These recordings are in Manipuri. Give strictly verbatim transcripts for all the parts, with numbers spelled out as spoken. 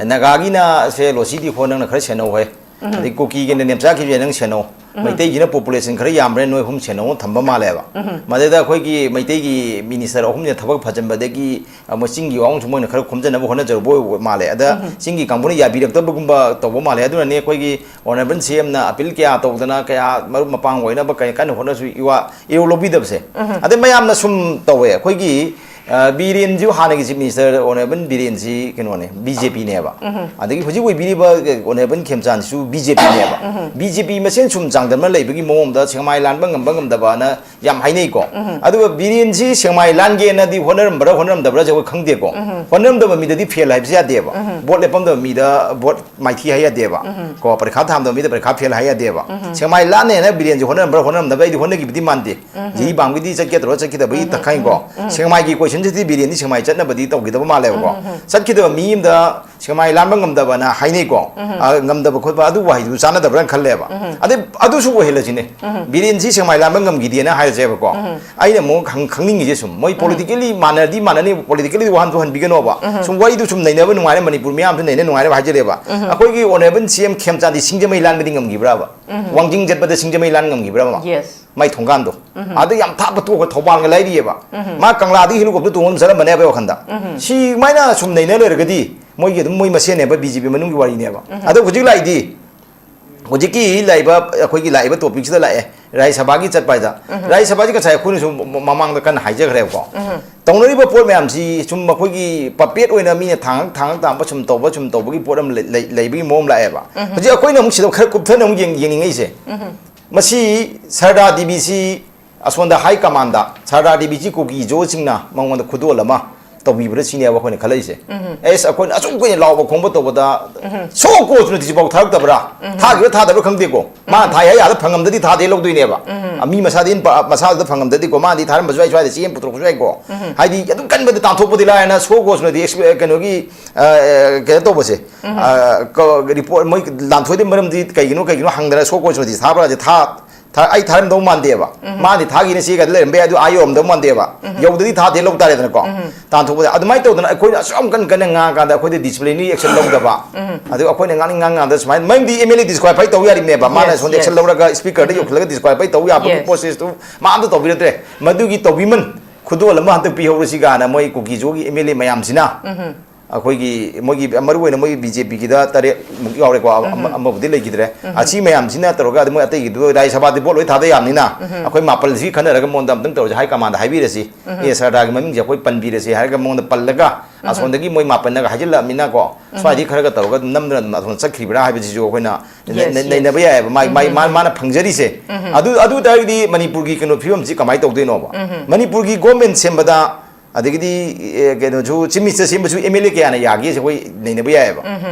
ꯅꯥꯒꯥꯒꯤꯅ ꯁꯦ ꯂꯣꯁꯤꯗꯤ ꯍꯣ ꯅꯪꯅ ꯈꯔ ꯁꯦꯟꯅꯧ ꯍꯦ, ꯑꯗꯩ ꯀꯨꯀꯤꯒꯤꯅ ꯅꯦꯝꯆꯥꯛꯈꯤꯕꯁꯦ ꯅꯪ ꯁꯦꯟꯅꯧ, ꯃꯩꯇꯩꯒꯤꯅ ꯄꯣꯄꯨꯂꯦꯁꯟ ꯈꯔ ꯌꯥꯝꯕ꯭ꯔꯦ ꯅꯣꯏ ꯑꯍꯨꯝ ꯁꯦꯟꯅꯧ ꯊꯝꯕ ꯃꯥꯜꯂꯦꯕ꯫ ꯃꯗꯨꯗ ꯑꯩꯈꯣꯏꯒꯤ ꯃꯩꯇꯩꯒꯤ ꯃꯤꯅꯤꯁꯇꯔ ꯑꯍꯨꯝꯁꯤꯅ ꯊꯕꯛ ꯐꯖꯟꯕꯗꯒꯤ, ꯑ, ꯃꯣꯏ ꯆꯤꯡꯒꯤ ꯋꯥꯍꯪꯁꯨ ꯃꯣꯏꯅ ꯈꯔ ꯈꯣꯝꯖꯅꯕ ꯍꯣꯠꯅꯖꯔꯨꯕ ꯑꯣꯏꯕ ꯃꯥꯜꯂꯦ꯫ ꯑꯗ ꯆꯤꯡꯒꯤ ꯀꯥꯡꯕꯨꯅ ꯌꯥꯕꯤꯔꯛꯇꯕꯒꯨꯝꯕ ꯇꯧꯕ ꯃꯥꯜꯂꯦ꯫ ꯑꯗꯨꯅꯅꯦ ꯑꯩꯈꯣꯏꯒꯤ ꯑꯣꯅꯔꯦꯕꯜ ꯁꯤ ꯑꯦꯝꯅ ꯑꯄꯤꯜ ꯀꯌꯥ ꯇꯧꯗꯅ, ꯀꯌꯥ ꯃꯔꯨꯞ ꯃꯄꯥꯡ ꯑꯣꯏꯅꯕ ꯀꯩ ꯀꯟꯅ ꯍꯣꯠꯅꯁꯨ ꯏꯋꯥ ꯏꯔꯧ ꯂꯧꯕꯤꯗꯕꯁꯦ꯫ ꯑꯗꯩ ꯃꯌꯥꯝꯅ ꯁꯨꯝ ꯇꯧꯋꯦ꯫ ꯑꯩꯈꯣꯏꯒꯤ, ꯑ, ꯕꯤꯔꯦꯟꯁꯤꯁꯨ ꯍꯥꯟꯅꯒꯤ ꯆꯤꯐ ꯃꯤꯅꯤꯁꯇꯔ ꯑꯣꯅꯔꯦꯕꯜ ꯕꯤꯔꯦꯟꯁꯤ ꯀꯩꯅꯣꯅꯦ, ꯕꯤ ꯖꯦ ꯄꯤꯅꯦꯕ꯫ ꯑꯗꯒꯤ ꯍꯧꯖꯤꯛ ꯑꯣꯏꯕꯤꯔꯤꯕ ꯑꯣꯅꯔꯦꯕꯜ ꯈꯦꯝꯆꯥꯟꯁꯤꯁꯨ ꯕꯤ ꯖꯦ ꯄꯤꯅꯦꯕ꯫ ꯕꯤ ꯖꯦ ꯄꯤ ꯃꯁꯦꯟ ꯁꯨꯝ ꯆꯥꯡꯗꯝꯅ ꯂꯩꯕꯒꯤ ꯃꯑꯣꯡꯗ ꯁꯦꯛꯃꯥꯏ ꯂꯥꯟꯕ ꯉꯝꯕ ꯉꯝꯗꯕꯅ ꯌꯥꯝ ꯍꯥꯏꯅꯩꯀꯣ꯫ ꯑꯗꯨꯒ ꯕꯤꯔꯦꯟꯁꯤ ꯁꯦꯛꯃꯥꯏ ꯂꯥꯟꯒꯦꯅꯗꯤ ꯍꯣꯠꯅꯔꯝꯕ꯭ꯔꯥ ꯍꯣꯠꯅꯔꯝꯗꯕ꯭ꯔꯥꯁꯦ ꯑꯩꯈꯣꯏ ꯈꯪꯗꯦꯀꯣ꯫ ꯍꯣꯠꯅꯔꯝꯗꯕ ꯃꯤꯗꯗꯤ ꯐꯦꯜ ꯍꯥꯏꯕꯁꯦ ꯌꯥꯗꯦꯕ꯫ ꯚꯣꯠ ꯂꯦꯞꯄꯝꯗꯕ ꯃꯤꯗ ꯚꯣꯠ ꯃꯥꯏꯊꯤ ꯍꯥꯏ ꯌꯥꯗꯦꯕ꯫ ꯀꯣ, ꯄꯔꯤꯈꯥ ꯊꯥꯔꯝꯗꯕ ꯃꯤꯗ ꯄꯔꯤꯈꯥ ꯐꯦꯜ ꯍꯥꯏ ꯌꯥꯗꯦꯕ꯫ ꯁꯦꯛꯃꯥꯏ ꯂꯥꯟꯅꯦꯅ ꯕꯤꯔꯦꯟꯁꯤ ꯍꯣꯠꯅꯔꯝꯕ꯭ꯔꯥ ꯍꯣꯠꯅꯔꯝꯗꯕ꯭ꯔꯥ ꯑꯩꯗꯤ ꯍꯣꯠꯅꯈꯤꯕꯗꯤ ꯃꯥꯟꯗꯦ꯫ ꯖꯤ ꯄꯥꯝꯒꯤꯗꯤ ꯆꯠꯀꯗ꯭ꯔꯣ ꯆꯠꯈꯤꯗꯕꯒꯤ ꯇꯈꯥꯏꯀꯣ꯫ ꯁꯦꯛꯃꯥꯏꯒꯤ ꯀꯣꯏꯁꯟꯁꯤꯗꯤ ꯕꯤꯔꯦꯟꯗꯤ ꯁꯦꯛꯃꯥꯏ ꯆꯠꯅꯕꯗꯤ ꯇꯧꯈꯤꯗꯕ ꯃꯥꯜꯂꯦꯕꯀꯣ꯫ ꯆꯠꯈꯤꯗꯕ ꯃꯤ ꯑꯃꯗ ꯁꯦꯛꯃꯥꯏ ꯂꯥꯟꯕ ꯉꯝꯗꯕꯅ ꯍꯥꯏꯅꯩꯀꯣ꯫ ꯑ, ꯉꯝꯗꯕ ꯈꯣꯠꯄ ꯑꯗꯨ ꯋꯥꯍꯩꯗꯨ ꯆꯥꯟꯅꯗꯕ꯭ꯔꯥꯅ ꯈꯜꯂꯦꯕ꯫ ꯑꯗꯩ ꯑꯗꯨꯁꯨ ꯑꯣꯏꯍꯜꯂꯁꯤꯅꯦ꯫ ꯕꯤꯔꯦꯟꯁꯤ ꯁꯦꯛꯃꯥꯏ ꯂꯥꯟꯕ ꯉꯝꯈꯤꯗꯦꯅ ꯍꯥꯏꯔꯁꯦꯕꯀꯣ꯫ ꯑꯩꯅ ꯑꯃꯨꯛ ꯈꯪ-, ꯈꯪꯅꯤꯡꯉꯤꯁꯦ ꯁꯨꯝ ꯃꯣꯏ ꯄꯣꯂꯤꯇꯤꯀꯦꯜꯂꯤ ꯃꯥꯟꯅꯔꯗꯤ ꯃꯥꯟꯅꯅꯤ, ꯄꯣꯂꯤꯇꯤꯀꯦꯜꯂꯤ ꯋꯥꯍꯟ ꯊꯣꯛꯍꯟꯕꯤꯒꯅꯣꯕ꯫ ꯁꯨꯝ ꯋꯥꯔꯤꯗꯨ ꯁꯨꯝ ꯅꯩꯅꯕ ꯅꯨꯡꯉꯥꯏꯔꯦ, ꯃꯅꯤꯄꯨꯔ ꯃꯤꯌꯥꯝꯁꯨ ꯅꯩꯅ ꯅꯨꯡꯉꯥꯏꯔꯦ ꯍꯥꯏꯖꯔꯦꯕ꯫ ꯑꯩꯈꯣꯏꯒꯤ ꯑꯣꯅꯔꯦꯕꯜ ꯁꯤ ꯑꯦꯝ ꯈꯦꯝꯆꯥꯟꯗꯤ ꯁꯤꯡꯖꯃꯩ ꯂꯥꯟꯕꯗꯤ ꯉꯝꯈꯤꯕ꯭ꯔꯥꯕ? ꯋꯥꯡꯖꯤꯡ ꯆꯠꯄꯗ ꯁꯤꯡꯖꯃꯩ ꯂꯥꯟ ꯉꯝꯈꯤꯕ꯭ꯔꯥꯕ? ꯃꯥꯏ ꯊꯣꯡꯒꯥꯟꯗꯣ꯫ ꯑꯗ ꯌꯥꯝ ꯊꯥꯞꯄ ꯇꯣꯛꯈ꯭ꯔ ꯊꯧꯕꯥꯜꯒ ꯂꯥꯏꯔꯤꯑꯕ꯫ ꯃꯥ ꯀꯪꯂꯥꯗꯒꯤ ꯍꯦꯂꯤꯀꯣꯞꯇꯔ ꯇꯣꯡꯉ ꯑꯗꯨꯝ ꯆꯠꯂꯝꯕꯅꯦ ꯑꯩꯈꯣꯏ ꯋꯥꯈꯟꯗ꯫ ꯁꯤꯃꯥꯏꯅ ꯁꯨꯝ ꯅꯩꯅ ꯂꯩꯔꯒꯗꯤ ꯃꯣꯏꯒꯤ ꯑꯗꯨꯝ ꯃꯣꯏ ꯃꯁꯦꯟꯅꯦꯕ, ꯕꯤ ꯖꯦ ꯄꯤ ꯃꯅꯨꯡꯒꯤ ꯋꯥꯔꯤꯅꯦꯕ꯫ ꯑꯗꯣ ꯍꯧꯖꯤꯛ ꯂꯥꯛꯏꯗꯤ, ꯍꯧꯖꯤꯛꯀꯤ ꯂꯥꯛꯏꯕ, ꯑꯩꯈꯣꯏꯒꯤ ꯂꯥꯛꯏꯕ ꯇꯣꯄꯤꯛꯁꯤꯗ ꯂꯥꯛꯑꯦ, ꯔꯥꯖ꯭ꯌ ꯁꯚꯥꯒꯤ ꯆꯠꯄ ꯍꯥꯏꯗ꯫ ꯔꯥꯖ꯭ꯌ ꯁꯚꯥꯁꯤ ꯉꯁꯥꯏ ꯑꯩꯈꯣꯏꯅꯁꯨ ꯃ-, ꯃꯃꯥꯡꯗ ꯀꯟꯅ ꯍꯥꯏꯖꯈ꯭ꯔꯦꯕꯀꯣ꯫ ꯇꯧꯅꯔꯤꯕ ꯄꯣꯠ ꯃꯌꯥꯝꯁꯤ ꯁꯨꯝ ꯃꯈꯣꯏꯒꯤ ꯄꯄꯦꯠ ꯑꯣꯏꯅ ꯃꯤꯅ ꯊꯥꯡꯉ ꯊꯥꯡꯉ ꯇꯥꯝꯕ ꯁꯨꯝ ꯇꯧꯕ, ꯁꯨꯝ ꯇꯧꯕꯒꯤ ꯄꯣꯠ ꯑꯃ ꯂꯩ-, ꯂꯩ-, ꯂꯩꯕꯒꯤ ꯃꯑꯣꯡ ꯂꯥꯛꯑꯦꯕ꯫ ꯍꯧꯖꯤꯛ ꯑꯩꯈꯣꯏꯅ ꯑꯃꯨꯛ ꯁꯤꯗ ꯈꯔ ꯀꯨꯞꯊꯅ ꯑꯃꯨꯛ ꯌꯦꯡ-, ꯌꯦꯡꯅꯤꯡꯉꯛꯏꯁꯦ꯫ ꯃꯁꯤ ꯁꯔꯗꯥ ꯗꯦꯕꯤꯁꯤ ꯑꯁꯣꯝꯗ ꯍꯥꯏ ꯀꯃꯥꯟꯗ ꯁꯔꯗꯥ ꯗꯦꯕꯤꯁꯤ ꯀꯨꯀꯤ ꯖꯣꯁꯤꯡꯅ ꯃꯉꯣꯟꯗ ꯈꯨꯗꯣꯜ ꯑꯃ ꯇꯧꯕꯤꯕ꯭ꯔꯥ ꯁꯤꯅꯦꯕ ꯑꯩꯈꯣꯏꯅ ꯈꯜꯂꯛꯏꯁꯦ꯫ ꯑꯦꯁ, ꯑꯩꯈꯣꯏꯅ ꯑꯁꯨꯛ ꯀꯨꯏꯅ ꯂꯥꯎꯕ ꯈꯣꯡꯕ ꯇꯧꯕꯗ ꯁꯣ ꯀꯣꯁ ꯅꯣꯇꯤꯁ ꯐꯥꯎ ꯊꯥꯔꯛꯇꯕ꯭ꯔꯥ? ꯊꯥꯈꯤꯕ꯭ꯔꯥ ꯊꯥꯗꯕ꯭ꯔꯥ ꯈꯪꯗꯦꯀꯣ꯫ ꯃꯥꯅ ꯊꯥꯏ ꯍꯥꯏ ꯑꯥꯗ ꯐꯪꯉꯝꯗꯗꯤ ꯊꯥꯗꯦ ꯂꯧꯗꯣꯏꯅꯦꯕ꯫ ꯑ, ꯃꯤ ꯃꯁꯥꯗꯤ ꯄ-, ꯃꯁꯥꯗꯨꯗ ꯐꯪꯉꯝꯗꯗꯤꯀꯣ, ꯃꯥꯗꯤ ꯊꯥꯔꯝꯕꯁꯨ ꯌꯥꯏ, ꯁ꯭ꯋꯥꯏꯗ ꯆꯦ ꯑꯃ ꯄꯨꯊꯣꯔꯛꯄꯁꯨ ꯌꯥꯏꯀꯣ꯫ ꯍꯥꯏꯗꯤ ꯑꯗꯨꯝ ꯀꯟꯕꯗꯤ ꯇꯥꯟꯊꯣꯛꯄꯗꯤ ꯂꯥꯏꯔꯅ ꯁꯣ ꯀꯣꯁ ꯅꯣꯇꯤꯁ ꯑꯦꯛꯁ-, ꯀꯩꯅꯣꯒꯤ, ꯑ, ꯑ, ꯀꯩꯅꯣ ꯇꯧꯕꯁꯦ, ꯑ, ꯀ-, ꯔꯤꯄꯣꯔꯠ ꯃꯣꯏ ꯂꯥꯟꯊꯣꯏꯗ ꯃꯔꯝꯗꯤ ꯀꯩꯒꯤꯅꯣ, ꯀꯩꯒꯤꯅꯣ ꯍꯪꯗꯅ ꯁꯣ ꯀꯣꯁ ꯅꯣꯇꯤꯁ ꯊꯥꯕ꯭ꯔꯥꯁꯦ ꯊꯥ-, ꯊꯥ-, ꯑꯩ ꯊꯥꯔꯝꯗꯧ ꯃꯥꯟꯗꯦꯕ꯫ ꯃꯥꯗꯤ ꯊꯥꯒꯤꯅ ꯁꯤꯒ ꯂꯩꯔꯝꯕ ꯌꯥꯏ, ꯑꯗꯨ ꯑꯥ ꯌꯧꯔꯝꯗꯧ ꯃꯥꯟꯗꯦꯕ꯫ ꯌꯧꯗꯗꯤ ꯊꯥꯗꯦ ꯂꯧ ꯇꯥꯔꯦꯗꯅꯀꯣ꯫ ꯇꯥꯟꯊꯣꯛꯄꯗ ꯑꯗꯨꯃꯥꯏꯅ ꯇꯧꯗꯅ ꯑꯩꯈꯣꯏꯅ ꯑꯁꯨꯛ ꯌꯥꯝ ꯀꯟꯅ ꯀꯟꯅ ꯉꯥꯡꯉꯀꯥꯟꯗ ꯑꯩꯈꯣꯏꯗ disciplinary action ꯂꯧꯗꯕ꯫ ꯑꯗꯨ ꯑꯩꯈꯣꯏꯅ ꯉꯥꯡꯅꯤꯡ ꯉꯥꯡꯉꯀꯥꯟꯗ ꯁꯨꯃꯥꯏꯅ, ꯃꯔꯝꯗꯤ MLA disqualify ꯇꯧ ꯌꯥꯔꯤꯕꯅꯦꯕ꯫ ꯃꯥꯅ Yes, ꯁꯣꯝꯗ action yes. ꯂꯧꯔꯒ speakerꯗ ꯌꯧꯁꯤꯜꯂꯒ disqualify ꯇꯧ ꯌꯥꯕꯒꯤ Yes. processꯇꯨ ꯃꯥ ꯑꯝꯇ ꯇꯧꯕꯤꯔꯛꯇ꯭ꯔꯦ꯫ ꯃꯗꯨꯒꯤ ꯇꯧꯕꯤꯃꯟ ꯈꯨꯗꯣꯜ ꯑꯃ ꯍꯟꯗꯛ ꯄꯤꯍꯧꯔꯁꯤ ꯀꯥꯏꯅ ꯃꯣꯏ ꯀꯨꯀꯤꯖꯣꯒꯤ MLA ꯃꯌꯥꯝꯁꯤꯅ ꯑꯩꯈꯣꯏꯒꯤ ꯃꯣꯏꯒꯤ ꯃꯔꯨꯑꯣꯏꯅ ꯃꯣꯏ BJPꯒꯤꯗ ꯇꯔꯦꯠꯃꯨꯛ ꯌꯥꯎꯔꯦꯀꯣ, ꯑꯃ-, ꯑꯃꯕꯨꯗꯤ ꯂꯩꯈꯤꯗ꯭ꯔꯦ꯫ ꯑꯁꯤ ꯃꯌꯥꯝꯁꯤꯅ ꯇꯧꯔꯒ ꯑꯗꯨ ꯃꯣꯏ ꯑꯇꯩꯒꯤꯗꯨ ꯔꯥꯖ꯭ꯌ ꯁꯚꯥꯗꯤ ꯚꯣꯠ ꯂꯣꯏ ꯊꯥꯗ ꯌꯥꯕꯅꯤꯅ, ꯑꯩꯈꯣꯏ ꯃꯥꯄꯜꯁꯤ ꯈꯟꯅꯔꯒ ꯃꯉꯣꯟꯗ ꯑꯝꯇꯪ ꯇꯧꯔꯁꯤ, high commandꯗ ꯍꯥꯏꯕꯤꯔꯁꯤ꯫ ꯑꯦ, ꯁꯔꯗꯥꯔꯒꯤ ꯃꯃꯤꯡꯁꯦ ꯑꯩꯈꯣꯏ ꯄꯟꯕꯤꯔꯁꯤ ꯍꯥꯏꯔꯒ ꯃꯉꯣꯟꯗ ꯄꯜꯂꯒ, ꯑꯁꯣꯝꯗꯒꯤ ꯃꯣꯏ ꯃꯥꯄꯜꯅꯒ ꯍꯥꯏꯖꯤꯜꯂꯛꯑꯃꯤꯅꯀꯣ, ꯁ꯭ꯋꯥꯏꯗꯒꯤ ꯈꯔꯒ ꯇꯧꯔꯒ ꯑꯗꯨꯝ ꯅꯝꯗꯅ ꯑꯗꯨꯝ ꯑꯁꯣꯝꯗ ꯆꯠꯈ꯭ꯔꯤꯕ꯭ꯔꯥ ꯍꯥꯏꯕꯁꯤꯁꯨ ꯑꯩꯈꯣꯏꯅ ꯅꯩ-, Yes, ꯅꯩ-, yes. ꯅꯩꯅꯕ ꯌꯥꯏꯑꯕ꯫ ꯃꯥꯏ-, ꯃꯥꯏ-, ꯃꯥ-, ꯃꯥꯅ ꯐꯪꯖꯔꯤꯁꯦ꯫ ꯑꯗꯨ, ꯑꯗꯨ ꯑꯣꯏ ꯇꯥꯔꯒꯗꯤ ꯃꯅꯤꯄꯨꯔꯒꯤ ꯀꯩꯅꯣ ꯐꯤꯕꯝꯁꯤ ꯀꯃꯥꯏꯅ ꯇꯧꯗꯣꯏꯅꯣꯕ? ꯃꯅꯤꯄꯨꯔꯒꯤ government ꯁꯦꯝꯕꯗ, ꯑꯗꯒꯤꯗꯤ, ꯑꯦ, ꯀꯩꯅꯣꯁꯨ, Chief Minister ꯁꯦꯝꯕꯁꯨ MLA ꯀꯌꯥꯅ ꯌꯥꯒꯦꯁꯦ ꯑꯩꯈꯣꯏ ꯅꯩꯅꯕ ꯌꯥꯏꯑꯕ꯫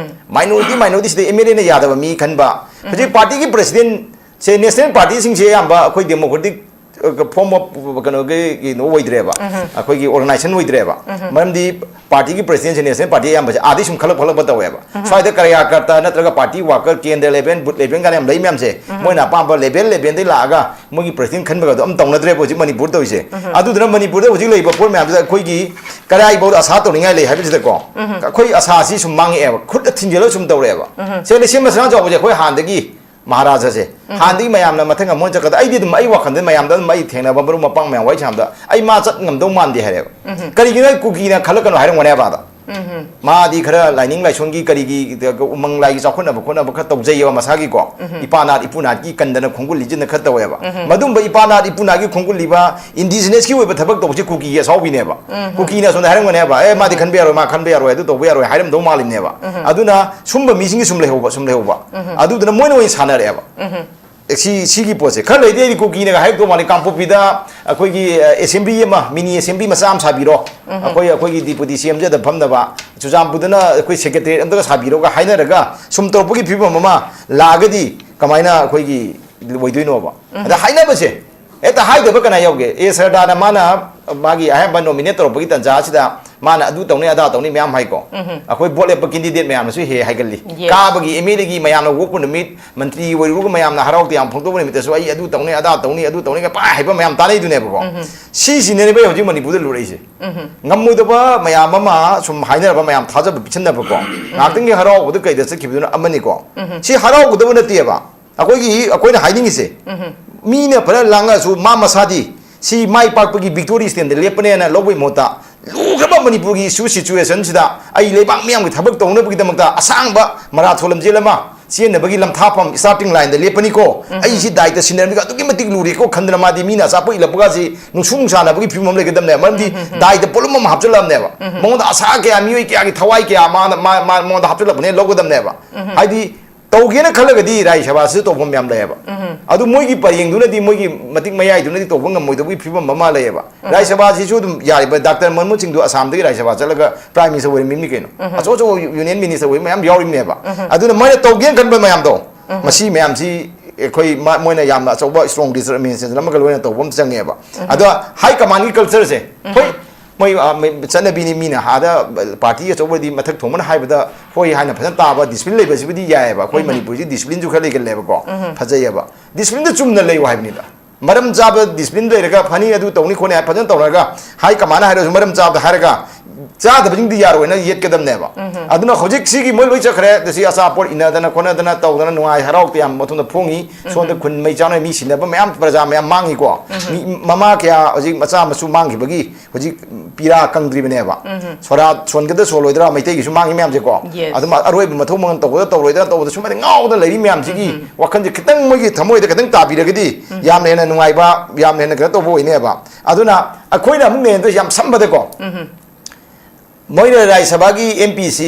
Minority, minority ꯁꯤꯗ MLAꯅ ꯌꯥꯗꯕ ꯃꯤ ꯈꯟꯕ꯫ ꯍꯧꯖꯤꯛ partyꯒꯤ presidentꯁꯦ national partyꯁꯤꯡꯁꯦ ꯑꯌꯥꯝꯕ ꯑꯩꯈꯣꯏ democratic, ꯑ, form of ꯀꯩꯅꯣꯒꯤ, ꯀꯩꯅꯣ ꯑꯣꯏꯗ꯭ꯔꯦꯕ, ꯑꯩꯈꯣꯏꯒꯤ organization ꯑꯣꯏꯗ꯭ꯔꯦꯕ꯫ ꯃꯔꯝꯗꯤ partyꯒꯤ presidentꯁꯦ national party ꯑꯌꯥꯝꯕꯁꯦ ꯑꯥꯗꯩ ꯁꯨꯝ ꯈꯜꯂꯛ ꯈꯜꯂꯛꯄ ꯇꯧꯋꯦꯕ꯫ ꯁ꯭ꯋꯥꯏꯗ ꯀꯔꯌꯥꯀꯔꯇ ꯅꯠꯇ꯭ꯔꯒ party worker, ꯀꯦꯟꯗ꯭ꯔ level, booth level ꯀꯥꯏꯅ ꯌꯥꯝ ꯂꯩ ꯃꯌꯥꯝꯁꯦ, ꯃꯣꯏꯅ ꯑꯄꯥꯝꯕ level levelꯗꯩ ꯂꯥꯛꯑꯒ ꯃꯣꯏꯒꯤ president ꯈꯟꯕꯒꯗꯣ ꯑꯝ ꯇꯧꯅꯗ꯭ꯔꯦꯕ ꯍꯧꯖꯤꯛ ꯃꯅꯤꯄꯨꯔ ꯇꯧꯔꯤꯁꯦ꯫ ꯑꯗꯨꯗꯨꯅ ꯃꯅꯤꯄꯨꯔꯗ ꯍꯧꯖꯤꯛ ꯂꯩꯔꯤꯕ ꯄꯣꯠ ꯃꯌꯥꯝꯁꯤꯗ ꯑꯩꯈꯣꯏꯒꯤ ꯀꯗꯥꯏꯐꯥꯎꯗ ꯑꯁꯥ ꯇꯧꯅꯤꯡꯉꯥꯏ ꯂꯩ ꯍꯥꯏꯕꯁꯤꯗꯀꯣ, ꯑꯩꯈꯣꯏ ꯑꯁꯥꯁꯤ ꯁꯨꯝ ꯃꯥꯡꯉꯛꯑꯦꯕ, ꯈꯨꯠꯇ ꯊꯤꯟꯖꯤꯜꯂꯒ ꯁꯨꯝ ꯇꯧꯔꯛꯑꯦꯕ꯫ ꯁꯦ, ꯂꯩꯁꯦꯝꯕ ꯁꯅꯥꯖꯥꯎꯕꯁꯦ ꯑꯩꯈꯣꯏ ꯍꯥꯟꯅꯗꯒꯤ ꯃꯍꯥꯔꯥꯖꯥꯁꯦ, ꯍꯥꯟꯅꯗꯒꯤ ꯃꯌꯥꯝꯅ ꯃꯊꯪ ꯑꯃꯨꯛ ꯆꯠꯀꯗ, ꯑꯩꯗꯤ ꯑꯗꯨꯝ ꯑꯩ ꯋꯥꯈꯜꯗ ꯃꯌꯥꯝꯗ ꯑꯗꯨꯝ ꯑꯩ ꯊꯦꯡꯅꯕ ꯃꯔꯨꯞ ꯃꯄꯥꯡ ꯃꯌꯥꯝ ꯋꯥꯔꯤ ꯁꯥꯟꯅꯕꯗ ꯑꯩ ꯃꯥ ꯆꯠ ꯉꯝꯗꯧ ꯃꯥꯟꯗꯦ ꯍꯥꯏꯔꯦꯕ꯫ ꯀꯔꯤꯒꯤꯅꯣ? ꯑꯩ ꯀꯨꯀꯤꯅ ꯈꯜꯂꯛꯀꯅꯣ ꯍꯥꯏꯔꯝꯒꯅꯦꯕ ꯑꯥꯗ꯫ ꯃꯥꯗꯤ ꯈꯔ ꯂꯥꯏꯅꯤꯡ ꯂꯥꯏꯁꯣꯟꯒꯤ ꯀꯔꯤꯒꯤ ꯎꯃꯪ ꯂꯥꯏꯒꯤ ꯆꯥꯎꯈꯠꯅꯕ ꯈꯣꯠꯅꯕ ꯈꯔ ꯇꯧꯖꯩꯌꯦꯕ ꯃꯁꯥꯒꯤꯀꯣ꯫ ꯏꯄꯥ ꯅꯥꯠ ꯏꯄꯨ ꯅꯥꯠꯀꯤ ꯀꯟꯗꯅ ꯈꯣꯡꯒꯨꯜ ꯂꯤꯖꯤꯟꯗ ꯈꯔ ꯇꯧꯋꯦꯕ꯫ ꯃꯗꯨꯝꯕ ꯏꯄꯥ ꯅꯥꯠ ꯏꯄꯨ ꯅꯥꯠꯀꯤ ꯈꯣꯡꯒꯨꯜ ꯂꯤꯕ indigenous ꯀꯤ ꯑꯣꯏꯕ ꯊꯕꯛ ꯇꯧꯕꯁꯦ ꯀꯨꯀꯤꯒꯤ ꯑꯁꯥꯎꯕꯤꯅꯦꯕ꯫ ꯀꯨꯀꯤꯅ ꯑꯁꯣꯝꯗ ꯍꯥꯏꯔꯝꯒꯅꯦꯕ, "ꯑꯦ, ꯃꯥꯗꯤ ꯈꯟꯕ ꯌꯥꯔꯣꯏ, ꯃꯥ ꯈꯟꯕ ꯌꯥꯔꯣꯏ, ꯑꯗꯨ ꯇꯧꯕ ꯌꯥꯔꯣꯏ" ꯍꯥꯏꯔꯝꯗꯧ ꯃꯥꯜꯂꯤꯅꯦꯕ꯫ ꯑꯗꯨꯅ ꯁꯨꯝꯕ ꯃꯤꯁꯤꯡꯒꯤ ꯁꯨꯝ ꯂꯩꯍꯧꯕ, ꯁꯨꯝ ꯂꯩꯍꯧꯕ꯫ ꯑꯗꯨꯗꯨꯅ ꯃꯣꯏꯅ ꯑꯣꯏꯅ ꯁꯥꯟꯅꯔꯛꯑꯦꯕ꯫ ꯑꯦ, ꯁꯤ, ꯁꯤꯒꯤ ꯄꯣꯠꯁꯦ ꯈꯔ ꯂꯩꯗꯤ ꯑꯩꯗꯤ ꯀꯨꯀꯤꯅꯒ ꯍꯥꯏꯔꯛꯇꯧ ꯃꯥꯜꯂꯤ, "ꯀꯥꯡꯄꯣꯛꯄꯤꯗ ꯑꯩꯈꯣꯏꯒꯤ, ꯑ, assembly ꯑꯃ, mini assembly ꯃꯆꯥ ꯑꯃ ꯁꯥꯕꯤꯔꯣ, ꯑꯩꯈꯣꯏ, ꯑꯩꯈꯣꯏꯒꯤ deputy CMꯁꯦ ꯑꯗ ꯐꯝꯅꯕ, ꯆꯨꯔꯆꯥꯟꯄꯨꯔꯗꯅ ꯑꯩꯈꯣꯏ secretariat ꯑꯝꯇꯒ ꯁꯥꯕꯤꯔꯣꯒ" ꯍꯥꯏꯅꯔꯒ ꯁꯨꯝ ꯇꯧꯔꯛꯄꯒꯤ ꯐꯤꯕꯝ ꯑꯃ ꯂꯥꯛꯑꯒꯗꯤ ꯀꯃꯥꯏꯅ ꯑꯩꯈꯣꯏꯒꯤ ꯑꯣꯏꯗꯣꯏꯅꯣꯕ? ꯑꯗ ꯍꯥꯏꯅꯕꯁꯦ ꯍꯦꯛꯇ ꯍꯥꯏꯗꯕ ꯀꯅꯥ ꯌꯥꯎꯒꯦ? ꯑꯦ, ꯁꯔꯗꯥꯅ ꯃꯥꯅ ꯃꯥꯒꯤ ꯑꯍꯥꯟꯕ nominate ꯇꯧꯔꯛꯄꯒꯤ ꯇꯥꯟꯖꯥ ꯑꯁꯤꯗ ꯃꯥꯅ ꯑꯗꯨ ꯇꯧꯅꯤ, ꯑꯗꯥ ꯇꯧꯅꯤ ꯃꯌꯥꯝ ꯍꯥꯏꯀꯣ꯫ ꯑꯩꯈꯣꯏ ꯚꯣꯠ ꯂꯦꯞꯄ candidate ꯃꯌꯥꯝꯅꯁꯨ ꯍꯦꯛ ꯍꯥꯏꯒꯜꯂꯤ꯫ Yes. ꯀꯥꯕꯒꯤ MLAꯒꯤ ꯃꯌꯥꯝꯅ ꯑꯣꯛꯄ ꯅꯨꯃꯤꯠ, ꯃꯟꯇ꯭ꯔꯤ ꯑꯣꯏꯔꯨꯔꯒ ꯃꯌꯥꯝꯅ ꯍꯔꯥꯎ ꯇꯌꯥꯝ ꯐꯣꯡꯗꯣꯛꯄ ꯅꯨꯃꯤꯠꯇꯁꯨ "ꯑꯩ ꯑꯗꯨ ꯇꯧꯅꯤ, ꯑꯗꯥ ꯇꯧꯅꯤ, ꯑꯗꯨ ꯇꯧꯅꯤꯒ" ꯄꯥꯏ ꯍꯥꯏꯕ ꯃꯌꯥꯝ ꯇꯥꯟꯅꯩꯗꯨꯅꯦꯕꯀꯣ꯫ ꯁꯤꯁꯤꯅꯦꯕ ꯍꯧꯖꯤꯛ ꯃꯅꯤꯄꯨꯔꯗ ꯂꯨꯔꯛꯏꯁꯦ꯫ ꯉꯝꯃꯣꯏꯗꯕ ꯃꯌꯥꯝ ꯑꯃ ꯁꯨꯝ ꯍꯥꯏꯅꯔꯕ ꯃꯌꯥꯝ ꯊꯥꯖꯕ ꯄꯤꯁꯟꯅꯕꯀꯣ꯫ ꯉꯥꯏꯍꯥꯛꯇꯪꯒꯤ ꯍꯔꯥꯎꯕꯗ ꯀꯩꯗ ꯆꯠꯈꯤꯕꯗꯨꯅ ꯑꯃꯅꯤꯀꯣ꯫ ꯁꯤ ꯍꯔꯥꯎꯒꯗꯕ ꯅꯠꯇꯦꯕ꯫ ꯑꯩꯈꯣꯏꯒꯤ, ꯑꯩꯈꯣꯏꯅ ꯍꯥꯏꯅꯤꯡꯉꯤꯁꯦ, ꯃꯤꯅ ꯐꯅ ꯂꯥꯡꯉꯁꯨ ꯃꯥ ꯃꯁꯥꯗꯤ ꯁꯤ ꯃꯥꯏ ꯄꯥꯛꯄꯒꯤ victory standꯗ ꯂꯦꯞꯄꯅꯦꯅ ꯂꯧꯕꯒꯤ ꯃꯍꯨꯠꯇ, ꯂꯨꯈ꯭ꯔꯕ ꯃꯅꯤꯄꯨꯔꯒꯤ issue situationꯁꯤꯗ ꯑꯩ ꯂꯩꯕꯥꯛ ꯃꯤꯌꯥꯝꯒꯤ ꯊꯕꯛ ꯇꯧꯅꯕꯒꯤꯗꯃꯛꯇ ꯑꯁꯥꯡꯕ ꯃꯔꯥꯊꯣꯟ ꯂꯝꯖꯦꯜ ꯑꯃ ꯆꯦꯟꯅꯕꯒꯤ ꯂꯝꯊꯥꯐꯝ starting lineꯗ ꯂꯦꯞꯄꯅꯤꯀꯣ, ꯑꯩ ꯁꯤ ꯗꯥꯏꯇ ꯁꯤꯟꯅꯔꯝꯃꯤꯒ ꯑꯗꯨꯛꯀꯤ ꯃꯇꯤꯛ ꯂꯨꯔꯦꯀꯣ ꯈꯟꯗꯅ ꯃꯥꯗꯤ ꯃꯤꯅ ꯑꯆꯥꯄꯣꯠ ꯏꯜꯂꯛꯄꯒꯁꯤ ꯅꯨꯡꯁꯨ ꯅꯨꯡꯁꯥꯅꯕꯒꯤ ꯐꯤꯕꯝ ꯑꯃ ꯂꯩꯒꯗꯕꯅꯦꯕ꯫ ꯃꯔꯝꯗꯤ ꯗꯥꯏꯇ ꯄꯣꯠꯂꯨꯝ ꯑꯃ ꯍꯥꯞꯆꯤꯜꯂꯛꯑꯕꯅꯦꯕ꯫ ꯃꯉꯣꯟꯗ ꯑꯁꯥ ꯀꯌꯥ, ꯃꯤꯑꯣꯏ ꯀꯌꯥꯒꯤ ꯊꯋꯥꯏ ꯀꯌꯥ ꯃꯥꯅ, ꯃꯥ-, ꯃꯥ-, ꯃꯉꯣꯟꯗ ꯍꯥꯞꯆꯤꯜꯂꯛꯄꯅꯦ ꯂꯧꯒꯗꯕꯅꯦꯕ꯫ ꯍꯥꯏꯗꯤ ꯇꯧꯒꯦꯅ ꯈꯜꯂꯒꯗꯤ ꯔꯥꯖ꯭ꯌ ꯁꯚꯥꯁꯤꯁꯨ ꯇꯧꯐꯝ ꯌꯥꯝ ꯂꯩꯌꯦꯕ꯫ ꯑꯗꯨ ꯃꯣꯏꯒꯤ ꯄꯔꯦꯡꯗꯨꯅꯗꯤ, ꯃꯣꯏꯒꯤ ꯃꯇꯤꯛ ꯃꯌꯥꯏꯗꯨꯅꯗꯤ ꯇꯧꯕ ꯉꯝꯃꯣꯏꯗꯕꯒꯤ ꯐꯤꯕꯝ ꯑꯃ ꯂꯩꯌꯦꯕ꯫ ꯔꯥꯖ꯭ꯌ ꯁꯚꯥꯁꯤꯁꯨ ꯑꯗꯨꯝ ꯌꯥꯔꯤꯕ ꯗꯥꯛꯇꯔ ꯃꯟꯃꯣꯍꯟ ꯁꯤꯡꯗꯨ ꯑꯁꯥꯝꯗꯒꯤ ꯔꯥꯖ꯭ꯌ ꯁꯚꯥ ꯆꯠꯂꯒ Prime Minister ꯑꯣꯏꯔꯝꯃꯤꯕꯅꯤ ꯀꯩꯅꯣ꯫ ꯑꯆꯧ ꯑꯆꯧꯕ Union Minister ꯑꯣꯏꯕ ꯃꯌꯥꯝ ꯌꯥꯎꯔꯤꯕꯅꯦꯕ꯫ ꯑꯗꯨꯅ ꯃꯣꯏꯅ ꯇꯧꯒꯦꯅ ꯈꯟꯕ ꯃꯌꯥꯝꯗꯣ, ꯃꯁꯤ ꯃꯌꯥꯝꯁꯤ ꯑꯩꯈꯣꯏ ꯃ-, ꯃꯣꯏꯅ ꯌꯥꯝꯅ ꯑꯆꯧꯕ strong determination ꯑꯃꯒ ꯂꯣꯏꯅ ꯇꯧꯕ ꯑꯃ ꯆꯪꯉꯦꯕ꯫ ꯑꯗꯣ high commandꯒꯤ cultureꯁꯦ, ꯍꯣꯏ, ꯃꯣꯏ, ꯑ, ꯃ-, ꯆꯠꯅꯕꯤꯅꯤ, ꯃꯤꯅ ꯑꯥꯗ party ꯑꯆꯧꯕꯗꯤ ꯃꯊꯛ ꯊꯣꯡꯕꯅ ꯍꯥꯏꯕꯗ ꯍꯣꯏ ꯍꯥꯏꯅ ꯐꯖꯅ ꯇꯥꯕ, discipline ꯂꯩꯕꯁꯤꯕꯨꯗꯤ ꯌꯥꯏꯑꯕ꯫ ꯑꯩꯈꯣꯏ ꯃꯅꯤꯄꯨꯔꯁꯤ disciplineꯁꯨ ꯈꯔ ꯂꯩꯒꯜꯂꯦꯕꯀꯣ꯫ ꯐꯖꯩꯑꯕ꯫ Disciplineꯗ ꯆꯨꯝꯅ ꯂꯩꯌꯨ ꯍꯥꯏꯕꯅꯤꯗ꯫ ꯃꯔꯝ ꯆꯥꯕ discipline ꯂꯩꯔꯒ ꯐꯅꯤ, ꯑꯗꯨ ꯇꯧꯅꯤ ꯈꯣꯠꯅꯤ ꯍꯥꯏ ꯐꯖꯅ ꯇꯧꯔꯒ, high commandꯅ ꯍꯥꯏꯔꯁꯨ ꯃꯔꯝ ꯆꯥꯕꯗ ꯍꯥꯏꯔꯒ, ꯆꯥꯗꯕꯁꯤꯡꯗꯤ ꯌꯥꯔꯣꯏꯅ ꯌꯦꯠꯀꯗꯕꯅꯦꯕ꯫ ꯑꯗꯨꯅ ꯍꯧꯖꯤꯛ ꯁꯤꯒꯤ ꯃꯣꯏ ꯂꯣꯏ ꯆꯠꯈ꯭ꯔꯦ, ꯑꯗ ꯁꯤ ꯑꯆꯥꯄꯣꯠ ꯏꯟꯅꯗꯅ ꯈꯣꯠꯅꯗꯅ ꯇꯧꯗꯅ ꯅꯨꯡꯉꯥꯏ ꯍꯔꯥꯎ ꯇꯌꯥꯝꯕ ꯃꯐꯝꯗ ꯐꯣꯡꯉꯤ꯫ ꯁꯣꯝꯗ ꯈꯨꯟ ꯃꯩ ꯆꯥꯛꯅ ꯃꯤ ꯁꯤꯟꯅꯕ ꯃꯌꯥꯝ, ꯄ꯭ꯔꯖꯥ ꯃꯌꯥꯝ ꯃꯥꯡꯉꯤꯀꯣ꯫ ꯃꯤ, ꯃꯃꯥ ꯀꯌꯥ ꯍꯧꯖꯤꯛ ꯃꯆꯥ ꯃꯁꯨ ꯃꯥꯡꯈꯤꯕꯒꯤ ꯍꯧꯖꯤꯛ ꯄꯤꯔꯥ ꯀꯪꯗ꯭ꯔꯤꯕꯅꯦꯕ꯫ ꯁꯣꯔꯥ ꯁꯣꯟꯒꯗ꯭ꯔꯥ ꯁꯣꯜꯂꯣꯏꯗ꯭ꯔꯥ ꯃꯩꯇꯩꯒꯤꯁꯨ ꯃꯥꯡꯉꯤ ꯃꯌꯥꯝꯁꯦꯀꯣ꯫ Yes. ꯑꯗꯨꯝ ꯑꯔꯣꯏꯕ ꯃꯊꯧ ꯃꯉꯝ ꯇꯧꯒꯗ꯭ꯔꯥ ꯇꯧꯔꯣꯏꯗ꯭ꯔꯥ ꯇꯧꯕꯗ ꯁꯨꯃꯥꯏꯅ ꯉꯥꯎꯗꯅ ꯂꯩꯔꯤ ꯃꯌꯥꯝꯁꯤꯒꯤ ꯋꯥꯈꯜꯁꯦ ꯈꯤꯇꯪ ꯃꯣꯏꯒꯤ ꯊꯃꯣꯏꯗ ꯈꯤꯇꯪ ꯇꯥꯕꯤꯔꯒꯗꯤ ꯌꯥꯝꯅ ꯍꯦꯟꯅ ꯅꯨꯡꯉꯥꯏꯕ, ꯌꯥꯝꯅ ꯍꯦꯟꯅ ꯀꯩꯅꯣ ꯇꯧꯕ ꯑꯣꯏꯅꯦꯕ꯫ ꯑꯗꯨꯅ ꯑꯩꯈꯣꯏꯅ ꯑꯃꯨꯛ ꯅꯦꯟꯗꯣꯏꯁꯦ ꯌꯥꯝ ꯁꯝꯕꯗꯀꯣ꯫ ꯃꯣꯏꯅ ꯔꯥꯖ꯭ꯌ ꯁꯚꯥꯒꯤ MPC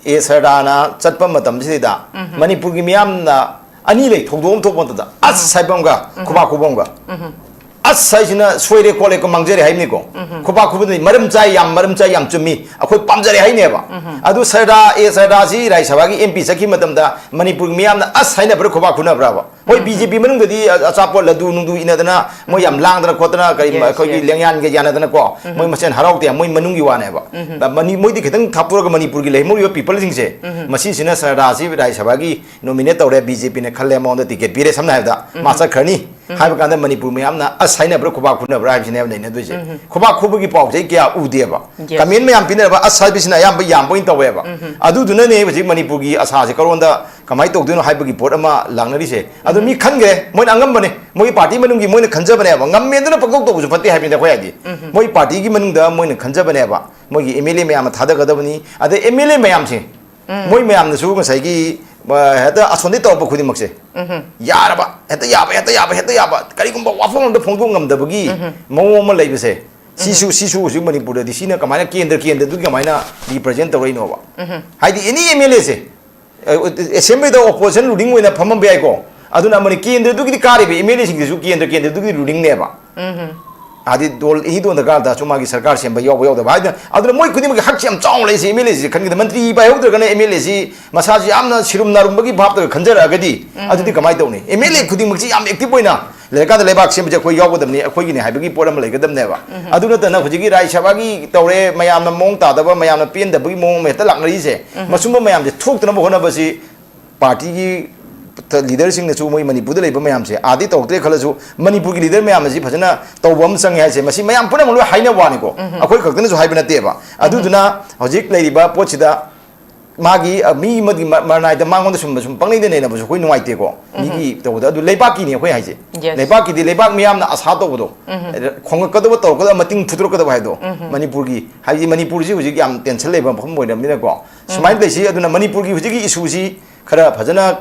ꯑꯦ ꯁꯔꯗꯥꯅ ꯆꯠꯄ ꯃꯇꯝꯁꯤꯗ ꯃꯅꯤꯄꯨꯔꯒꯤ ꯃꯤꯌꯥꯝꯅ ꯑꯅꯤ ꯂꯩ, ꯊꯧꯗꯣꯛ ꯑꯃ ꯊꯣꯛꯄ ꯃꯇꯝꯗ ꯑꯁ ꯍꯥꯏꯕ ꯑꯃꯒ ꯈꯨꯕꯥꯛ ꯈꯨꯕ ꯑꯃꯒ꯫ ꯑꯁ ꯍꯥꯏꯁꯤꯅ ꯁꯣꯏꯔꯦ ꯈꯣꯠꯂꯦ ꯀꯣ, ꯃꯥꯡꯖꯔꯦ ꯍꯥꯏꯕꯅꯤꯀꯣ꯫ ꯈꯨꯕꯥꯛ ꯈꯨꯕꯗꯨꯅ ꯃꯔꯝ ꯆꯥꯏ, ꯌꯥꯝ ꯃꯔꯝ ꯆꯥꯏ, ꯌꯥꯝ ꯆꯨꯝꯃꯤ, ꯑꯩꯈꯣꯏ ꯄꯥꯝꯖꯔꯦ ꯍꯥꯏꯅꯦꯕ꯫ ꯑꯗꯨ ꯁꯔꯗꯥ, ꯑꯦ, ꯁꯔꯗꯥꯁꯤ ꯔꯥꯖ꯭ꯌ ꯁꯚꯥꯒꯤ ꯑꯦꯝ ꯄꯤ ꯆꯠꯈꯤꯕ ꯃꯇꯝꯗ ꯃꯅꯤꯄꯨꯔꯒꯤ ꯃꯤꯌꯥꯝꯅ ꯑꯁ ꯍꯥꯏꯅꯕ꯭ꯔꯥ, ꯈꯨꯕꯥꯛ ꯈꯨꯅꯕ꯭ꯔꯥꯕ? ꯍꯣꯏ, ꯕꯤ ꯖꯦ ꯄꯤ ꯃꯅꯨꯡꯗꯗꯤ ꯑ-, ꯑꯆꯥꯄꯣꯠ ꯂꯗꯨ ꯅꯨꯡꯗꯨ ꯏꯟꯅꯗꯅ ꯃꯣꯏ ꯌꯥꯝ ꯂꯥꯡꯗꯅ ꯈꯣꯠꯇꯅ ꯀꯔꯤ Yes, ꯑꯩꯈꯣꯏꯒꯤ yes. ꯂꯦꯡꯌꯥꯟꯒ ꯌꯥꯅꯗꯅꯀꯣ, ꯃꯣꯏ ꯃꯁꯦꯟ ꯍꯔꯥꯎ ꯇꯌꯥꯝ ꯃꯣꯏ ꯃꯅꯨꯡꯒꯤ ꯋꯥꯅꯦꯕ꯫ ꯃꯅꯤ-, ꯃꯣꯏꯗꯤ ꯈꯤꯇꯪ ꯊꯥꯞꯇꯣꯔꯒ ꯃꯅꯤꯄꯨꯔꯒꯤ ꯂꯩꯍꯧꯔꯤꯕ ꯄꯤꯄꯜꯁꯤꯡꯁꯦ, ꯃꯁꯤꯁꯤꯅ ꯁꯔꯗꯥꯁꯤ ꯔꯥꯖ꯭ꯌ ꯁꯚꯥꯒꯤ ꯅꯣꯃꯤꯅꯦꯠ ꯇꯧꯔꯦ, ꯕꯤ ꯖꯦ ꯄꯤꯅ ꯈꯜꯂꯦ, ꯃꯉꯣꯟꯗ ꯇꯤꯀꯦꯠ ꯄꯤꯔꯦ, ꯁꯝꯅ ꯍꯥꯏꯔꯕꯗ ꯃꯥ ꯆꯠꯈ꯭ꯔꯅꯤ ꯍꯥꯏꯕ ꯀꯥꯟꯗ ꯃꯅꯤꯄꯨꯔ ꯃꯌꯥꯝꯅ ꯑꯁ ꯍꯥꯏꯅꯕ꯭ꯔꯥ, ꯈꯨꯕꯥꯛ ꯈꯨꯅꯕ꯭ꯔꯥ ꯍꯥꯏꯕꯁꯤꯅꯦꯕ ꯅꯩꯅꯗꯣꯏꯁꯦ꯫ ꯈꯨꯕꯥꯛ ꯈꯨꯕꯒꯤ ꯄꯥꯎꯁꯦ ꯑꯩ ꯀꯌꯥ ꯎꯗꯦꯕ꯫ Yes. ꯀꯃꯦꯟ ꯃꯌꯥꯝ ꯄꯤꯅꯔꯕ ꯑꯁ ꯍꯥꯏꯕꯁꯤꯅ ꯑꯌꯥꯝꯕ ꯌꯥꯝꯕ ꯑꯣꯏꯅ ꯇꯧꯋꯦꯕ꯫ ꯑꯗꯨꯗꯨꯅꯅꯦ ꯍꯧꯖꯤꯛ ꯃꯅꯤꯄꯨꯔꯒꯤ ꯑꯁꯥꯁꯦ ꯀꯔꯣꯟꯗ ꯀꯃꯥꯏꯅ ꯇꯧꯗꯣꯏꯅꯣ ꯍꯥꯏꯕꯒꯤ ꯄꯣꯠ ꯑꯃ ꯂꯥꯛꯅꯔꯤꯁꯦ꯫ ꯑꯗꯣ ꯃꯤ ꯈꯟꯈ꯭ꯔꯦ, ꯃꯣꯏꯅ ꯑꯉꯝꯕꯅꯦ, ꯃꯣꯏꯒꯤ ꯄꯥꯔꯇꯤ ꯃꯅꯨꯡꯒꯤ ꯃꯣꯏꯅ ꯈꯟꯖꯕꯅꯦꯕ, ꯉꯝꯃꯦꯗꯅ ꯄꯪꯇꯧ ꯇꯧꯕꯁꯨ ꯐꯠꯇꯦ ꯍꯥꯏꯕꯅꯤꯗ ꯑꯩꯈꯣꯏ ꯍꯥꯏꯗꯤ꯫ ꯃꯣꯏ ꯄꯥꯔꯇꯤꯒꯤ ꯃꯅꯨꯡꯗ ꯃꯣꯏꯅ ꯈꯟꯖꯕꯅꯦꯕ, ꯃꯣꯏꯒꯤ ꯑꯦꯝ ꯑꯦꯜ ꯑꯦ ꯃꯌꯥꯝ ꯑꯃ ꯊꯥꯗꯒꯗꯕꯅꯤ꯫ ꯑꯗꯩ ꯑꯦꯝ ꯑꯦꯜ ꯑꯦ ꯃꯌꯥꯝꯁꯦ, ꯃꯣꯏ ꯃꯌꯥꯝꯅꯁꯨ ꯉꯁꯥꯏꯒꯤ, ꯑ, ꯍꯦꯛꯇ ꯑꯁꯣꯝꯗꯒꯤ ꯇꯧꯔꯛꯄ ꯈꯨꯗꯤꯡꯃꯛꯁꯦ ꯌꯥꯔꯕ, ꯍꯦꯛꯇ ꯌꯥꯕ, ꯍꯦꯛꯇ ꯌꯥꯕ, ꯍꯦꯛꯇ ꯌꯥꯕ, ꯀꯔꯤꯒꯨꯝꯕ ꯋꯥꯐꯝ ꯑꯃꯗ ꯐꯣꯡꯗꯣꯛ ꯉꯝꯗꯕꯒꯤ ꯃꯑꯣꯡ ꯑꯃ ꯂꯩꯕꯁꯦ, ꯁꯤꯁꯨ, ꯁꯤꯁꯨ ꯍꯧꯖꯤꯛ ꯃꯅꯤꯄꯨꯔꯗꯗꯤ ꯁꯤꯅ ꯀꯃꯥꯏꯅ ꯀꯦꯟꯗ꯭ꯔ, ꯀꯦꯟꯗ꯭ꯔꯗꯨꯒꯤ ꯀꯃꯥꯏꯅ ꯔꯤꯄ꯭ꯔꯖꯦꯟ ꯇꯧꯔꯛꯏꯅꯣꯕ? ꯍꯥꯏꯗꯤ ꯑꯦꯅꯤ ꯑꯦꯝ ꯑꯦꯜ ꯑꯦꯁꯦ, ꯑꯦꯁꯦꯝꯕ꯭ꯂꯤꯗ ꯑꯣꯄꯣꯖꯤꯁꯟ ꯔꯨꯂꯤꯡ ꯑꯣꯏꯅ ꯐꯝꯃꯝꯕ ꯌꯥꯏꯀꯣ, ꯑꯗꯨꯅ ꯑꯃꯅ ꯀꯦꯟꯗ꯭ꯔꯗꯨꯒꯤꯗꯤ ꯀꯥꯔꯤꯕ ꯑꯦꯝ ꯑꯦꯜ ꯑꯦꯁꯤꯡꯗꯨꯁꯨ ꯀꯦꯟꯗ꯭ꯔ, ꯀꯦꯟꯗ꯭ꯔꯗꯨꯒꯤ ꯔꯨꯂꯤꯡꯅꯦꯕ꯫ ꯍꯥꯏꯗꯤ ꯗꯣꯜ, ꯑꯦꯅꯤ ꯗꯣꯟ ꯗꯔꯀꯥꯔ ꯇꯥꯔꯁꯨ ꯃꯥꯒꯤ ꯁꯔꯀꯥꯔ ꯁꯦꯝꯕ ꯌꯥꯎꯕ ꯌꯥꯎꯗꯕ ꯍꯥꯏꯗꯅ, ꯑꯗꯨꯅ ꯃꯣꯏ ꯈꯨꯗꯤꯡꯃꯛꯀꯤ ꯍꯛꯁꯦ ꯌꯥꯝ ꯆꯥꯎꯅ ꯂꯩꯁꯦ꯫ ꯑꯦꯝ ꯑꯦꯜ ꯑꯦꯁꯤ ꯈꯟꯒꯗ, ꯃꯟꯇ꯭ꯔꯤ ꯄꯥꯏꯍꯧꯗ꯭ꯔꯒꯅ ꯑꯦꯝ ꯑꯦꯜ ꯑꯦꯁꯤ ꯃꯁꯥꯁꯤ ꯌꯥꯝꯅ ꯁꯤꯔꯨꯝ ꯅꯥꯔꯨꯝꯕꯒꯤ ꯚꯥꯞꯇꯒ ꯈꯟꯖꯔꯛꯑꯒꯗꯤ, ꯑꯗꯨꯗꯤ ꯀꯃꯥꯏꯅ ꯇꯧꯅꯤ? ꯑꯦꯝ ꯑꯦꯜ ꯑꯦ ꯈꯨꯗꯤꯡꯃꯛꯁꯤ ꯌꯥꯝ ꯑꯦꯛꯇꯤꯚ ꯑꯣꯏꯅ ꯂꯩꯔꯀꯥꯟꯗ ꯂꯩꯕꯥꯛ ꯁꯦꯝꯕꯁꯦ ꯑꯩꯈꯣꯏ ꯌꯥꯎꯒꯗꯕꯅꯤ, ꯑꯩꯈꯣꯏꯒꯤꯅꯤ ꯍꯥꯏꯕꯒꯤ ꯄꯣꯠ ꯑꯃ ꯂꯩꯒꯗꯕꯅꯦꯕ꯫ ꯑꯗꯨ ꯅꯠꯇꯅ ꯍꯧꯖꯤꯛꯀꯤ ꯔꯥꯖ꯭ꯌ ꯁꯚꯥꯒꯤ ꯇꯧꯔꯦ, ꯃꯌꯥꯝꯅ ꯃꯑꯣꯡ ꯇꯥꯗꯕ, ꯃꯌꯥꯝꯅ ꯄꯦꯟꯗꯕꯒꯤ ꯃꯑꯣꯡ ꯑꯃ ꯍꯦꯛꯇ ꯂꯥꯛꯅꯔꯤꯁꯦ, ꯃꯁꯨꯝꯕ ꯃꯌꯥꯝꯁꯦ ꯊꯣꯛꯇꯅꯕ ꯍꯣꯠꯅꯕꯁꯤ ꯄꯥꯔꯇꯤꯒꯤ ꯂꯤꯗꯔꯁꯤꯡꯅꯁꯨ, ꯃꯣꯏ ꯃꯅꯤꯄꯨꯔꯗ ꯂꯩꯕ ꯃꯌꯥꯝꯁꯦ ꯑꯥꯗꯤ ꯇꯧꯔꯛꯇ꯭ꯔꯦ ꯈꯜꯂꯁꯨ, ꯃꯅꯤꯄꯨꯔꯒꯤ ꯂꯤꯗꯔ ꯃꯌꯥꯝ ꯑꯁꯤ ꯐꯖꯅ ꯇꯧꯕ ꯑꯃ ꯆꯪꯉꯦ ꯍꯥꯏꯁꯦ, ꯃꯁꯤ ꯃꯌꯥꯝ ꯄꯨꯝꯅꯃꯛ ꯂꯣꯏ ꯍꯥꯏꯅꯕ ꯋꯥꯅꯤꯀꯣ, ꯑꯩꯈꯣꯏ ꯈꯛꯇꯅꯁꯨ ꯍꯥꯏꯕ ꯅꯠꯇꯦꯕ꯫ ꯑꯗꯨꯗꯨꯅ ꯍꯧꯖꯤꯛ ꯂꯩꯔꯤꯕ ꯄꯣꯠꯁꯤꯗ ꯃꯥꯒꯤ, ꯑ, ꯃꯤ ꯑꯃꯒꯤ ꯃ-, ꯃꯔꯅꯥꯏꯗ ꯃꯉꯣꯟꯗ ꯁꯨꯝꯕ ꯁꯨꯝ ꯄꯪꯅꯩꯗ ꯅꯩꯅꯕꯁꯨ ꯑꯩꯈꯣꯏ ꯅꯨꯡꯉꯥꯏꯇꯦꯀꯣ꯫ ꯃꯤꯒꯤ ꯇꯧꯕꯗ, ꯑꯗꯨ ꯂꯩꯕꯥꯛꯀꯤꯅꯤ ꯑꯩꯈꯣꯏ ꯍꯥꯏꯁꯦ꯫ Yes. ꯂꯩꯕꯥꯛꯀꯤꯗꯤ ꯂꯩꯕꯥꯛ ꯃꯤꯌꯥꯝꯅ ꯑꯁꯥ ꯇꯧꯕꯗꯣ, ꯈꯣꯡꯉꯛꯀꯗꯕ, ꯇꯧꯔꯛꯀꯗꯕ, ꯃꯇꯤꯡ ꯐꯨꯗꯣꯔꯛꯀꯗꯕ ꯍꯥꯏꯗꯣ, ꯃꯅꯤꯄꯨꯔꯒꯤ, ꯍꯥꯏꯗꯤ ꯃꯅꯤꯄꯨꯔꯁꯤ ꯍꯧꯖꯤꯛ ꯌꯥꯝ ꯇꯦꯟꯁꯟ ꯂꯩꯕ ꯃꯐꯝ ꯑꯣꯏꯔꯕꯅꯤꯅꯀꯣ, ꯁꯨꯃꯥꯏꯅ ꯂꯩꯁꯤ꯫ ꯑꯗꯨꯅ ꯃꯅꯤꯄꯨꯔꯒꯤ ꯍꯧꯖꯤꯛꯀꯤ ꯏꯁꯨꯁꯤ ꯈꯔ ꯐꯖꯅ,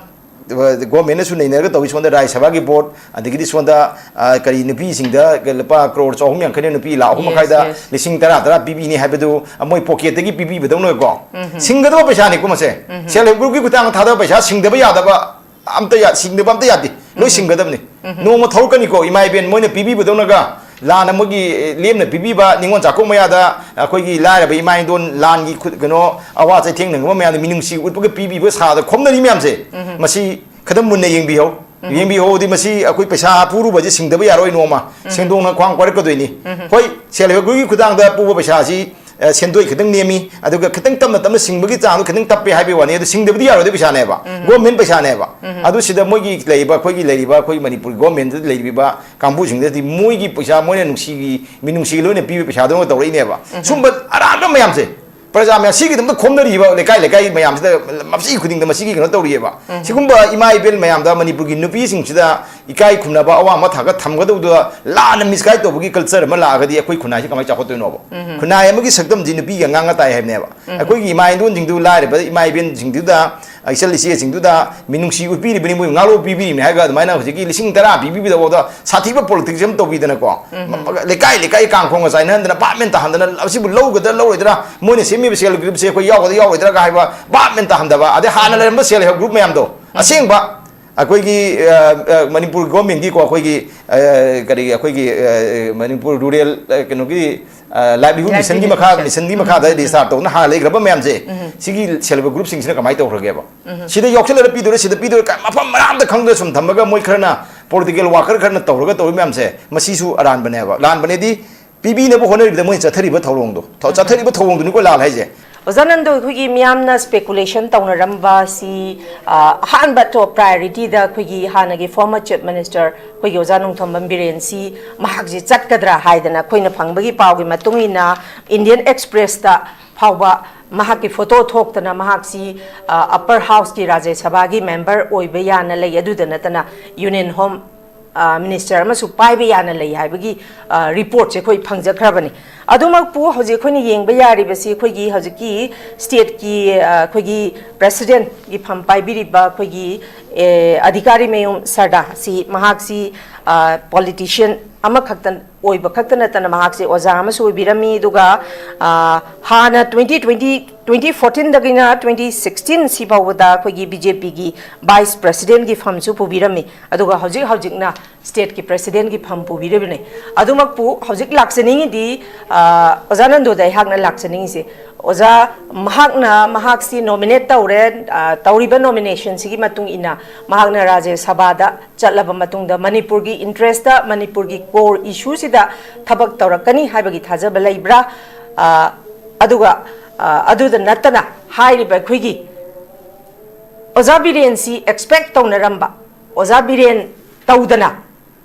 ꯑ, ꯒꯣꯔꯃꯦꯟꯅꯁꯨ ꯅꯩꯅꯔꯒ ꯇꯧꯏ꯫ ꯁꯣꯝꯗ ꯔꯥꯖ꯭ꯌ ꯁꯚꯥꯒꯤ ꯕꯣꯔꯗ, ꯑꯗꯒꯤꯗꯤ ꯁꯣꯝꯗ, ꯑ, ꯀꯔꯤ, ꯅꯨꯄꯤꯁꯤꯡꯗ ꯂꯨꯄꯥ ꯀ꯭ꯔꯣꯔ ꯆꯍꯨꯝ ꯌꯥꯡꯈꯩꯅ ꯅꯨꯄꯤ ꯂꯥꯈ ꯑꯍꯨꯝ Yes, ꯃꯈꯥꯏꯗ yes. ꯂꯤꯁꯤꯡ ꯇꯔꯥ ꯇꯔꯥ ꯄꯤꯕꯤꯅꯤ ꯍꯥꯏꯕꯗꯨ, ꯑ, ꯃꯣꯏ ꯄꯣꯀꯦꯠꯇꯒꯤ ꯄꯤꯕꯤꯕꯗꯧꯅꯀꯣ꯫ ꯁꯤꯡꯒꯗꯕ ꯄꯩꯁꯥꯅꯤꯀꯣ ꯃꯁꯦ꯫ Self help groupꯀꯤ ꯈꯨꯠꯊꯥꯡꯗ ꯊꯥꯗꯕ ꯄꯩꯁꯥ, ꯁꯤꯡꯗꯕ ꯌꯥꯗꯕ꯫ ꯑꯝꯇ ꯌꯥ-, ꯁꯤꯡꯗꯕ ꯑꯝꯇ ꯌꯥꯗꯦ꯫ ꯂꯣꯏ ꯁꯤꯡꯒꯗꯕꯅꯤ꯫ ꯅꯣꯡꯃ ꯊꯧꯔꯛꯀꯅꯤꯀꯣ, ꯏꯃꯥ ꯏꯕꯦꯟ, ꯃꯣꯏꯅ ꯄꯤꯕꯤꯕꯗꯧꯅꯒ ꯂꯥꯟꯅ ꯃꯣꯏꯒꯤ, ꯑꯦ, ꯂꯦꯝꯅ ꯄꯤꯕꯤꯕ ꯅꯤꯉꯣꯜ ꯆꯥꯛꯀꯧ ꯃꯌꯥꯗ ꯑꯩꯈꯣꯏꯒꯤ ꯂꯥꯏꯔꯕ ꯏꯃꯥ ꯏꯟꯗꯣꯟ ꯂꯥꯟꯒꯤ ꯈꯨ-, ꯀꯩꯅꯣ, ꯑꯋꯥ ꯆꯩꯊꯦꯡ ꯅꯪꯕ ꯃꯌꯥꯝꯗ ꯃꯤꯅꯨꯡꯁꯤ ꯎꯠꯄꯒ ꯄꯤꯕꯤꯕ ꯁꯥꯗ ꯈꯣꯝꯅꯔꯤ ꯃꯌꯥꯝꯁꯦ, ꯃꯁꯤ ꯈꯤꯇꯪ ꯃꯨꯟꯅ ꯌꯦꯡꯕꯤꯍꯧ꯫ ꯌꯦꯡꯕꯤꯍꯧꯗꯤ ꯃꯁꯤ ꯑꯩꯈꯣꯏ ꯄꯩꯁꯥ ꯄꯨꯔꯨꯕꯁꯦ ꯁꯤꯡꯗꯕ ꯌꯥꯔꯣꯏ ꯅꯣꯡꯃ꯫ ꯁꯦꯟꯗꯣꯡꯅ ꯈ꯭ꯋꯥꯡ ꯀꯣꯏꯔꯛꯀꯗꯣꯏꯅꯤ꯫ ꯍꯣꯏ, ꯁꯦꯜꯐ ꯍꯦꯜꯞ ꯒ꯭ꯔꯨꯞꯀꯤ ꯈꯨꯊꯥꯡꯗ ꯄꯨꯕ ꯄꯩꯁꯥꯁꯤ ꯑ, ꯁꯦꯟꯗꯣꯏ ꯈꯤꯇꯪ ꯅꯦꯝꯃꯤ, ꯑꯗꯨꯒ ꯈꯤꯇꯪ ꯇꯞꯅ ꯇꯞꯅ ꯁꯤꯡꯕꯒꯤ ꯆꯥꯡꯗꯣ ꯈꯤꯇꯪ ꯇꯞꯄꯦ ꯍꯥꯏꯕꯒꯤ ꯋꯥꯅꯤ꯫ ꯑꯗꯨ ꯁꯤꯡꯗꯕꯗꯤ ꯌꯥꯔꯣꯏꯗꯕ ꯄꯩꯁꯥꯅꯦꯕ, ꯒꯣꯔꯃꯦꯟ ꯄꯩꯁꯥꯅꯦꯕ꯫ ꯑꯗꯨ ꯁꯤꯗ ꯃꯣꯏꯒꯤ ꯂꯩꯔꯤꯕ, ꯑꯩꯈꯣꯏꯒꯤ ꯂꯩꯔꯤꯕ, ꯑꯩꯈꯣꯏꯒꯤ ꯃꯅꯤꯄꯨꯔ ꯒꯣꯔꯃꯦꯟꯗ ꯂꯩꯔꯤꯕ ꯀꯥꯡꯕꯨꯁꯤꯡꯗꯗꯤ ꯃꯣꯏꯒꯤ ꯄꯩꯁꯥ, ꯃꯣꯏꯅ ꯅꯨꯡꯁꯤꯒꯤ, ꯃꯤꯅꯨꯡꯁꯤꯒꯤ ꯂꯣꯏꯅ ꯄꯤꯕ ꯄꯩꯁꯥꯗꯧꯅ ꯇꯧꯔꯛꯏꯅꯦꯕ꯫ ꯁꯨꯝꯕ ꯑꯔꯥꯟꯕ ꯃꯌꯥꯝꯁꯦ, ꯄ꯭ꯔꯖꯥ ꯃꯌꯥꯝ ꯁꯤꯒꯤꯗꯃꯛꯇ ꯈꯣꯝꯅꯔꯤꯕ ꯂꯩꯀꯥꯏ ꯂꯩꯀꯥꯏ ꯃꯌꯥꯝꯁꯤꯗ ꯃꯐꯝ ꯈꯨꯗꯤꯡꯗ ꯃꯁꯤꯒꯤ ꯀꯩꯅꯣ ꯇꯧꯔꯤꯑꯕ꯫ ꯁꯤꯒꯨꯝꯕ ꯏꯃꯥ ꯏꯕꯦꯜ ꯃꯌꯥꯝꯗ, ꯃꯅꯤꯄꯨꯔꯒꯤ ꯅꯨꯄꯤꯁꯤꯡꯁꯤꯗ ꯏꯀꯥꯏ ꯈꯨꯝꯅꯕ ꯑꯋꯥꯡꯕ ꯊꯥꯛꯇ ꯊꯝꯒꯗꯧꯗꯨꯗ ꯂꯥꯟꯅ ꯃꯤꯁꯒꯥꯏꯠ ꯇꯧꯕꯒꯤ ꯀꯜꯆꯔ ꯑꯃ ꯂꯥꯛꯑꯒꯗꯤ ꯑꯩꯈꯣꯏ ꯈꯨꯟꯅꯥꯏꯁꯤ ꯀꯃꯥꯏꯅ ꯆꯥꯎꯈꯠꯇꯣꯏꯅꯣꯕ? ꯈꯨꯟꯅꯥꯏ ꯑꯃꯒꯤ ꯁꯛꯇꯝꯁꯤ ꯅꯨꯄꯤꯒꯤ ꯑꯉꯥꯡꯅ ꯇꯥꯏ ꯍꯥꯏꯕꯅꯦꯕ꯫ ꯑꯩꯈꯣꯏꯒꯤ ꯏꯃꯥ ꯏꯟꯗꯣꯟꯁꯤꯡꯗꯨ, ꯂꯥꯏꯔꯕ ꯏꯃꯥ ꯏꯕꯦꯟꯁꯤꯡꯗꯨꯗ, ꯏꯆꯜ ꯏꯆꯦꯁꯤꯡꯗꯨꯗ ꯃꯤꯅꯨꯡꯁꯤ ꯎꯠꯄꯤꯔꯤꯕꯅꯤ, ꯃꯣꯏ ꯉꯥꯂꯣ ꯄꯤꯕꯤꯔꯤꯕꯅꯤ ꯍꯥꯏꯔꯒ ꯑꯗꯨꯃꯥꯏꯅ ꯍꯧꯖꯤꯛꯀꯤ ꯂꯤꯁꯤꯡ ꯇꯔꯥ ꯄꯤꯕꯤꯕꯗꯐꯥꯎꯗ ꯁꯥꯊꯤꯕ ꯄꯣꯂꯤꯇꯤꯛꯁ ꯑꯃ ꯇꯧꯕꯤꯗꯅꯀꯣ, ꯂꯩꯀꯥꯏ ꯂꯩꯀꯥꯏ ꯀꯥꯡꯈꯣꯡꯒ ꯆꯥꯏꯅꯍꯟꯗꯅ, ꯚꯥꯞ ꯃꯦꯟ ꯇꯥꯍꯟꯗꯅ, ꯑꯁꯤꯕꯨ ꯂꯧꯒꯗ꯭ꯔꯥ ꯂꯧꯔꯣꯏꯗ꯭ꯔꯥ, ꯃꯣꯏꯅ ꯁꯦꯝꯃꯤꯕ ꯁꯦꯜ ꯒ꯭ꯔꯨꯞꯁꯦ ꯑꯩꯈꯣꯏ ꯌꯥꯎꯒꯗ꯭ꯔꯥ ꯌꯥꯎꯔꯣꯏꯗ꯭ꯔꯥꯒ ꯍꯥꯏꯕ ꯚꯥꯞ ꯃꯦꯟ ꯇꯥꯍꯟꯗꯕ, ꯑꯗꯩ ꯍꯥꯟꯅ ꯂꯩꯔꯝꯕ ꯁꯦꯜꯐ ꯍꯦꯜꯞ ꯒ꯭ꯔꯨꯞ ꯃꯌꯥꯝꯗꯣ, ꯑꯁꯦꯡꯕ ꯑꯩꯈꯣꯏꯒꯤ, ꯑ, ꯑ, ꯃꯅꯤꯄꯨꯔ ꯒꯣꯔꯃꯦꯟꯒꯤꯀꯣ, ꯑꯩꯈꯣꯏꯒꯤ, ꯑ, ꯀꯔꯤ, ꯑꯩꯈꯣꯏꯒꯤ, ꯑ, ꯃꯅꯤꯄꯨꯔ ꯔꯨꯔꯦꯜ, ꯑ, ꯀꯩꯅꯣꯒꯤ, ꯑ, ꯂꯥꯏꯚꯂꯤꯍꯨꯗ ꯃꯤꯁꯟꯒꯤ ꯃꯈꯥ, ꯃꯤꯁꯟꯒꯤ ꯃꯈꯥꯗ ꯔꯦꯖꯤꯁꯇꯥꯔ ꯇꯧꯗꯨꯅ ꯍꯥꯟꯅ ꯂꯩꯈ꯭ꯔꯕ ꯃꯌꯥꯝꯁꯦ, ꯁꯤꯒꯤ ꯁꯦꯜꯐ ꯍꯦꯜꯞ ꯒ꯭ꯔꯨꯞꯁꯤꯡꯁꯤꯅ ꯀꯃꯥꯏꯅ ꯇꯧꯈ꯭ꯔꯒꯦꯕ? ꯁꯤꯗ ꯌꯥꯎꯁꯜꯂꯒ ꯄꯤꯗꯣꯏꯔꯥ, ꯁꯤꯗ ꯄꯤꯗꯣꯏꯔꯥ, ꯀ-, ꯃꯐꯝ ꯃꯔꯥꯡꯗ ꯈꯪꯗꯅ ꯁꯨꯝ ꯊꯝꯃꯒ ꯃꯣꯏ ꯈꯔꯅ, ꯄꯣꯂꯤꯇꯤꯀꯦꯜ ꯋꯥꯀꯔ ꯈꯔꯅ ꯇꯧꯔꯒ ꯇꯧꯔꯤ ꯃꯌꯥꯝꯁꯦ, ꯃꯁꯤꯁꯨ ꯑꯔꯥꯟꯕꯅꯦꯕ꯫ ꯂꯥꯟꯕꯅꯦꯗꯤ ꯄꯤꯕꯤꯅꯕ ꯍꯣꯠꯅꯔꯤꯕꯗ ꯃꯣꯏꯅ ꯆꯠꯊꯔꯤꯕ ꯊꯧꯑꯣꯡꯗꯣ, ꯊꯧ-, ꯆꯠꯊꯔꯤꯕ ꯊꯧꯑꯣꯡꯗꯨꯅꯤꯀꯣ ꯂꯥꯜ ꯍꯥꯏꯁꯦ꯫ ꯑꯣꯖꯥ ꯅꯟꯗꯣ, ꯑꯩꯈꯣꯏꯒꯤ ꯃꯤꯌꯥꯝꯅ ꯁ꯭ꯄꯦꯀꯨꯂꯦꯁꯟ ꯇꯧꯅꯔꯝꯕ ꯁꯤ, ꯑ, ꯑꯍꯥꯟꯕ ꯇꯣꯞ ꯄ꯭ꯔꯥꯏꯌꯣꯔꯤꯇꯤꯗ ꯑꯩꯈꯣꯏꯒꯤ ꯍꯥꯟꯅꯒꯤ ꯐꯣꯔꯃꯔ ꯆꯤꯐ ꯃꯤꯅꯤꯁꯇꯔ ꯑꯩꯈꯣꯏꯒꯤ ꯑꯣꯖꯥ ꯅꯣꯡꯊꯣꯝꯕꯝ ꯕꯤꯔꯦꯟꯁꯤ ꯃꯍꯥꯛꯁꯤ ꯆꯠꯀꯗ꯭ꯔꯥ ꯍꯥꯏꯗꯅ ꯑꯩꯈꯣꯏꯅ ꯐꯪꯕꯒꯤ ꯄꯥꯎꯒꯤ ꯃꯇꯨꯡ ꯏꯟꯅ ꯏꯟꯗꯤꯌꯟ ꯑꯦꯛꯁꯄ꯭ꯔꯦꯁꯇ ꯐꯥꯎꯕ ꯃꯍꯥꯛꯀꯤ ꯐꯣꯇꯣ ꯊꯣꯛꯇꯅ ꯃꯍꯥꯛꯁꯤ, ꯑ, ꯑꯞꯄꯔ ꯍꯥꯎꯁꯀꯤ ꯔꯥꯖ꯭ꯌ ꯁꯚꯥꯒꯤ ꯃꯦꯝꯕꯔ ꯑꯣꯏꯕ ꯌꯥꯅ ꯂꯩ꯫ ꯑꯗꯨꯗ ꯅꯠꯇꯅ ꯌꯨꯅꯤꯌꯟ ꯍꯣꯝ, ꯑ, ꯃꯤꯅꯤꯁꯇꯔ ꯑꯃꯁꯨ ꯄꯥꯏꯕ ꯌꯥꯅ ꯂꯩ ꯍꯥꯏꯕꯒꯤ, ꯑ, ꯔꯤꯄꯣꯔꯠꯁꯦ ꯑꯩꯈꯣꯏ ꯐꯪꯖꯈ꯭ꯔꯕꯅꯤ꯫ ꯑꯗꯨꯃꯛꯄꯨ ꯍꯧꯖꯤꯛ ꯑꯩꯈꯣꯏꯅ ꯌꯦꯡꯕ ꯌꯥꯔꯤꯕꯁꯤ ꯑꯩꯈꯣꯏꯒꯤ ꯍꯧꯖꯤꯛꯀꯤ stateꯀꯤ, ꯑ, ꯑꯩꯈꯣꯏꯒꯤ presidentꯀꯤ ꯐꯝ ꯄꯥꯏꯕꯤꯔꯤꯕ ꯑꯩꯈꯣꯏꯒꯤ, ꯑꯦ, ꯑꯙꯤꯀꯥꯔꯤ ꯃꯌꯨꯝ ꯁꯔꯗꯥ ꯁꯤ, ꯃꯍꯥꯛꯁꯤ, ꯑ, politician ꯑꯃꯈꯛꯇ ꯑꯣꯏꯕ ꯈꯛꯇ ꯅꯠꯇꯅ ꯃꯍꯥꯛꯁꯤ ꯑꯣꯖꯥ ꯑꯃꯁꯨ ꯑꯣꯏꯕꯤꯔꯝꯃꯤ꯫ ꯑꯗꯨꯒ, ꯑ, ꯍꯥꯟꯅ twenty twenty, twenty fourteenꯗꯒꯤꯅ twenty sixteen ꯁꯤ ꯐꯥꯎꯕꯗ ꯑꯩꯈꯣꯏꯒꯤ BJPꯒꯤ vice presidentꯀꯤ ꯐꯝꯁꯨ ꯄꯨꯕꯤꯔꯝꯃꯤ꯫ ꯑꯗꯨꯒ ꯍꯧꯖꯤꯛ ꯍꯧꯖꯤꯛꯅ stateꯀꯤ presidentꯀꯤ ꯐꯝ ꯄꯨꯕꯤꯔꯤꯕꯅꯤ꯫ ꯑꯗꯨꯃꯛꯄꯨ ꯍꯧꯖꯤꯛ ꯂꯥꯛꯆꯅꯤꯡꯉꯤꯗꯤ, ꯑ, ꯑꯣꯖꯥ ꯅꯟꯗꯨꯗ ꯑꯩꯍꯥꯛꯅ ꯂꯥꯛꯆꯅꯤꯡꯉꯤꯁꯦ, ꯑꯣꯖꯥ, ꯃꯍꯥꯛꯅ, ꯃꯍꯥꯛꯁꯤ nominate ꯇꯧꯔꯦ, ꯑ, ꯇꯧꯔꯤꯕ nominationꯁꯤꯒꯤ ꯃꯇꯨꯡ ꯏꯟꯅ ꯃꯍꯥꯛꯅ ꯔꯥꯖ꯭ꯌ ꯁꯚꯥꯗ ꯆꯠꯂꯕ ꯃꯇꯨꯡꯗ ꯃꯅꯤꯄꯨꯔꯒꯤ interestꯇ, ꯃꯅꯤꯄꯨꯔꯒꯤ core issueꯁꯤꯗ ꯊꯕꯛ ꯇꯧꯔꯛꯀꯅꯤ ꯍꯥꯏꯕꯒꯤ ꯊꯥꯖꯕ ꯂꯩꯕ꯭ꯔꯥ? ꯑ, ꯑꯗꯨꯒ, ꯑ, ꯑꯗꯨꯗ ꯅꯠꯇꯅ ꯍꯥꯏꯔꯤꯕ ꯑꯩꯈꯣꯏꯒꯤ ꯑꯣꯖꯥ ꯕꯤꯔꯦꯟꯁꯤ expect ꯇꯧꯅꯔꯝꯕ, ꯑꯣꯖꯥ ꯕꯤꯔꯦꯟ ꯇꯧꯗꯅ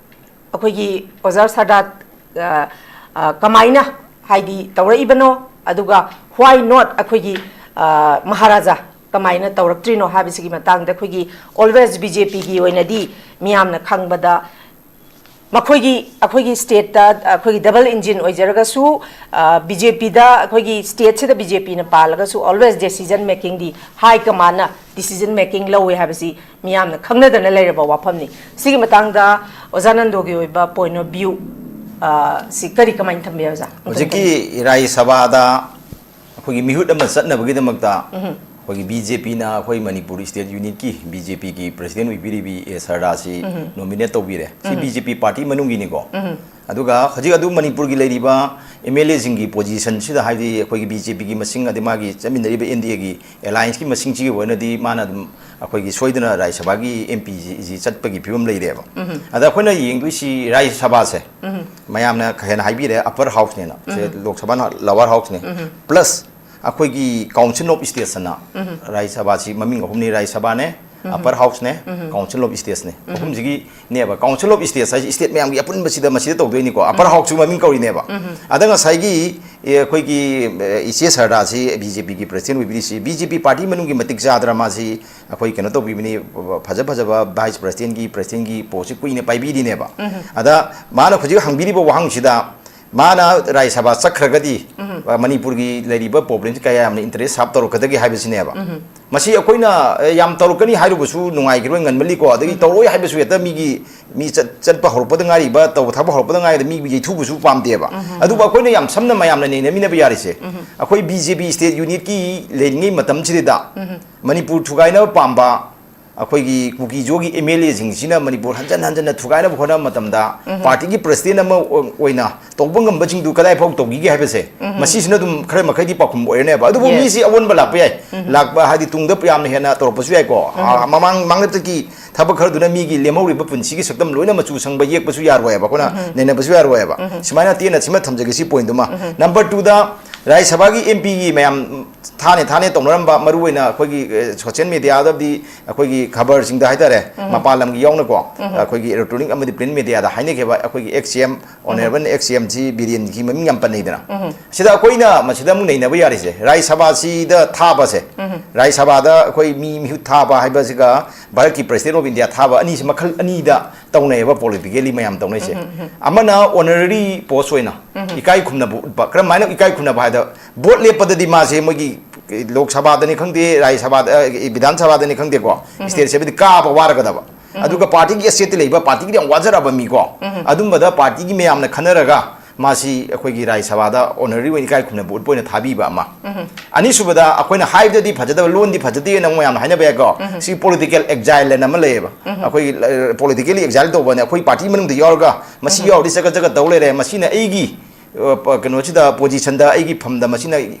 ꯑꯩꯈꯣꯏꯒꯤ ꯑꯣꯖꯥ ꯁꯔꯗꯥ, ꯑ, ꯑ, ꯀꯃꯥꯏꯅ ꯍꯥꯏꯗꯤ ꯇꯧꯔꯛꯏꯕꯅꯣ, ꯑꯗꯨꯒ why not ꯑꯩꯈꯣꯏꯒꯤ, ꯑ, ꯃꯍꯥꯔꯥꯖꯥ ꯀꯃꯥꯏꯅ ꯇꯧꯔꯛꯇ꯭ꯔꯤꯅꯣ ꯍꯥꯏꯕꯁꯤꯒꯤ ꯃꯇꯥꯡꯗ ꯑꯩꯈꯣꯏꯒꯤ always BJPꯒꯤ ꯑꯣꯏꯅꯗꯤ ꯃꯤꯌꯥꯝꯅ ꯈꯪꯕꯗ ꯃꯈꯣꯏꯒꯤ, ꯑꯩꯈꯣꯏꯒꯤ stateꯇ ꯑꯩꯈꯣꯏꯒꯤ double engine ꯑꯣꯏꯖꯔꯒꯁꯨ, ꯑ, BJPꯗ ꯑꯩꯈꯣꯏꯒꯤ stateꯁꯤꯗ BJPꯅ ꯄꯥꯜꯂꯒꯁꯨ always decision makingꯗꯤ high commandꯅ decision making ꯂꯧꯋꯦ ꯍꯥꯏꯕꯁꯤ ꯃꯤꯌꯥꯝꯅ ꯈꯪꯅꯗꯅ ꯂꯩꯔꯕ ꯋꯥꯐꯝꯅꯤ꯫ ꯁꯤꯒꯤ ꯃꯇꯥꯡꯗ ꯑꯣꯖꯥ ꯅꯟꯗꯣꯒꯤ ꯑꯣꯏꯕ point of view, ꯑ, ꯁꯤ ꯀꯔꯤ, ꯀꯃꯥꯏꯅ ꯊꯝꯕꯤ, ꯑꯣꯖꯥ? ꯍꯧꯖꯤꯛꯀꯤ ꯔꯥꯖ꯭ꯌ ꯁꯚꯥꯗ ꯑꯩꯈꯣꯏꯒꯤ ꯃꯤꯍꯨꯠ ꯑꯃ ꯆꯠꯅꯕꯒꯤꯗꯃꯛꯇ ꯎꯝ꯫ ꯑꯩꯈꯣꯏꯒꯤ BJPꯅ ꯑꯩꯈꯣꯏ ꯃꯅꯤꯄꯨꯔ state unitꯀꯤ BJPꯒꯤ president ꯑꯣꯏꯕꯤꯔꯤꯕꯤ ꯑꯦ ꯁꯔꯗꯥꯁꯤ ꯎꯝ꯫ Nominate ꯇꯧꯕꯤꯔꯦ꯫ ꯁꯤ ꯎꯝ꯫ BJP party ꯃꯅꯨꯡꯒꯤꯅꯤꯀꯣ꯫ ꯎꯝ꯫ ꯑꯗꯨꯒ ꯍꯧꯖꯤꯛ ꯑꯗꯨꯝ ꯃꯅꯤꯄꯨꯔꯒꯤ ꯂꯩꯔꯤꯕ MLAꯁꯤꯡꯒꯤ positionꯁꯤꯗ, ꯍꯥꯏꯗꯤ ꯑꯩꯈꯣꯏꯒꯤ BJPꯒꯤ ꯃꯁꯤꯡ, ꯑꯗꯩ ꯃꯥꯒꯤ ꯆꯠꯃꯤꯟꯅꯔꯤꯕ NDAꯒꯤ allianceꯀꯤ ꯃꯁꯤꯡꯁꯤꯒꯤ ꯑꯣꯏꯅꯗꯤ ꯃꯥꯅ ꯑꯗꯨꯝ ꯑꯩꯈꯣꯏꯒꯤ ꯁꯣꯏꯗꯅ ꯔꯥꯖ꯭ꯌ ꯁꯚꯥꯒꯤ MPꯁꯤ ꯆꯠꯄꯒꯤ ꯐꯤꯕꯝ ꯂꯩꯔꯦꯕ꯫ ꯎꯝ꯫ ꯑꯗ ꯑꯩꯈꯣꯏꯅ ꯌꯦꯡꯗꯣꯏꯁꯤ ꯔꯥꯖ꯭ꯌ ꯁꯚꯥꯁꯦ ꯎꯝ꯫ ꯃꯌꯥꯝꯅ ꯀꯩ ꯍꯥꯏꯅ ꯍꯥꯏꯕꯤꯔꯦ, upper houseꯅꯦꯅ꯫ ꯁꯦ ꯎꯝ꯫ ꯂꯣꯛ ꯁꯚꯥꯅ lower houseꯅꯦ꯫ ꯎꯝ꯫ Plus ꯑꯩꯈꯣꯏꯒꯤ Council of States ꯑꯅ ꯎꯝ꯫ ꯔꯥꯖ꯭ꯌ ꯁꯚꯥꯁꯤ ꯃꯃꯤꯡ ꯑꯍꯨꯝꯅꯤ, ꯔꯥꯖ꯭ꯌ ꯁꯚꯥꯅꯦ, ꯎꯝ꯫ Upper houseꯅꯦ, um. Council of Statesꯅꯦ꯫ Um. ꯑꯍꯨꯝꯁꯤꯒꯤꯅꯦꯕ꯫ Council of States ꯍꯥꯏꯁꯤ state ꯃꯌꯥꯝꯒꯤ ꯑꯄꯨꯟꯕꯁꯤꯗ ꯃꯁꯤꯗ ꯇꯧꯗꯣꯏꯅꯤꯀꯣ꯫ Upper ꯎꯝ꯫ Houseꯁꯨ ꯃꯃꯤꯡ ꯀꯧꯔꯤꯅꯦꯕ꯫ ꯎꯝ꯫ ꯑꯗ ꯉꯁꯥꯏꯒꯤ, ꯑꯦ, ꯑꯩꯈꯣꯏꯒꯤ, ꯑꯦ, ꯏꯆꯦ ꯁꯔꯗꯥꯁꯤ BJPꯒꯤ president ꯑꯣꯏꯕꯤꯔꯤꯁꯤ BJP party ꯃꯅꯨꯡꯒꯤ ꯃꯇꯤꯛ ꯆꯥꯗ꯭ꯔ ꯃꯥꯁꯤ ꯑꯩꯈꯣꯏ ꯀꯩꯅꯣ ꯇꯧꯕꯤꯕꯅꯤ, ꯐꯖ ꯐꯖꯕ vice presidentꯀꯤ, presidentꯀꯤ postꯁꯤ ꯀꯨꯏꯅ ꯄꯥꯏꯕꯤꯔꯤꯅꯦꯕ꯫ ꯎꯝ꯫ ꯑꯗ ꯃꯥꯅ ꯍꯧꯖꯤꯛ ꯍꯪꯕꯤꯔꯤꯕ ꯋꯥꯍꯪꯁꯤꯗ ꯃꯥꯅ ꯔꯥꯖ꯭ꯌ ꯁꯚꯥ ꯆꯠꯈ꯭ꯔꯒꯗꯤ, ꯎꯝ꯫ ꯑ, ꯃꯅꯤꯄꯨꯔꯒꯤ ꯂꯩꯔꯤꯕ problemꯁꯤ ꯀꯌꯥ ꯌꯥꯝꯅ interest ꯍꯥꯞ ꯇꯧꯔꯛꯀꯗꯒꯦ ꯍꯥꯏꯕꯁꯤꯅꯦꯕ꯫ ꯎꯝ꯫ ꯃꯁꯤ ꯑꯩꯈꯣꯏꯅ, ꯑꯦ, ꯌꯥꯝ ꯇꯧꯔꯛꯀꯅꯤ ꯍꯥꯏꯔꯨꯕꯁꯨ ꯅꯨꯡꯉꯥꯏꯈꯤꯔꯣꯏ, ꯉꯟꯃꯜꯂꯤꯀꯣ, ꯑꯗꯒꯤ ꯎꯝ꯫ ꯇꯧꯔꯛꯑꯣꯏ ꯍꯥꯏꯕꯁꯨ ꯍꯦꯛꯇ ꯃꯤꯒꯤ, ꯃꯤ ꯆꯠ-, ꯆꯠꯄ ꯍꯧꯔꯛꯄꯗ ꯉꯥꯏꯔꯤꯕ, ꯇꯧꯕ ꯊꯥꯕ ꯍꯧꯔꯛꯄꯗ ꯉꯥꯏꯔꯤꯕ ꯃꯤꯕꯨ ꯌꯩꯊꯨꯕꯁꯨ ꯄꯥꯝꯗꯦꯕ꯫ ꯎꯝ꯫ ꯑꯗꯨꯕꯨ ꯑꯩꯈꯣꯏꯅ ꯌꯥꯝ ꯁꯝꯅ ꯃꯌꯥꯝꯅ ꯅꯩꯅꯃꯤꯟꯅꯕ ꯌꯥꯔꯤꯁꯦ, ꯎꯝ꯫ ꯑꯩꯈꯣꯏ BJP state unitꯀꯤ ꯂꯩꯔꯤꯉꯩ ꯃꯇꯝꯁꯤꯗ ꯎꯝ꯫ ꯃꯅꯤꯄꯨꯔ ꯊꯨꯒꯥꯏꯅꯕ ꯄꯥꯝꯕ ꯑꯩꯈꯣꯏꯒꯤ ꯀꯨꯀꯤ-ꯖꯣꯒꯤ MLAꯁꯤꯡꯁꯤꯅ ꯃꯅꯤꯄꯨꯔ ꯍꯟꯖꯟ ꯍꯟꯖꯟꯅ ꯊꯨꯒꯥꯏꯅꯕ ꯍꯣꯠꯅꯕ ꯃꯇꯝꯗ, ꯎꯝ꯫ Partyꯒꯤ president ꯑꯃ ꯑꯣꯏꯅ ꯇꯧꯕ ꯉꯝꯕꯁꯤꯡꯗꯨ ꯀꯗꯥꯏ ꯐꯥꯎ ꯇꯧꯈꯤꯒꯦ ꯍꯥꯏꯕꯁꯦ, ꯎꯝ꯫ ꯃꯁꯤꯁꯤꯅ ꯑꯗꯨꯝ ꯈꯔ ꯃꯈꯩꯗꯤ ꯄꯥꯎꯈꯨꯝ ꯑꯣꯏꯔꯅꯦꯕ꯫ ꯑꯗꯨꯕꯨ ꯌꯦꯁ꯫ ꯃꯤꯁꯤ ꯑꯑꯣꯟꯕ ꯂꯥꯛꯄ ꯌꯥꯏ꯫ ꯎꯝ꯫ ꯂꯥꯛꯄ ꯍꯥꯏꯗꯤ ꯇꯨꯡꯗ ꯌꯥꯝꯅ ꯍꯦꯟꯅ ꯇꯧꯔꯛꯄꯁꯨ ꯌꯥꯏꯀꯣ꯫ ꯎꯝ꯫ ꯑꯥ, ꯃꯃꯥꯡ, ꯃꯥꯡꯂꯦꯞꯇꯒꯤ ꯊꯕꯛ ꯈꯔꯗꯨꯅ ꯃꯤꯒꯤ ꯂꯦꯝꯍꯧꯔꯤꯕ ꯄꯨꯟꯁꯤꯒꯤ ꯁꯛꯇꯝ ꯂꯣꯏꯅ ꯃꯆꯨ ꯁꯪꯕ ꯌꯦꯛꯄꯁꯨ ꯌꯥꯔꯣꯏꯕ, ꯑꯩꯈꯣꯏꯅ ꯎꯝ꯫ ꯅꯩꯅꯕꯁꯨ ꯌꯥꯔꯣꯏꯕ꯫ ꯎꯝ꯫ ꯁꯨꯃꯥꯏꯅ ꯇꯦꯟꯅ ꯁꯤꯃ ꯊꯝꯖꯒꯦ, ꯁꯤ pointꯗꯨꯃ꯫ ꯎꯝ꯫ Number twoꯗ ꯔꯥꯖ꯭ꯌ ꯁꯚꯥꯒꯤ MPꯒꯤ ꯃꯌꯥꯝ ꯊꯥꯅꯦ ꯊꯥꯅꯦ ꯇꯧꯅꯔꯝꯕ, ꯃꯔꯨꯑꯣꯏꯅ ꯑꯩꯈꯣꯏꯒꯤ, ꯑꯦ, social mediaꯗꯗꯤ ꯑꯩꯈꯣꯏꯒꯤ ꯈꯕꯔꯁꯤꯡꯗ ꯍꯥꯏꯇꯥꯔꯦ, ꯎꯝ꯫ ꯃꯄꯥꯟ ꯂꯝꯒꯤ ꯌꯥꯎꯅꯀꯣ, ꯎꯝ꯫ ꯑꯩꯈꯣꯏꯒꯤ electronic ꯑꯃꯗꯤ print mediaꯗ ꯍꯥꯏꯅꯈꯤꯕ ꯑꯩꯈꯣꯏꯒꯤ ex-CM, ꯎꯝ꯫ Honourable ex-CMꯁꯤ ꯕꯤꯔꯦꯟꯒꯤ ꯃꯃꯤꯡ ꯌꯥꯝ ꯄꯟꯅꯩꯗꯅ꯫ ꯎꯝ꯫ ꯁꯤꯗ ꯑꯩꯈꯣꯏꯅ ꯃꯁꯤꯗ ꯑꯃꯨꯛ ꯅꯩꯅꯕ ꯌꯥꯔꯤꯁꯦ, ꯔꯥꯖ꯭ꯌ ꯁꯚꯥꯁꯤꯗ ꯊꯥꯕꯁꯦ, ꯎꯝ꯫ ꯔꯥꯖ꯭ꯌ ꯁꯚꯥꯗ ꯑꯩꯈꯣꯏ ꯃꯤ ꯃꯤꯍꯨꯠ ꯊꯥꯕ ꯍꯥꯏꯕꯁꯤꯒ ꯚꯥꯔꯠꯀꯤ President of India ꯊꯥꯕ ꯑꯅꯤꯁꯤ ꯃꯈꯜ ꯑꯅꯤꯗ ꯇꯧꯅꯩꯌꯦꯕ, politically ꯃꯌꯥꯝ ꯇꯧꯅꯩꯁꯦ꯫ ꯎꯝ, ꯎꯝ, ꯎꯝ꯫ ꯑꯃꯅ honorary post ꯑꯣꯏꯅ ꯎꯝ꯫ ꯏꯀꯥꯏ ꯈꯨꯝꯅꯕ ꯎꯠꯄ꯫ ꯀꯔꯝꯍꯥꯏꯅ ꯏꯀꯥꯏ ꯈꯨꯝꯅꯕ ꯍꯥꯏꯗ, vote ꯂꯦꯞꯄꯗꯗꯤ ꯃꯥꯁꯦ ꯃꯣꯏꯒꯤ ꯂꯣꯛ ꯁꯚꯥꯗꯅꯤ ꯈꯪꯗꯦ, ꯔꯥꯖ꯭ꯌ ꯁꯚꯥꯗ, ꯑ, ꯕꯤꯙꯥꯟ ꯁꯚꯥꯗꯅꯤ ꯈꯪꯗꯦꯀꯣ, ꯎꯝ꯫ State Assemblyꯗꯤ ꯀꯥꯕ ꯋꯥꯔꯒꯗꯕ꯫ ꯎꯝ꯫ ꯑꯗꯨꯒ partyꯒꯤ stateꯇ ꯂꯩꯕ partyꯒꯤꯗꯤ ꯌꯥꯝ ꯋꯥꯖꯔꯕ ꯃꯤꯀꯣ, ꯎꯝ꯫ ꯑꯗꯨꯝꯕꯗ partyꯒꯤ ꯃꯌꯥꯝꯅ ꯈꯟꯅꯔꯒ ꯃꯥꯁꯤ ꯑꯩꯈꯣꯏꯒꯤ ꯔꯥꯖ꯭ꯌ ꯁꯚꯥꯗ honorary ꯑꯣꯏꯅ ꯏꯀꯥꯏ ꯈꯨꯝꯅꯕ ꯎꯠꯄ ꯑꯣꯏꯅ ꯊꯥꯕꯤꯕ ꯑꯃ꯫ ꯎꯝ꯫ ꯑꯅꯤꯁꯨꯕꯗ, ꯑꯩꯈꯣꯏꯅ ꯍꯥꯏꯕꯗꯗꯤ ꯐꯖꯗꯕ, ꯂꯣꯟꯗꯤ ꯐꯖꯗꯦꯅ ꯑꯃꯨꯛ ꯃꯌꯥꯝꯅ ꯍꯥꯏꯅꯕ ꯌꯥꯏꯀꯣ꯫ ꯎꯝ꯫ ꯁꯤ political exile ꯑꯅ ꯑꯃ ꯂꯩꯌꯦꯕ꯫ ꯎꯝ꯫ ꯑꯩꯈꯣꯏꯒꯤ, ꯑ, politically exile ꯇꯧꯕꯅꯦ꯫ ꯑꯩꯈꯣꯏ party ꯃꯅꯨꯡꯗ ꯌꯥꯎꯔꯒ ꯃꯁꯤ ꯎꯝ꯫ ꯌꯥꯎꯔꯗꯤ ꯆꯒꯠ ꯆꯒꯠ ꯇꯧ ꯂꯩꯔꯦ, ꯃꯁꯤꯅ ꯑꯩꯒꯤ, ꯑ, ꯄ-, ꯀꯩꯅꯣꯁꯤꯗ, positionꯗ, ꯑꯩꯒꯤ ꯐꯝꯗ ꯃꯁꯤꯅ ꯌꯦ-,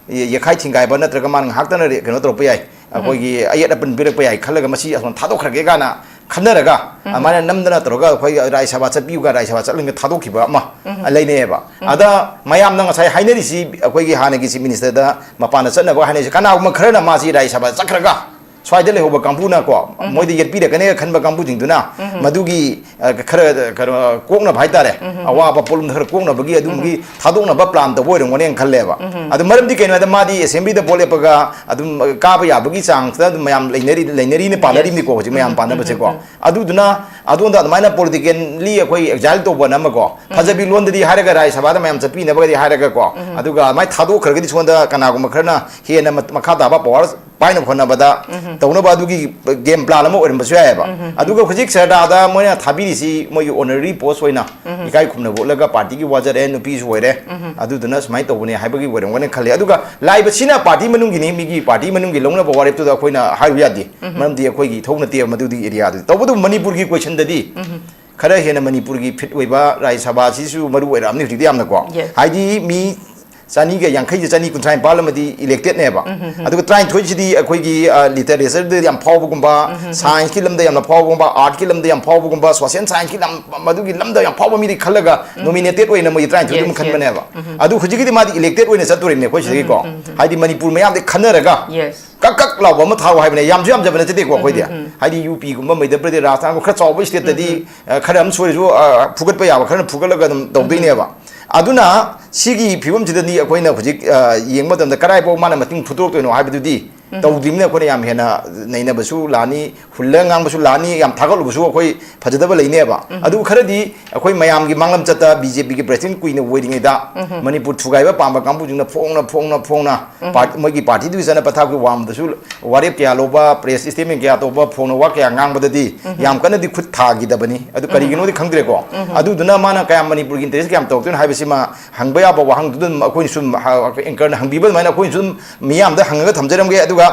ꯌꯦꯛꯈꯥꯏ ꯊꯤꯡꯒꯥꯏꯕ ꯅꯠꯇ꯭ꯔꯒ ꯃꯥꯅ ꯉꯥꯏꯍꯥꯛꯇꯅ ꯔꯦ-, ꯀꯩꯅꯣ ꯇꯧꯔꯛꯄ ꯌꯥꯏ, ꯎꯝ꯫ ꯑꯩꯈꯣꯏꯒꯤ ꯑꯌꯦꯠ ꯑꯄꯟ ꯄꯤꯔꯛꯄ ꯌꯥꯏ ꯈꯜꯂꯒ ꯃꯁꯤ ꯑꯁꯣꯝ ꯊꯥꯗꯣꯛꯈ꯭ꯔꯒꯦ ꯀꯥꯏꯅ ꯈꯟꯅꯔꯒ, ꯎꯝ꯫ ꯑꯗꯨꯃꯥꯏꯅ ꯅꯝꯗꯅ ꯇꯧꯔꯒ ꯑꯩꯈꯣꯏ ꯔꯥꯖ꯭ꯌ ꯁꯚꯥ ꯆꯠꯄꯤꯌꯨꯒ ꯔꯥꯖ꯭ꯌ ꯁꯚꯥ ꯆꯠꯂꯒ ꯊꯥꯗꯣꯛꯈꯤꯕ ꯑꯃ ꯎꯝ꯫ ꯂꯩꯅꯩꯌꯦꯕ꯫ ꯎꯝ꯫ ꯑꯗ ꯃꯌꯥꯝꯅ ꯉꯁꯥꯏ ꯍꯥꯏꯅꯔꯤꯁꯤ, ꯑꯩꯈꯣꯏꯒꯤ ꯍꯥꯟꯅꯒꯤ Chief Ministerꯗ ꯃꯄꯥꯟꯗ ꯆꯠꯅꯕ ꯍꯥꯏꯅꯔꯤꯁꯤ, ꯀꯅꯥꯒꯨꯝꯕ ꯈꯔꯅ ꯃꯥꯁꯤ ꯔꯥꯖ꯭ꯌ ꯁꯚꯥ ꯆꯠꯈ꯭ꯔꯒ ꯁ꯭ꯋꯥꯏꯗ ꯂꯩꯍꯧꯕ ꯀꯥꯡꯕꯨꯅꯀꯣ, ꯃꯣꯏꯗ ꯌꯦꯠꯄꯤꯔꯛꯀꯅꯦꯅ ꯈꯟꯕ ꯀꯥꯡꯕꯨꯁꯤꯡꯗꯨꯅ ꯃꯗꯨꯒꯤ, ꯑ, ꯈꯔ, ꯀꯩꯅꯣ, ꯀꯣꯛꯅꯕ ꯍꯥꯏꯇꯥꯔꯦ, ꯑꯋꯥꯕ ꯄꯣꯠꯂꯨꯝꯗꯣ ꯈꯔ ꯀꯣꯛꯅꯕꯒꯤ ꯑꯗꯨꯝꯕꯒꯤ ꯊꯥꯗꯣꯛꯅꯕ plan ꯇꯧꯕ ꯑꯣꯏꯔꯝꯒꯅꯦꯅ ꯈꯜꯂꯦꯕ꯫ ꯑꯗꯨ ꯃꯔꯝꯗꯤ ꯀꯩꯅꯣ ꯍꯥꯏꯗ, ꯃꯥꯗꯤ assembly ꯗ ꯚꯣꯠ ꯂꯦꯞꯄꯒ ꯑꯗꯨꯝ ꯀꯥꯕ ꯌꯥꯕꯒꯤ chance ꯇ ꯑꯗꯨꯝ ꯃꯌꯥꯝ ꯂꯩꯅꯔꯤ, ꯂꯩꯅꯔꯤꯅ ꯄꯥꯅꯔꯤꯕꯅꯤꯀꯣ ꯍꯧꯖꯤꯛ ꯃꯌꯥꯝ ꯄꯥꯅꯕꯁꯦꯀꯣ꯫ ꯑꯗꯨꯗꯨꯅ ꯑꯗꯣꯝꯗ ꯑꯗꯨꯃꯥꯏꯅ politically ꯑꯩꯈꯣꯏ exile ꯇꯧꯕꯅ ꯑꯃꯀꯣ, ꯐꯖꯕꯤ ꯂꯣꯟꯗꯗꯤ ꯍꯥꯏꯔꯒ ꯔꯥꯖ꯭ꯌ ꯁꯚꯥꯗ ꯃꯌꯥꯝ ꯆꯠꯄꯤꯅꯕꯒꯗꯤ ꯍꯥꯏꯔꯒꯀꯣ, ꯑꯗꯨꯒ ꯑꯗꯨꯃꯥꯏꯅ ꯊꯥꯗꯣꯛꯈ꯭ꯔꯒꯗꯤ ꯁꯣꯝꯗ ꯀꯅꯥꯒꯨꯝꯕ ꯈꯔꯅ ꯍꯦꯟꯅ ꯃ-, ꯃꯈꯥ ꯇꯥꯕ power ꯄꯥꯏꯅꯕ ꯍꯣꯠꯅꯕꯗ ꯇꯧꯅꯕ ꯑꯗꯨꯒꯤ game plan ꯑꯃ ꯑꯣꯏꯔꯝꯕꯁꯨ ꯌꯥꯏꯑꯕ꯫ ꯑꯗꯨꯒ ꯍꯧꯖꯤꯛ ꯁꯔꯗꯥꯗ ꯃꯣꯏꯅ ꯊꯥꯕꯤꯔꯤꯁꯤ ꯃꯣꯏꯒꯤ honorary post ꯑꯣꯏꯅ ꯏꯀꯥꯏ ꯈꯨꯝꯅꯕ ꯎꯠꯂꯒ party ꯒꯤ ꯋꯥꯖꯔꯦ, ꯅꯨꯄꯤꯁꯨ ꯑꯣꯏꯔꯦ, ꯑꯗꯨꯗꯨꯅ ꯁꯨꯃꯥꯏꯅ ꯇꯧꯕꯅꯦ ꯍꯥꯏꯕꯒꯤ ꯑꯣꯏꯔꯝꯒꯅꯤ ꯈꯜꯂꯤ꯫ ꯑꯗꯨꯒ ꯂꯥꯛꯏꯕꯁꯤꯅ party ꯃꯅꯨꯡꯒꯤꯅꯤ, ꯃꯤꯒꯤ party ꯃꯅꯨꯡꯒꯤ ꯂꯧꯅꯕ ꯋꯥꯔꯦꯞꯇꯨꯗ ꯑꯩꯈꯣꯏꯅ ꯍꯥꯏꯔꯨ ꯌꯥꯗꯦ, ꯃꯔꯝꯗꯤ ꯑꯩꯈꯣꯏꯒꯤ ꯏꯊꯧ ꯅꯠꯇꯦꯕ ꯃꯗꯨꯒꯤ area ꯗꯨꯗꯤ꯫ ꯇꯧꯕꯇꯕꯨ ꯃꯅꯤꯄꯨꯔꯒꯤ question ꯗꯗꯤ ꯈꯔ ꯍꯦꯟꯅ ꯃꯅꯤꯄꯨꯔꯒꯤ fit ꯑꯣꯏꯕ ꯔꯥꯖ꯭ꯌ ꯁꯚꯥꯁꯤꯁꯨ ꯃꯔꯨ ꯑꯣꯏꯔꯛꯑꯕꯅꯤ ꯍꯧꯖꯤꯛꯇꯤ ꯌꯥꯝꯅꯀꯣ꯫ Yes. ꯍꯥꯏꯗꯤ ꯃꯤ ꯆꯅꯤꯒ ꯌꯥꯡꯈꯩꯁꯦ ꯆꯅꯤ ꯀꯨꯟꯊ꯭ꯔꯥ ꯅꯤꯄꯥꯜ ꯑꯃꯗꯤ elected ꯅꯦꯕ꯫ ꯑꯗꯨꯒ ꯇꯔꯥꯅꯤꯊꯣꯏꯁꯤꯗꯤ ꯑꯩꯈꯣꯏꯒꯤ, ꯑ, literature ꯗ ꯌꯥꯝ ꯐꯥꯎꯕꯒꯨꯝꯕ, science ꯀꯤ ꯂꯝꯗ ꯌꯥꯝꯅ ꯐꯥꯎꯕꯒꯨꯝꯕ, art ꯀꯤ ꯂꯝꯗ ꯌꯥꯝ ꯐꯥꯎꯕꯒꯨꯝꯕ, social science ꯀꯤ ꯂꯝ, ꯃꯗꯨꯒꯤ ꯂꯝꯗ ꯌꯥꯝ ꯐꯥꯎꯕ ꯃꯤꯗꯤ ꯈꯜꯂꯒ nominated ꯑꯣꯏꯅ ꯃꯣꯏꯒꯤ ꯇꯔꯥꯅꯤꯊꯣꯏꯗꯨ ꯑꯗꯨꯝ Yes, yes. ꯈꯟꯕꯅꯦꯕ꯫ ꯑꯗꯨ ꯍꯧꯖꯤꯛꯀꯤꯗꯤ ꯃꯥꯗꯤ elected ꯑꯣꯏꯅ ꯆꯠꯇꯣꯔꯤꯕꯅꯦ ꯑꯩꯈꯣꯏ ꯁꯤꯗꯒꯤꯀꯣ꯫ ꯍꯥꯏꯗꯤ ꯃꯅꯤꯄꯨꯔ ꯃꯌꯥꯝꯗꯤ ꯈꯟꯅꯔꯒ Yes. ꯀꯛ ꯀꯛ ꯂꯥꯎꯕ ꯑꯃ ꯊꯥꯔꯣ ꯍꯥꯏꯕꯅꯦ꯫ ꯌꯥꯝꯁꯨ ꯌꯥꯝꯖꯕ ꯅꯠꯇꯦꯀꯣ ꯑꯩꯈꯣꯏꯗꯤ꯫ ꯍꯥꯏꯗꯤ ꯌꯨ ꯄꯤ ꯒꯨꯝꯕ, ꯃꯩꯙ꯭ꯌ ꯄ꯭ꯔꯗꯦꯁ, ꯔꯥꯖꯁꯊꯥꯟꯒꯨꯝꯕ ꯈꯔ ꯆꯥꯎꯕ state ꯇꯗꯤ, ꯑ, ꯈꯔ ꯑꯃ ꯁꯣꯏꯔꯁꯨ, ꯑ, ꯐꯨꯒꯠꯄ ꯌꯥꯕ ꯈꯔꯅ ꯐꯨꯒꯠꯂꯒ ꯑꯗꯨꯝ ꯇꯧꯗꯣꯏꯅꯦꯕ꯫ ꯑꯗꯨꯅ ꯁꯤꯒꯤ ꯐꯤꯕꯝꯁꯤꯗꯗꯤ ꯑꯩꯈꯣꯏꯅ ꯍꯧꯖꯤꯛ, ꯑ, ꯌꯦꯡꯕ ꯃꯇꯝꯗ ꯀꯗꯥꯏꯐꯥꯎ ꯃꯥꯅ ꯃꯇꯤꯡ ꯐꯨꯠꯇꯣꯔꯛꯇꯣꯏꯅꯣ ꯍꯥꯏꯕꯗꯨꯗꯤ ꯇꯧꯗ꯭ꯔꯤꯕꯅꯤꯅ ꯑꯩꯈꯣꯏꯅ ꯌꯥꯝ ꯍꯦꯟꯅ ꯅꯩꯅꯕꯁꯨ ꯂꯥꯛꯑꯅꯤ, ꯍꯨꯜꯂꯒ ꯉꯥꯡꯕꯁꯨ ꯂꯥꯛꯑꯅꯤ, ꯌꯥꯝ ꯊꯥꯒꯠꯂꯨꯕꯁꯨ ꯑꯩꯈꯣꯏ ꯐꯖꯗꯕ ꯂꯩꯅꯦꯕ꯫ ꯑꯗꯨ ꯈꯔꯗꯤ ꯑꯩꯈꯣꯏ ꯃꯌꯥꯝꯒꯤ ꯃꯥꯡꯂꯝꯆꯠꯇ ꯕꯤ ꯖꯦ ꯄꯤꯒꯤ president ꯀꯨꯏꯅ ꯑꯣꯏꯔꯤꯉꯩꯗ ꯃꯅꯤꯄꯨꯔ ꯊꯨꯒꯥꯏꯕ ꯄꯥꯝꯕ ꯀꯥꯡꯕꯨꯁꯤꯡꯅ ꯐꯣꯡꯅ, ꯐꯣꯡꯅ, ꯐꯣꯡꯅ ꯄꯥꯔ-, ꯃꯣꯏꯒꯤ party ꯗꯨꯒꯤ ꯆꯠꯅ ꯄꯊꯥꯞꯀꯤ ꯋꯥꯡꯃꯗꯁꯨ ꯋꯥꯔꯦꯞ ꯀꯌꯥ ꯂꯧꯕ, press statement ꯀꯌꯥ ꯇꯧꯕ, ꯐꯣꯡꯅ ꯋꯥ ꯀꯌꯥ ꯉꯥꯡꯕꯗꯗꯤ ꯌꯥꯝ ꯀꯟꯅꯗꯤ ꯈꯨꯠ ꯊꯥꯈꯤꯗꯕꯅꯤ꯫ ꯑꯗꯨ ꯀꯔꯤꯒꯤꯅꯣꯗꯤ ꯈꯪꯗ꯭ꯔꯦꯀꯣ꯫ ꯑꯗꯨꯗꯨꯅ ꯃꯥꯅ ꯀꯌꯥꯝ ꯃꯅꯤꯄꯨꯔꯒꯤ interest ꯀꯌꯥꯝ ꯇꯧꯔꯛꯇꯣꯏꯅꯣ ꯍꯥꯏꯕꯁꯤꯃ ꯍꯪꯕ ꯌꯥꯕ ꯋꯥꯍꯪꯗꯨ ꯑꯗꯨꯝ ꯑꯩꯈꯣꯏꯅ ꯁꯨꯝ ꯍ-, anchor ꯅ ꯍꯪꯕꯤꯕ ꯑꯗꯨꯃꯥꯏꯅ ꯑꯩꯈꯣꯏꯅ ꯁꯨꯝ ꯃꯤꯌꯥꯝꯗ ꯍꯪꯉꯒ ꯊꯝꯖꯔꯝꯒꯦ꯫ ꯑꯗꯨꯒ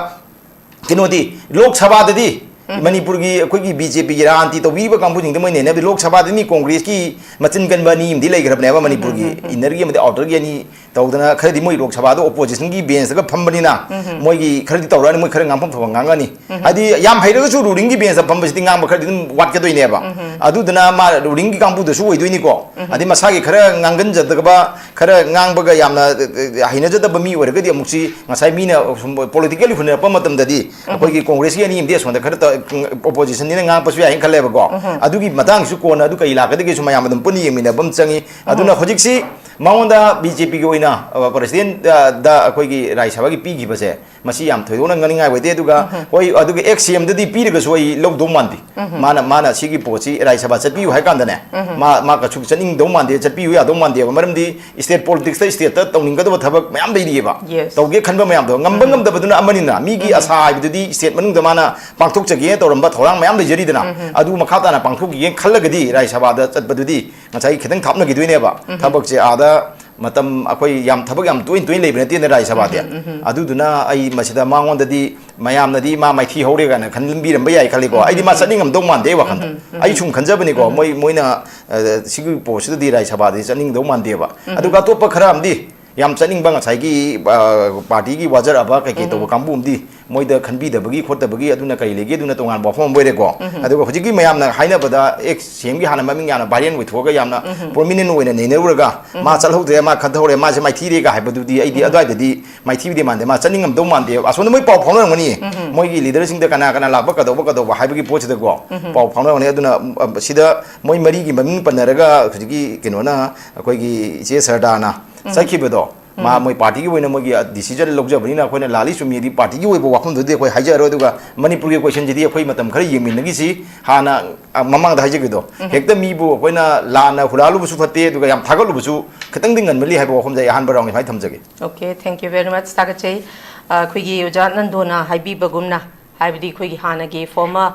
ꯀꯩꯅꯣꯗꯤ, ꯂꯣꯛ ꯁꯚꯥꯗꯗꯤ ꯃꯅꯤꯄꯨꯔꯒꯤ ꯑꯩꯈꯣꯏꯒꯤ ꯕꯤ ꯖꯦ ꯄꯤꯒꯤ ꯔꯥꯖꯅꯤꯇꯤ ꯇꯧꯕꯤꯕ ꯀꯥꯡꯕꯨꯁꯤꯡꯗ ꯃꯣꯏ ꯅꯩꯅꯕꯗꯤ ꯂꯣꯛ ꯁꯚꯥꯗꯅꯤ ꯀꯣꯡꯒ꯭ꯔꯦꯁꯀꯤ ꯃꯆꯤꯟ ꯀꯟꯕ ꯑꯅꯤ ꯑꯃꯗꯤ ꯂꯩꯈ꯭ꯔꯕꯅꯦꯕ ꯃꯅꯤꯄꯨꯔꯒꯤ inner ꯒꯤ ꯑꯃꯗꯤ outer ꯒꯤ ꯑꯅꯤ ꯇꯧꯗꯅ ꯈꯔꯗꯤ ꯃꯣꯏ ꯂꯣꯛ ꯁꯚꯥꯗ ꯑꯣꯄꯣꯖꯤꯁꯟꯒꯤ ꯕꯦꯟꯁꯇꯒ ꯐꯝꯕꯅꯤꯅ ꯃꯣꯏꯒꯤ ꯈꯔꯗꯤ ꯇꯧꯔꯛꯑꯅꯤ, ꯃꯣꯏ ꯈꯔ ꯉꯥꯡꯐꯝ ꯊꯣꯛꯄ ꯉꯥꯡꯉꯅꯤ꯫ ꯍꯥꯏꯗꯤ ꯌꯥꯝ ꯍꯩꯔꯒꯁꯨ ꯔꯨꯂꯤꯡꯒꯤ ꯕꯦꯟꯁꯇ ꯐꯝꯕꯁꯤꯗꯤ ꯉꯥꯡꯕ ꯈꯔꯗꯤ ꯑꯗꯨꯝ ꯋꯥꯠꯀꯗꯣꯏꯅꯦꯕ꯫ ꯑꯗꯨꯗꯨꯅ ꯃꯥ ꯔꯨꯂꯤꯡꯒꯤ ꯀꯥꯡꯕꯨꯗꯁꯨ ꯑꯣꯏꯗꯣꯏꯅꯤꯀꯣ꯫ ꯑꯗꯩ ꯃꯁꯥꯒꯤ ꯈꯔ ꯉꯥꯡꯒꯟꯖꯗꯕ, ꯈꯔ ꯉꯥꯡꯕꯒ ꯌꯥꯝꯅ ꯑ, ꯍꯩꯅꯖꯗꯕ ꯃꯤ ꯑꯣꯏꯔꯒꯗꯤ ꯑꯃꯨꯛꯁꯤ ꯉꯁꯥꯏ ꯃꯤꯅ ꯁꯨꯝ ꯄꯣꯂꯤꯇꯤꯀꯦꯜ ꯍꯨꯟꯅꯔꯛꯄ ꯃꯇꯝꯗꯗꯤ ꯑꯩꯈꯣꯏꯒꯤ ꯀꯣꯡꯒ꯭ꯔꯦꯁꯀꯤ ꯑꯅꯤ ꯑꯃꯗꯤ ꯑꯁꯣꯝꯗ ꯈꯔ ꯇ-, ꯑꯣꯄꯣꯖꯤꯁꯟꯅꯤꯅ ꯉꯥꯡꯉꯛꯄꯁꯨ ꯌꯥꯏꯅ ꯈꯜꯂꯦꯕꯀꯣ꯫ ꯑꯗꯨꯒꯤ ꯃꯇꯥꯡꯁꯤꯁꯨ ꯀꯣꯟꯅ ꯑꯗꯨ ꯀꯩ ꯂꯥꯛꯀꯗꯒꯦꯁꯨ ꯃꯌꯥꯝ ꯑꯗꯨꯝ ꯄꯨꯟꯅ ꯌꯦꯡꯃꯤꯟꯅꯕ ꯑꯃ ꯆꯪꯉꯤ꯫ ꯑꯗꯨꯅ ꯍꯧꯖꯤꯛꯁꯤ ꯃꯉꯣꯟꯗ ꯕꯤ ꯖꯦ ꯄꯤꯒꯤ ꯑꯣꯏꯅ, ꯑ, ꯄ꯭ꯔꯁꯤꯗꯦꯟ, ꯑ, ꯗ ꯑꯩꯈꯣꯏꯒꯤ ꯔꯥꯖ꯭ꯌ ꯁꯚꯥꯒꯤ ꯄꯤꯈꯤꯕꯁꯦ, ꯃꯁꯤ ꯌꯥꯝ ꯊꯣꯏꯗꯣꯛꯅ ꯉꯥꯡꯅꯤꯡꯉꯥꯏ ꯑꯣꯏꯗꯦ꯫ ꯑꯗꯨꯒ ꯍꯣꯏ, ꯑꯗꯨꯒ ꯑꯦꯛꯁ ꯁꯤ ꯑꯦꯝꯗꯗꯤ ꯄꯤꯔꯒꯁꯨ ꯑꯩ ꯂꯧꯗꯧ ꯃꯥꯟꯗꯦ꯫ ꯃꯥꯅ, ꯃꯥꯅ ꯁꯤꯒꯤ ꯄꯣꯠꯁꯤ ꯔꯥꯖ꯭ꯌ ꯁꯚꯥ ꯆꯠꯄꯤꯌꯨ ꯍꯥꯏ ꯀꯥꯟꯗꯅꯦ, ꯃꯥ, ꯃꯥ ꯀꯩꯁꯨ ꯆꯠꯅꯤꯡꯗꯧ ꯃꯥꯟꯗꯦ, ꯆꯠꯄꯤꯌꯨ ꯌꯥꯗꯧ ꯃꯥꯟꯗꯦꯕ꯫ ꯃꯔꯝꯗꯤ ꯁ꯭ꯇꯦꯠ ꯄꯣꯂꯤꯇꯤꯛꯁꯇ ꯁ꯭ꯇꯦꯠꯇ ꯇꯧꯅꯤꯡꯒꯗꯕ ꯊꯕꯛ ꯃꯌꯥꯝ ꯂꯩꯔꯤꯑꯕ꯫ Yes. ꯇꯧꯒꯦ ꯈꯟꯕ ꯃꯌꯥꯝꯗꯣ ꯉꯝꯕ ꯉꯝꯗꯕꯗꯨꯅ ꯑꯃꯅꯤꯅ, ꯃꯤꯒꯤ ꯑꯁꯥ ꯍꯥꯏꯕꯗꯨꯗꯤ ꯁ꯭ꯇꯦꯠ ꯃꯅꯨꯡꯗ ꯃꯥꯅ ꯄꯥꯡꯊꯣꯛꯆꯒꯦꯅ ꯇꯧꯔꯝꯕ ꯊꯧꯔꯥꯡ ꯃꯌꯥꯝ ꯂꯩꯖꯔꯤꯗꯅ, ꯑꯗꯨ ꯃꯈꯥ ꯇꯥꯅ ꯄꯥꯡꯊꯣꯛꯈꯤꯒꯦꯅ ꯈꯜꯂꯒꯗꯤ ꯔꯥꯖ꯭ꯌ ꯁꯚꯥꯗ ꯆꯠꯄꯗꯨꯗꯤ ꯉꯁꯥꯏꯒꯤ ꯈꯤꯇꯪ ꯊꯥꯞꯅꯈꯤꯗꯣꯏꯅꯦꯕ꯫ ꯊꯕꯛꯁꯦ ꯑꯥꯗ ꯃꯇꯝ ꯑꯩꯈꯣꯏ ꯌꯥꯝ ꯊꯕꯛ ꯌꯥꯝ ꯇꯣꯏꯅ ꯇꯣꯏꯅ ꯂꯩꯕ ꯅꯠꯇꯦꯅ ꯔꯥꯖ꯭ꯌ ꯁꯚꯥꯗꯤ꯫ ꯑꯗꯨꯗꯨꯅ ꯑꯩ ꯃꯁꯤꯗ ꯃꯉꯣꯟꯗꯗꯤ ꯃꯌꯥꯝꯅꯗꯤ ꯃꯥ ꯃꯥꯏꯊꯤ ꯍꯧꯔꯦ ꯀꯥꯏꯅ ꯈꯟꯕꯤꯔꯝꯕ ꯌꯥꯏ ꯈꯜꯂꯤꯀꯣ꯫ ꯑꯩꯗꯤ ꯃꯥ ꯆꯠꯅꯤꯡꯉꯝꯗꯧ ꯃꯥꯟꯗꯦ ꯑꯩ ꯋꯥꯈꯜꯗ꯫ ꯑꯩ ꯁꯨꯝ ꯈꯟꯖꯕꯅꯤꯀꯣ, ꯃꯣꯏ, ꯃꯣꯏꯅ, ꯑ, ꯁꯤꯒꯤ ꯄꯣꯠꯁꯤꯗꯗꯤ ꯔꯥꯖ꯭ꯌ ꯁꯚꯥꯗꯗꯤ ꯆꯠꯅꯤꯡꯗꯧ ꯃꯥꯟꯗꯦꯕ꯫ ꯑꯗꯨꯒ ꯑꯇꯣꯞꯄ ꯈꯔ ꯑꯃꯗꯤ ꯌꯥꯝ ꯆꯠꯅꯤꯡꯕ, ꯉꯁꯥꯏꯒꯤ, ꯑ, ꯄꯥꯔꯇꯤꯒꯤ ꯋꯥꯖꯔꯛꯑꯕ ꯀꯩꯀꯩ ꯇꯧꯕ ꯀꯥꯡꯕꯨ ꯑꯃꯗꯤ ꯃꯣꯏꯗ ꯈꯟꯕꯤꯗꯕꯒꯤ ꯈꯣꯠꯇꯕꯒꯤ ꯑꯗꯨꯅ ꯀꯔꯤ ꯂꯩꯒꯦ, ꯑꯗꯨꯅ ꯇꯣꯉꯥꯟꯕ ꯋꯥꯐꯝ ꯑꯃ ꯑꯣꯏꯔꯦꯀꯣ꯫ ꯑꯗꯨꯒ ꯍꯧꯖꯤꯛꯀꯤ ꯃꯌꯥꯝꯅ ꯍꯥꯏꯅꯕꯗ ꯑꯦꯛꯁ ꯁꯤ ꯑꯦꯝꯒꯤ ꯍꯥꯟꯅ ꯃꯃꯤꯡ ꯌꯥꯝꯅ ꯚꯥꯏꯔꯦꯜ ꯑꯣꯏꯊꯣꯛꯑꯒ ꯌꯥꯝꯅ ꯄ꯭ꯔꯣꯃꯤꯅꯦꯟ ꯑꯣꯏꯅ ꯅꯩꯅꯔꯨꯔꯒ ꯃꯥ ꯆꯠꯍꯧꯗ꯭ꯔꯦ, ꯃꯥ ꯈꯟꯊꯍꯧꯔꯦ, ꯃꯥꯁꯦ ꯃꯥꯏꯊꯤꯔꯦꯒ ꯍꯥꯏꯕꯗꯨꯗꯤ ꯑꯩꯗꯤ ꯑꯗꯨꯋꯥꯏꯗꯗꯤ ꯃꯥꯏꯊꯤꯕꯗꯤ ꯃꯥꯟꯗꯦ, ꯃꯥ ꯆꯠꯅꯤꯡꯉꯝꯗꯧ ꯃꯥꯟꯗꯦ꯫ ꯑꯁꯣꯝꯗ ꯃꯣꯏ ꯄꯥꯎ ꯐꯥꯎꯅꯔꯝꯒꯅꯤ, ꯃꯣꯏꯒꯤ ꯂꯤꯗꯔꯁꯤꯡꯗ ꯀꯅꯥ ꯀꯅꯥ ꯂꯥꯛꯄ, ꯀꯩꯗꯧꯕ, ꯀꯩꯗꯧꯕ ꯍꯥꯏꯕꯒꯤ ꯄꯣꯠꯁꯤꯗꯀꯣ ꯄꯥꯎ ꯐꯥꯎꯅꯔꯝꯒꯅꯤ꯫ ꯑꯗꯨꯅ, ꯎꯝ, ꯁꯤꯗ ꯃꯣꯏ ꯃꯔꯤꯒꯤ ꯃꯃꯤꯡ ꯄꯟꯅꯔꯒ ꯍꯧꯖꯤꯛꯀꯤ ꯀꯩꯅꯣꯅ, ꯑꯩꯈꯣꯏꯒꯤ ꯏꯆꯦ ꯁꯔꯗꯥꯅ ꯆꯠꯈꯤꯕꯗꯣ, ꯃꯥ, ꯃꯣꯏ ꯄꯥꯔꯇꯤꯒꯤ ꯑꯣꯏꯅ ꯃꯣꯏꯒꯤ ꯗꯤꯁꯤꯖꯟ ꯂꯧꯖꯕꯅꯤꯅ ꯑꯩꯈꯣꯏꯅ ꯂꯥꯜꯂꯤ ꯆꯨꯝꯃꯤꯗꯤ ꯄꯥꯔꯇꯤꯒꯤ ꯑꯣꯏꯕ ꯋꯥꯐꯝꯗꯨꯗꯤ ꯑꯩꯈꯣꯏ ꯍꯥꯏꯖꯔꯔꯣꯏ꯫ ꯑꯗꯨꯒ ꯃꯅꯤꯄꯨꯔꯒꯤ ꯀꯣꯏꯁꯟꯁꯤꯗꯤ ꯑꯩꯈꯣꯏ ꯃꯇꯝ ꯈꯔ ꯌꯦꯡꯃꯤꯟꯅꯈꯤꯁꯤ꯫ ꯍꯥꯟꯅ, ꯑ, ꯃꯃꯥꯡꯗ ꯍꯥꯏꯖꯈꯤꯗꯣ, ꯍꯦꯛꯇ ꯃꯤꯕꯨ ꯑꯩꯈꯣꯏꯅ ꯂꯥꯟꯅ ꯍꯨꯔꯥꯜꯂꯨꯕꯁꯨ ꯐꯠꯇꯦ, ꯑꯗꯨꯒ ꯌꯥꯝ ꯊꯥꯒꯠꯂꯨꯕꯁꯨ ꯈꯤꯇꯪꯗꯤ ꯉꯟꯃꯜꯂꯤ ꯍꯥꯏꯕ ꯋꯥꯐꯝꯁꯦ ꯑꯩ ꯑꯍꯥꯟꯕ ꯔꯥꯎꯟꯒꯤ ꯁꯨꯃꯥꯏꯅ ꯊꯝꯖꯒꯦ꯫ Okay, thank you very much, ꯊꯥꯒꯠꯆꯩ꯫ ꯑ, ꯑꯩꯈꯣꯏꯒꯤ ꯑꯣꯖꯥ ꯅꯟꯗꯣꯅ ꯍꯥꯏꯕꯤꯕꯒꯨꯝꯅ, ꯍꯥꯏꯕꯗꯤ ꯑꯩꯈꯣꯏꯒꯤ ꯍꯥꯟꯅꯒꯤ former,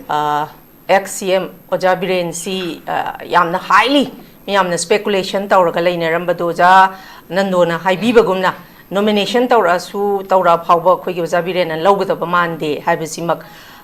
ꯑ, ex C M ꯑꯣꯖꯥ ꯕꯤꯔꯦꯟꯁꯤ, ꯑ, ꯌꯥꯝꯅ highly ꯃꯤꯌꯥꯝꯅ speculation ꯇꯧꯔꯒ ꯂꯩꯅꯔꯝꯕꯗꯣ, ꯑꯣꯖꯥ ꯅꯟꯗꯣꯅ ꯍꯥꯏꯕꯤꯕꯒꯨꯝꯅ, nomination ꯇꯧꯔꯛꯑꯁꯨ, ꯇꯧꯔꯛꯑ ꯐꯥꯎꯕ ꯑꯩꯈꯣꯏꯒꯤ ꯑꯣꯖꯥ ꯕꯤꯔꯦꯟꯅ ꯂꯧꯒꯗꯕ ꯃꯥꯟꯗꯦ ꯍꯥꯏꯕꯁꯤꯃꯛ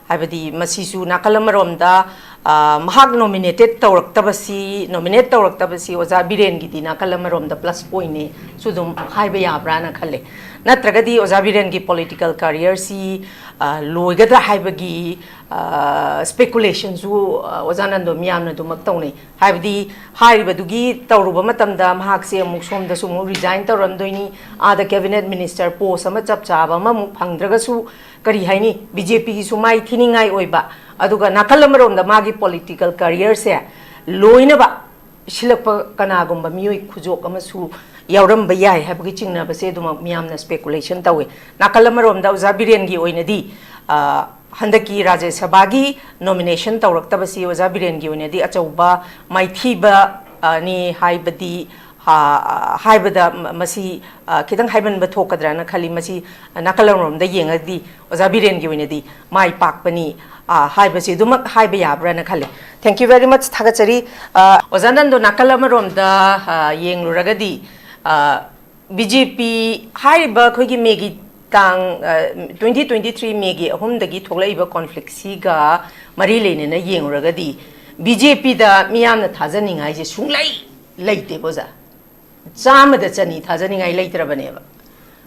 ꯍꯥꯏꯕꯗꯤ ꯃꯁꯤꯁꯨ ꯅꯥꯀꯜ ꯑꯃꯔꯣꯝꯗ, ꯑ, ꯃꯍꯥꯛ ꯅꯣꯃꯤꯅꯦꯇꯦꯠ ꯇꯧꯔꯛꯇꯕꯁꯤ, ꯅꯣꯃꯤꯅꯦꯠ ꯇꯧꯔꯛꯇꯕꯁꯤ ꯑꯣꯖꯥ ꯕꯤꯔꯦꯟꯒꯤꯗꯤ ꯅꯥꯀꯜ ꯑꯃꯔꯣꯝꯗ ꯄ꯭ꯂꯁ ꯄꯣꯏꯟꯠꯅꯦꯁꯨ ꯑꯗꯨꯝ ꯍꯥꯏꯕ ꯌꯥꯕ꯭ꯔꯥꯅ ꯈꯜꯂꯦ꯫ ꯅꯠꯇ꯭ꯔꯒꯗꯤ ꯑꯣꯖꯥ ꯕꯤꯔꯦꯟꯒꯤ ꯄꯣꯂꯤꯇꯤꯀꯦꯜ ꯀꯔꯤꯌꯔꯁꯤ, ꯑ, ꯂꯣꯏꯒꯗ꯭ꯔꯥ ꯍꯥꯏꯕꯒꯤ, ꯑ, ꯁ꯭ꯄꯦꯀꯨꯂꯦꯁꯟꯁꯨ, ꯑ, ꯑꯣꯖꯥ ꯅꯟꯗꯣ ꯃꯤꯌꯥꯝꯅ ꯑꯗꯨꯃꯛ ꯇꯧꯅꯩ꯫ ꯍꯥꯏꯕꯗꯤ ꯍꯥꯏꯔꯤꯕꯗꯨꯒꯤ ꯇꯧꯔꯨꯕ ꯃꯇꯝꯗ ꯃꯍꯥꯛꯁꯦ ꯑꯃꯨꯛ ꯁꯣꯝꯗꯁꯨ ꯑꯃꯨꯛ ꯔꯤꯖꯥꯏꯟ ꯇꯧꯔꯝꯗꯣꯏꯅꯤ, ꯑꯥꯗ ꯀꯦꯕꯤꯅꯦꯠ ꯃꯤꯅꯤꯁꯇꯔ ꯄꯣꯁ ꯑꯃ ꯆꯞ ꯆꯥꯕ ꯑꯃꯃꯨꯛ ꯐꯪꯗ꯭ꯔꯒꯁꯨ, ꯀꯔꯤ ꯍꯥꯏꯅꯤ, ꯕꯤ ꯖꯦ ꯄꯤꯒꯤꯁꯨ ꯃꯥꯏ ꯊꯤꯅꯤꯡꯉꯥꯏ ꯑꯣꯏꯕ, ꯑꯗꯨꯒ ꯅꯥꯀꯜ ꯑꯃꯔꯣꯝꯗ ꯃꯥꯒꯤ ꯄꯣꯂꯤꯇꯤꯀꯦꯜ ꯀꯔꯤꯌꯔꯁꯦ ꯂꯣꯏꯅꯕ ꯁꯤꯜꯂꯛꯄ ꯀꯅꯥꯒꯨꯝꯕ ꯃꯤꯑꯣꯏ ꯈꯨꯖꯣꯛ ꯑꯃꯁꯨ ꯌꯥꯎꯔꯝꯕ ꯌꯥꯏ ꯍꯥꯏꯕꯒꯤ ꯆꯤꯡꯅꯕꯁꯦ ꯑꯗꯨꯃꯛ ꯃꯤꯌꯥꯝꯅ ꯁ꯭ꯄꯦꯀꯨꯂꯦꯁꯟ ꯇꯧꯏ꯫ ꯅꯥꯀꯜ ꯑꯃꯔꯣꯝꯗ ꯑꯣꯖꯥ ꯕꯤꯔꯦꯟꯒꯤ ꯑꯣꯏꯅꯗꯤ, ꯑ, ꯍꯟꯗꯛꯀꯤ ꯔꯥꯖ꯭ꯌ ꯁꯚꯥꯒꯤ ꯅꯣꯃꯤꯅꯦꯁꯟ ꯇꯧꯔꯛꯇꯕꯁꯤ ꯑꯣꯖꯥ ꯕꯤꯔꯦꯟꯒꯤ ꯑꯣꯏꯅꯗꯤ ꯑꯆꯧꯕ ꯃꯥꯏꯊꯤꯕ, ꯑ, ꯅꯤ ꯍꯥꯏꯕꯗꯤ, ꯑ, ꯍꯥꯏꯕꯗ ꯃ-, ꯃꯁꯤ, ꯑ, ꯈꯤꯇꯪ ꯍꯥꯏꯃꯟꯕ ꯊꯣꯛꯀꯗ꯭ꯔꯥꯅ ꯈꯜꯂꯤ꯫ ꯃꯁꯤ ꯅꯥꯀꯜ ꯑꯃꯔꯣꯝꯗ ꯌꯦꯡꯉꯒꯗꯤ ꯑꯣꯖꯥ ꯕꯤꯔꯦꯟꯒꯤ ꯑꯣꯏꯅꯗꯤ ꯃꯥꯏ ꯄꯥꯛꯄꯅꯤ, ꯑ, ꯍꯥꯏꯕꯁꯤ ꯑꯗꯨꯃꯛ ꯍꯥꯏꯕ ꯌꯥꯕ꯭ꯔꯥꯅ ꯈꯜꯂꯤ꯫ Thank you very much, ꯊꯥꯒꯠꯆꯔꯤ꯫ ꯑ, ꯑꯣꯖꯥ ꯅꯟꯗꯣ, ꯅꯥꯀꯜ ꯑꯃꯔꯣꯝꯗ, ꯑ, ꯌꯦꯡꯂꯨꯔꯒꯗꯤ, ꯑ, ꯕꯤ ꯖꯦ ꯄꯤ ꯍꯥꯏꯔꯤꯕ ꯑꯩꯈꯣꯏꯒꯤ ꯃꯦꯒꯤ ꯇꯥꯡ, ꯑ, ꯇ꯭ꯋꯦꯟꯇꯤ ꯇ꯭ꯋꯦꯟꯇꯤ ꯊ꯭ꯔꯤ ꯃꯦꯒꯤ ꯑꯍꯨꯝꯗꯒꯤ ꯊꯣꯛꯂꯛꯏꯕ ꯀꯣꯟꯐ꯭ꯂꯤꯛꯁꯤꯒ ꯃꯔꯤ ꯂꯩꯅꯅ ꯌꯦꯡꯂꯨꯔꯒꯗꯤ, ꯕꯤ ꯖꯦ ꯄꯤꯗ ꯃꯤꯌꯥꯝꯅ ꯊꯥꯖꯅꯤꯡꯉꯥꯏꯁꯦ ꯁꯨꯡꯂꯩ ꯂꯩꯇꯦꯕ, ꯑꯣꯖꯥ꯫ ꯆꯥꯝꯃꯗ ꯆꯅꯤ ꯊꯥꯖꯅꯤꯡꯉꯥꯏ ꯂꯩꯇ꯭ꯔꯕꯅꯦꯕ꯫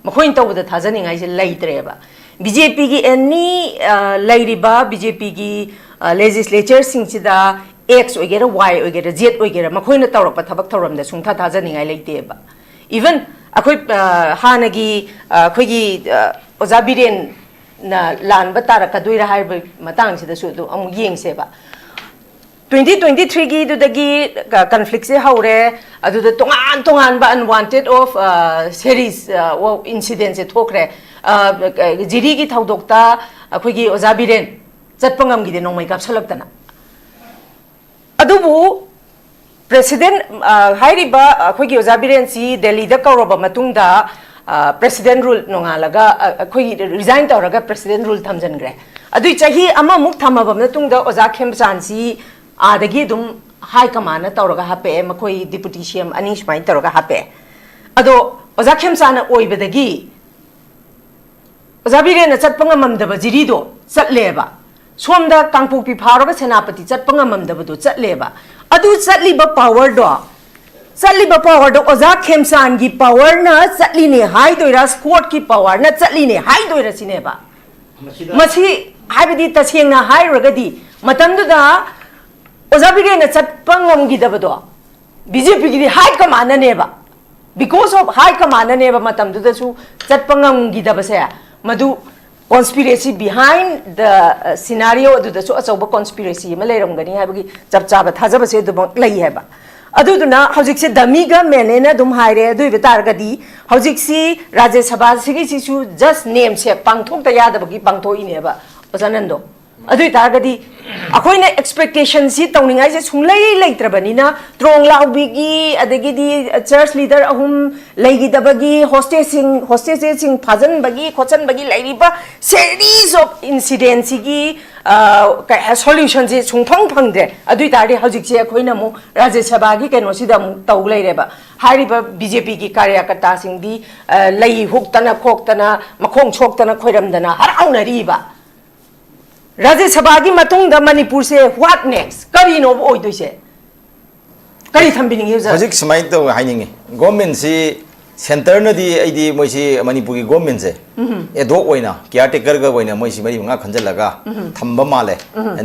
ꯃꯈꯣꯏꯅ ꯇꯧꯕꯗ ꯊꯥꯖꯅꯤꯡꯉꯥꯏꯁꯦ ꯂꯩꯇ꯭ꯔꯦꯕ꯫ ꯕꯤ ꯖꯦ ꯄꯤꯒꯤ ꯑꯦꯅꯤ, ꯑ, ꯂꯩꯔꯤꯕ ꯕꯤ ꯖꯦ ꯄꯤꯒꯤ, ꯑ, ꯂꯦꯖꯤꯁꯂꯦꯆꯔꯁꯤꯡꯁꯤꯗ ꯑꯦꯛꯁ ꯑꯣꯏꯒꯦꯔꯥ, ꯋꯥꯏ ꯑꯣꯏꯒꯦꯔꯥ, ꯖꯦꯠ ꯑꯣꯏꯒꯦꯔꯥ, ꯃꯈꯣꯏꯅ ꯇꯧꯔꯛꯄ ꯊꯕꯛ ꯊꯧꯔꯝꯗ ꯁꯨꯡꯊꯥ ꯊꯥꯖꯅꯤꯡꯉꯥꯏ ꯂꯩꯇꯦꯕ꯫ ꯏꯚꯟ ꯑꯩꯈꯣꯏ, ꯑ, ꯍꯥꯟꯅꯒꯤ, ꯑ, ꯑꯩꯈꯣꯏꯒꯤ, ꯑ, ꯑꯣꯖꯥ ꯕꯤꯔꯦꯟꯅ ꯂꯥꯟꯕ ꯇꯥꯔꯛꯀꯗꯣꯏꯔꯥ ꯍꯥꯏꯕ ꯃꯇꯥꯡꯁꯤꯗꯁꯨ ꯑꯗꯨꯝ ꯑꯃꯨꯛ ꯌꯦꯡꯁꯦꯕ꯫ ꯇ꯭ꯋꯦꯟꯇꯤ ꯇ꯭ꯋꯦꯟꯇꯤ ꯊ꯭ꯔꯤꯒꯤꯗꯨꯗꯒꯤ ꯀ-, ꯀꯟꯐ꯭ꯂꯤꯛꯁꯦ ꯍꯧꯔꯦ꯫ ꯑꯗꯨꯗ ꯇꯣꯉꯥꯟ ꯇꯣꯉꯥꯟꯕ unwanted of, ꯑ, series, ꯑ, of incidentꯁꯦ ꯊꯣꯛꯈ꯭ꯔꯦ꯫ ꯑ, ꯖꯤꯔꯤꯒꯤ ꯊꯧꯗꯣꯛꯇ ꯑꯩꯈꯣꯏꯒꯤ ꯑꯣꯖꯥ ꯕꯤꯔꯦꯟ ꯆꯠꯄ ꯉꯝꯈꯤꯗꯦ, ꯅꯣꯡꯃꯩ ꯀꯥꯞꯁꯜꯂꯛꯇꯅ꯫ ꯑꯗꯨꯕꯨ ꯄ꯭ꯔꯦꯁꯤꯗꯦꯟ, ꯑ, ꯍꯥꯏꯔꯤꯕ ꯑꯩꯈꯣꯏꯒꯤ ꯑꯣꯖꯥ ꯕꯤꯔꯦꯟꯁꯤ ꯗꯦꯜꯂꯤꯗ ꯀꯧꯔꯕ ꯃꯇꯨꯡꯗ, ꯑ, ꯄ꯭ꯔꯦꯁꯤꯗꯦꯟ ꯔꯨꯜ ꯅꯣꯡꯉꯥꯜꯂꯒ, ꯑ, ꯑꯩꯈꯣꯏꯒꯤ ꯔꯤꯖꯥꯏꯟ ꯇꯧꯔꯒ ꯄ꯭ꯔꯦꯁꯤꯗꯦꯟ ꯔꯨꯜ ꯊꯝꯖꯤꯟꯈ꯭ꯔꯦ꯫ ꯑꯗꯨꯏ ꯆꯍꯤ ꯑꯃꯃꯨꯛ ꯊꯝꯃꯕ ꯃꯇꯨꯡꯗ ꯑꯣꯖꯥ ꯈꯦꯝꯆꯥꯟꯁꯤ ꯑꯥꯗꯒꯤ ꯑꯗꯨꯝ ꯍꯥꯏ ꯀꯃꯥꯟꯅ ꯇꯧꯔꯒ ꯍꯥꯞꯄꯛꯑꯦ, ꯃꯈꯣꯏ ꯗꯤꯄꯨꯇꯤ ꯁꯤ ꯑꯦꯝ ꯑꯅꯤ ꯁꯨꯃꯥꯏꯅ ꯇꯧꯔꯒ ꯍꯥꯞꯄꯛꯑꯦ꯫ ꯑꯗꯣ ꯑꯣꯖꯥ ꯈꯦꯝꯆꯥꯟꯅ ꯑꯣꯏꯕꯗꯒꯤ ꯑꯣꯖꯥ ꯕꯤꯔꯦꯟꯅ ꯆꯠꯄ ꯉꯝꯃꯝꯗꯕ ꯖꯤꯔꯤꯗꯣ ꯆꯠꯂꯦꯕ꯫ ꯁꯣꯝꯗ ꯀꯥꯡꯄꯣꯛꯄꯤ ꯐꯥꯎꯔꯒ ꯁꯦꯅꯥꯄꯇꯤ ꯆꯠꯄ ꯉꯝꯃꯝꯗꯕꯗꯣ ꯆꯠꯂꯦꯕ꯫ ꯑꯗꯨ ꯆꯠꯂꯤꯕ ꯄꯥꯋꯔꯗꯣ, ꯆꯠꯂꯤꯕ ꯄꯥꯋꯔꯗꯣ ꯑꯣꯖꯥ ꯈꯦꯝꯆꯥꯟꯒꯤ ꯄꯥꯋꯔꯅ ꯆꯠꯂꯤꯅꯦ ꯍꯥꯏꯗꯣꯏꯔꯥ, ꯁ꯭ꯀꯣꯠꯀꯤ ꯄꯥꯋꯔꯅ ꯆꯠꯂꯤꯅꯦ ꯍꯥꯏꯗꯣꯏꯔꯥ ꯁꯤꯅꯦꯕ꯫ ꯃꯁꯤ ꯍꯥꯏꯕꯗꯤ ꯇꯁꯦꯡꯅ ꯍꯥꯏꯔꯨꯔꯒꯗꯤ ꯃꯇꯝꯗꯨꯗ ꯑꯣꯖꯥ ꯕꯤꯔꯦꯟꯅ ꯆꯠꯄ ꯉꯝꯈꯤꯗꯕꯗꯣ ꯕꯤ ꯖꯦ ꯄꯤꯒꯤꯗꯤ ꯍꯥꯏ ꯀꯃꯥꯟꯅꯅꯦꯕ꯫ Because of ꯍꯥꯏ ꯀꯃꯥꯟꯅꯅꯦꯕ ꯃꯇꯝꯗꯨꯗꯁꯨ ꯆꯠꯄ ꯉꯝꯈꯤꯗꯕꯁꯦ꯫ ꯃꯗꯨ conspiracy behind the scenario ꯑꯗꯨꯗꯁꯨ ꯑꯆꯧꯕ conspiracy ꯑꯃ ꯂꯩꯔꯝꯒꯅꯤ ꯍꯥꯏꯕꯒꯤ ꯆꯞ ꯆꯥꯕ ꯊꯥꯖꯕꯁꯦ ꯑꯗꯨꯃꯛ ꯂꯩ ꯍꯥꯏꯕ꯫ ꯑꯗꯨꯗꯨꯅ ꯍꯧꯖꯤꯛꯁꯦ ꯗꯃꯤꯒ ꯃꯦꯅꯦꯅ ꯑꯗꯨꯝ ꯍꯥꯏꯔꯦ꯫ ꯑꯗꯨ ꯑꯣꯏꯕ ꯇꯥꯔꯒꯗꯤ ꯍꯧꯖꯤꯛꯁꯤ ꯔꯥꯖ꯭ꯌ ꯁꯚꯥꯁꯤꯒꯤꯁꯤꯁꯨ just ꯅꯦꯝꯁꯦ ꯄꯥꯡꯊꯣꯛꯇ ꯌꯥꯗꯕꯒꯤ ꯄꯥꯡꯊꯣꯛꯏꯅꯦꯕ ꯑꯣꯖꯥ ꯅꯟꯗꯣ꯫ ꯑꯗꯨ ꯑꯣꯏ ꯇꯥꯔꯒꯗꯤ ꯑꯩꯈꯣꯏꯅ expectationꯁꯤ ꯇꯧꯅꯤꯡꯉꯥꯏꯁꯦ ꯁꯨꯡꯂꯩ ꯂꯩꯇ꯭ꯔꯕꯅꯤꯅ, ꯇ꯭ꯔꯣꯡ ꯂꯥꯎꯕꯤꯒꯤ, ꯑꯗꯒꯤꯗꯤ church leader ꯑꯍꯨꯝ ꯂꯩꯈꯤꯗꯕꯒꯤ, hostageꯁꯤꯡ hostageꯁꯤꯡ ꯐꯥꯖꯤꯟꯕꯒꯤ ꯈꯣꯠꯆꯟꯕꯒꯤ ꯂꯩꯔꯤꯕ series of incidentꯁꯤꯒꯤ solutionꯁꯦ ꯁꯨꯡꯐꯪ ꯐꯪꯗ꯭ꯔꯦ꯫ ꯑꯗꯨ ꯑꯣꯏ ꯇꯥꯔꯗꯤ ꯍꯧꯖꯤꯛꯁꯦ ꯑꯩꯈꯣꯏꯅ ꯑꯃꯨꯛ ꯔꯥꯖ꯭ꯌ ꯁꯚꯥꯒꯤ ꯀꯩꯅꯣꯁꯤꯗ ꯑꯃꯨꯛ ꯇꯧ ꯂꯩꯔꯦꯕ꯫ ꯍꯥꯏꯔꯤꯕ ꯕꯤ ꯖꯦ ꯄꯤꯒꯤ ꯀꯥꯔꯌꯀꯔꯇꯥꯁꯤꯡꯗꯤ ꯂꯩ ꯍꯨꯛꯇꯅ ꯈꯣꯛꯇꯅ, ꯃꯈꯣꯡ ꯁꯣꯛꯇꯅ ꯈꯣꯏꯔꯝꯗꯅ ꯍꯔꯥꯎꯅꯔꯤꯕ꯫ ꯔꯥꯖ꯭ꯌ ꯁꯚꯥꯒꯤ ꯃꯇꯨꯡꯗ ꯃꯅꯤꯄꯨꯔꯁꯦ what next? ꯀꯔꯤꯅꯣꯕ ꯑꯣꯏꯗꯣꯏꯁꯦ? ꯀꯔꯤ ꯊꯝꯕꯤꯅꯤꯡꯉꯤ ꯑꯣꯖꯥ? ꯍꯧꯖꯤꯛ ꯁꯨꯃꯥꯏꯅ ꯇꯧꯋꯦ ꯍꯥꯏꯅꯤꯡꯉꯤ꯫ Governmentꯁꯤ, centreꯅꯗꯤ ꯑꯩꯗꯤ ꯃꯣꯏꯁꯤ ꯃꯅꯤꯄꯨꯔꯒꯤ governmentꯁꯦ ad hoc ꯑꯣꯏꯅ, caretakerꯒ ꯑꯣꯏꯅ ꯃꯣꯏꯁꯤ ꯃꯔꯤ ꯃꯉꯥ ꯈꯟꯖꯜꯂꯒ ꯊꯝꯕ ꯃꯥꯜꯂꯦ꯫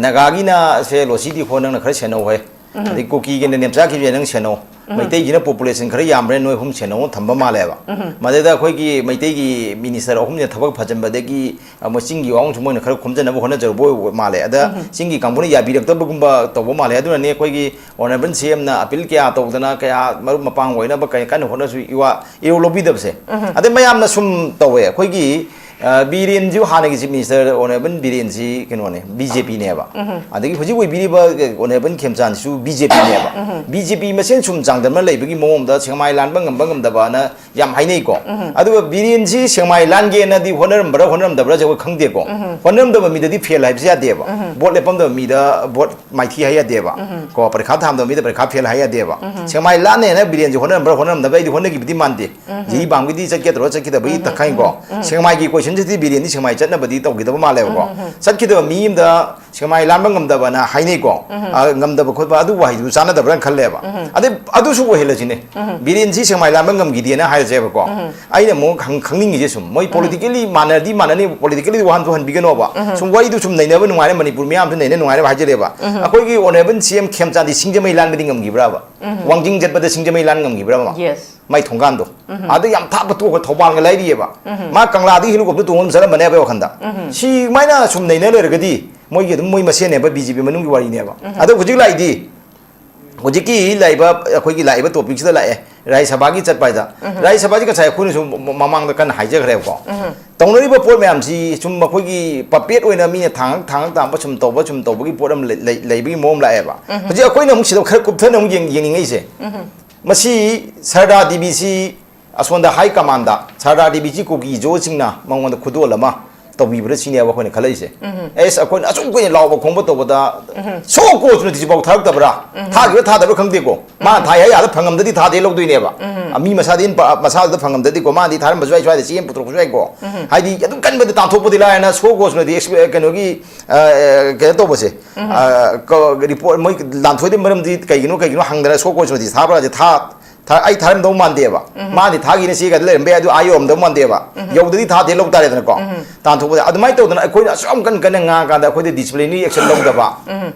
ꯅꯥꯒꯥꯒꯤꯅ ꯁꯦ ꯂꯣꯁꯤꯗꯤ ꯍꯣ ꯅꯪꯅ ꯈꯔ ꯁꯦꯟꯅꯧ ꯍꯣꯏ꯫ ꯑꯗꯩ ꯀꯨꯀꯤꯒꯤꯅ ꯅꯦꯝꯆꯥ ꯈꯤꯕꯁꯦ ꯅꯪ ꯁꯦꯟꯅꯧ꯫ ꯃꯩꯇꯩꯒꯤꯅ population ꯈꯔ ꯌꯥꯝꯕ꯭ꯔꯦ, ꯅꯣꯏ ꯑꯍꯨꯝ ꯁꯦꯟꯅꯧ ꯊꯝꯕ ꯃꯥꯜꯂꯦꯕ꯫ ꯃꯗꯩꯗ ꯑꯩꯈꯣꯏꯒꯤ ꯃꯩꯇꯩꯒꯤ minister ꯑꯍꯨꯝꯁꯤꯅ ꯊꯕꯛ ꯐꯖꯟꯕꯗꯒꯤ, ꯑ, ꯃꯣꯏ ꯆꯤꯡꯒꯤ ꯋꯥꯍꯪꯁꯨ ꯃꯣꯏꯅ ꯈꯔ ꯈꯣꯝꯖꯅꯕ ꯍꯣꯠꯅꯖꯔꯨꯕ ꯑꯣꯏ-, ꯃꯥꯜꯂꯦ꯫ ꯑꯗ ꯆꯤꯡꯒꯤ ꯀꯥꯡꯕꯨꯅ ꯌꯥꯕꯤꯔꯛꯇꯕꯒꯨꯝꯕ ꯇꯧꯕ ꯃꯥꯜꯂꯦ꯫ ꯑꯗꯨꯅꯅꯦ ꯑꯩꯈꯣꯏꯒꯤ honourable C Mꯅ appeal ꯀꯌꯥ ꯇꯧꯗꯅ, ꯀꯌꯥ ꯃꯔꯨꯞ ꯃꯄꯥꯡ ꯑꯣꯏꯅꯕ ꯀꯌꯥ ꯀꯟꯅ ꯍꯣꯠꯅꯁꯨ ꯏꯋꯥ ꯏꯔꯧ ꯂꯧꯕꯤꯗꯕꯁꯦ꯫ ꯑꯗꯩ ꯃꯌꯥꯝꯅ ꯁꯨꯝ ꯇꯧꯋꯦ꯫ ꯑꯩꯈꯣꯏꯒꯤ, ꯑ, ꯕꯤꯔꯦꯟꯁꯤꯁꯨ ꯍꯥꯟꯅꯒꯤ chief minister honourable ꯕꯤꯔꯦꯟꯁꯤ ꯀꯩꯅꯣꯅꯦ, B J Pꯅꯦꯕ꯫ ꯑꯗꯒꯤ ꯍꯧꯖꯤꯛ ꯑꯣꯏꯕꯤꯔꯤꯕ, ꯑ, honourable ꯈꯦꯝꯆꯥꯟꯁꯤꯁꯨ B J Pꯅꯦꯕ꯫ B J P ꯃꯁꯦꯟ ꯁꯨꯝ ꯆꯥꯡꯗꯝꯅ ꯂꯩꯕꯒꯤ ꯃꯑꯣꯡꯗ ꯁꯦꯛꯃꯥꯏ ꯂꯥꯟꯕ ꯉꯝꯕ ꯉꯝꯗꯕꯅ ꯌꯥꯝ ꯍꯥꯏꯅꯩꯀꯣ꯫ ꯑꯗꯨꯒ ꯕꯤꯔꯦꯟꯁꯤ ꯁꯦꯛꯃꯥꯏ ꯂꯥꯟꯒꯦꯅꯗꯤ ꯍꯣꯠꯅꯔꯝꯕ꯭ꯔꯥ ꯍꯣꯠꯅꯔꯝꯗꯕ꯭ꯔꯥꯁꯦ ꯑꯩꯈꯣꯏ ꯈꯪꯗꯦꯀꯣ꯫ ꯍꯣꯠꯅꯔꯝꯗꯕ ꯃꯤꯗꯗꯤ fail ꯍꯥꯏꯕꯁꯦ ꯌꯥꯗꯦꯕ꯫ Vote ꯂꯦꯞꯄꯝꯗꯕ ꯃꯤꯗ vote ꯃꯥꯏꯊꯤ ꯍꯥꯏ ꯌꯥꯗꯦꯕ꯫ ꯀꯣ, ꯄꯔꯤꯈꯥ ꯊꯥꯔꯝꯗꯕ ꯃꯤꯗ ꯄꯔꯤꯈꯥ fail ꯍꯥꯏ ꯌꯥꯗꯦꯕ꯫ ꯁꯦꯛꯃꯥꯏ ꯂꯥꯟꯅꯦꯅ ꯕꯤꯔꯦꯟꯁꯦ ꯍꯣꯠꯅꯔꯝꯕ꯭ꯔꯥ ꯍꯣꯠꯅꯔꯝꯗꯕ꯭ꯔꯥ ꯑꯩꯗꯤ ꯍꯣꯠꯅꯈꯤꯕꯗꯤ ꯃꯥꯟꯗꯦ꯫ ꯖꯤꯔꯤꯕꯥꯝꯒꯤꯗꯤ ꯆꯠꯀꯦ ꯇꯧꯔ ꯆꯠꯈꯤꯗꯕꯒꯤ ꯈꯪꯉꯤꯀꯣ꯫ ꯁꯦꯛꯃꯥꯏꯒꯤ question ꯁꯤꯗꯤ ꯕꯤꯔꯦꯟꯗꯤ ꯁꯦꯛꯃꯥꯏ ꯆꯠꯅꯕꯗꯤ ꯇꯧꯈꯤꯗꯕ ꯃꯥꯜꯂꯦꯕꯀꯣ꯫ ꯆꯠꯈꯤꯗꯕ ꯃꯤ ꯑꯃꯗ ꯁꯦꯛꯃꯥꯏ ꯂꯥꯟꯕ ꯉꯝꯗꯕꯅ ꯍꯥꯏꯅꯩꯀꯣ꯫ ꯑ, ꯉꯝꯗꯕ ꯈꯣꯠꯄ ꯑꯗꯨ ꯋꯥꯍꯩꯗꯨ ꯆꯥꯟꯅꯗꯕ꯭ꯔꯥꯅ ꯈꯜꯂꯦꯕ꯫ ꯑꯗꯩ ꯑꯗꯨꯁꯨ ꯑꯣꯏꯍꯜꯂꯁꯤꯅꯦ꯫ ꯕꯤꯔꯦꯟꯁꯤ ꯁꯦꯛꯃꯥꯏ ꯂꯥꯟꯕ ꯉꯝꯈꯤꯗꯦꯅ ꯍꯥꯏꯔꯁꯦꯕꯀꯣ꯫ ꯑꯩꯅ ꯑꯃꯨꯛ ꯈꯪ-, ꯈꯪꯅꯤꯡꯉꯤꯁꯦ ꯁꯨꯝ ꯃꯣꯏ politically ꯃꯥꯟꯅꯔꯗꯤ ꯃꯥꯟꯅꯅꯤ, politically ꯋꯥꯍꯟꯁꯨ ꯍꯟꯕꯤꯒꯅꯣꯕ꯫ ꯁꯨꯝ ꯋꯥꯔꯤꯗꯨ ꯁꯨꯝ ꯅꯩꯅꯕ ꯅꯨꯡꯉꯥꯏꯔꯦ, ꯃꯅꯤꯄꯨꯔ ꯃꯤꯌꯥꯝꯁꯨ ꯅꯩꯅ ꯅꯨꯡꯉꯥꯏꯔꯦꯕ ꯍꯥꯏꯖꯔꯦꯕ꯫ ꯑꯩꯈꯣꯏꯒꯤ honourable C M ꯈꯦꯝꯆꯥꯟꯗꯤ ꯁꯤꯡꯖꯃꯩ ꯂꯥꯟꯕꯗꯤ ꯉꯝꯈꯤꯕ꯭ꯔꯕ? ꯋꯥꯡꯖꯤꯡ ꯆꯠꯄꯗ ꯁꯤꯡꯖꯃꯩ ꯂꯥꯟ ꯉꯝꯈꯤꯕ꯭ꯔꯕ? Yes꯫ ꯃꯥꯏ ꯊꯣꯡꯒꯥꯟꯗꯣ꯫ ꯑꯗ ꯌꯥꯝ ꯊꯥꯞꯄ ꯇꯣꯛꯈ꯭ꯔ ꯊꯧꯕꯥꯜꯒ ꯂꯩꯔꯤꯑꯕ꯫ ꯃꯥ ꯀꯪꯂꯥꯗꯒꯤ helicopter ꯇꯣꯡꯉ ꯑꯗꯨꯝ ꯆꯠꯂꯝꯕꯅꯦꯕ ꯋꯥꯈꯟꯗ꯫ ꯁꯤ ꯃꯥꯏꯅ ꯁꯨꯝ ꯅꯩꯅ ꯂꯩꯔꯒꯗꯤ ꯃꯣꯏꯒꯤ ꯑꯗꯨꯝ ꯃꯣꯏ ꯃꯁꯦꯟꯅꯦꯕ, B J P ꯃꯅꯨꯡꯒꯤ ꯋꯥꯔꯤꯅꯦꯕ꯫ ꯑꯗꯣ ꯍꯧꯖꯤꯛ ꯂꯥꯛꯏꯗꯤ, ꯍꯧꯖꯤꯛꯀꯤ ꯂꯥꯛꯏꯕ, ꯑꯩꯈꯣꯏꯒꯤ ꯂꯥꯛꯏꯕ topicꯁꯤꯗ ꯂꯥꯛꯑꯦ, ꯔꯥꯖ꯭ꯌ ꯁꯚꯥꯒꯤ ꯆꯠꯄ ꯍꯥꯏꯗ꯫ ꯔꯥꯖ꯭ꯌ ꯁꯚꯥꯒꯤ ꯉꯁꯥꯏ ꯑꯩꯈꯣꯏꯅꯁꯨ ꯃ-, ꯃꯃꯥꯡꯗ ꯀꯟꯅ ꯍꯥꯏꯖꯈ꯭ꯔꯦꯕꯀꯣ꯫ ꯇꯧꯅꯔꯤꯕ ꯄꯣꯠ ꯃꯌꯥꯝꯁꯤ ꯁꯨꯝ ꯃꯈꯣꯏꯒꯤ puppet ꯑꯣꯏꯅ ꯃꯤꯅ ꯊꯥꯡꯉꯛ ꯊꯥꯡꯉꯛ ꯇꯥꯝꯕ ꯁꯨꯝ ꯇꯧꯕ, ꯁꯨꯝ ꯇꯧꯕꯒꯤ ꯄꯣꯠ ꯑꯃ ꯂꯩ-, ꯂꯩ-, ꯂꯩꯕꯒꯤ ꯃꯑꯣꯡ ꯂꯥꯛꯑꯦꯕ꯫ ꯍꯧꯖꯤꯛ ꯑꯩꯈꯣꯏꯅ ꯑꯃꯨꯛ ꯁꯤꯗ ꯈꯔ ꯀꯨꯞꯊꯅ ꯑꯃꯨꯛ ꯌꯦꯡ-, ꯌꯦꯡꯅꯤꯡꯉꯛꯏꯁꯦ꯫ ꯃꯁꯤ ꯁꯔꯗꯥ ꯗꯦꯕꯤꯁꯤ ꯑꯁꯣꯝꯗ high commandꯗ, ꯁꯔꯗꯥ ꯗꯦꯕꯤꯁꯤ ꯀꯨꯀꯤ ꯖꯣꯁꯤꯡꯅ ꯃꯉꯣꯟꯗ ꯈꯨꯗꯣꯜ ꯑꯃ ꯇꯧꯕꯤꯕ꯭ꯔꯥ ꯁꯤꯅꯦꯕ ꯑꯩꯈꯣꯏꯅ ꯈꯜꯂꯛꯏꯁꯦ꯫ ꯑꯦꯁ, ꯑꯩꯈꯣꯏꯅ ꯑꯁꯨꯛ ꯀꯨꯏꯅ ꯂꯥꯎꯕ ꯈꯣꯡꯕ ꯇꯧꯕꯗ ꯁꯣ ꯀꯣꯁ ꯅꯣꯇꯤꯁ ꯐꯥꯎ ꯊꯥꯔꯛꯇꯕ꯭ꯔꯥ? ꯊꯥꯈꯤꯕ꯭ꯔꯥ ꯊꯥꯗꯕ꯭ꯔꯥ ꯈꯪꯗꯦꯀꯣ꯫ ꯃꯥꯅ ꯊꯥꯏ ꯍꯥꯏ ꯌꯥꯗ ꯐꯪꯉꯝꯗꯗꯤ ꯊꯥꯗꯦ ꯂꯧꯗꯣꯏꯅꯦꯕ꯫ ꯑ, ꯃꯤ ꯃꯁꯥꯗꯤ ꯏꯟ ꯄ-, ꯃꯁꯥꯗ ꯐꯪꯉꯝꯗꯗꯤꯀꯣ, ꯃꯥꯅꯗꯤ ꯊꯥꯔꯝꯕꯁꯨ ꯌꯥꯏ, ꯁ꯭ꯋꯥꯏꯗ ꯆꯦ ꯑꯃ ꯄꯨꯊꯣꯔꯛꯄꯁꯨ ꯌꯥꯏꯀꯣ꯫ ꯍꯥꯏꯗꯤ ꯑꯗꯨꯝ ꯀꯟꯕꯗꯤ ꯇꯥꯟꯊꯣꯛꯄꯗꯤ ꯂꯥꯏꯔꯅ ꯁꯣ ꯀꯣꯁ ꯅꯣꯇꯤꯁ ꯑꯦꯛꯁ-, ꯀꯩꯅꯣꯒꯤ, ꯑ, ꯑ, ꯀꯩꯅꯣ ꯇꯧꯕꯁꯦ, ꯑ, ꯀ-, report ꯃꯣꯏ ꯂꯥꯟꯊꯣꯏꯗ ꯃꯔꯝꯗꯤ ꯀꯩꯒꯤꯅꯣ, ꯀꯩꯒꯤꯅꯣ ꯍꯪꯗꯅ ꯁꯣ ꯀꯣꯁ ꯅꯣꯇꯤꯁ ꯊꯥꯕ꯭ꯔꯥ ꯊꯥ-, ꯊꯥ-, ꯑꯩ ꯊꯥꯔꯝꯗꯧ ꯃꯥꯟꯗꯦꯕ꯫ ꯃꯥꯗꯤ ꯊꯥꯈꯤꯅ ꯆꯦꯒꯗꯤ ꯂꯩꯔꯝꯕ ꯌꯥꯏ, ꯑꯗꯨ ꯑꯥ ꯌꯧꯔꯝꯗꯧ ꯃꯥꯟꯗꯦꯕ꯫ ꯌꯧꯗꯗꯤ ꯊꯥꯗꯦ ꯂꯧ ꯇꯥꯔꯦꯗꯅꯀꯣ꯫ ꯇꯥꯟꯊꯣꯛꯄꯗ ꯑꯗꯨꯃꯥꯏꯅ ꯇꯧꯗꯅ ꯑꯩꯈꯣꯏꯅ ꯑꯁꯨꯛ ꯌꯥꯝ ꯀꯟꯅ ꯀꯟꯅ ꯉꯥꯡꯉꯀꯥꯟꯗ ꯑꯩꯈꯣꯏꯗ disciplinary action ꯂꯧꯗꯕ꯫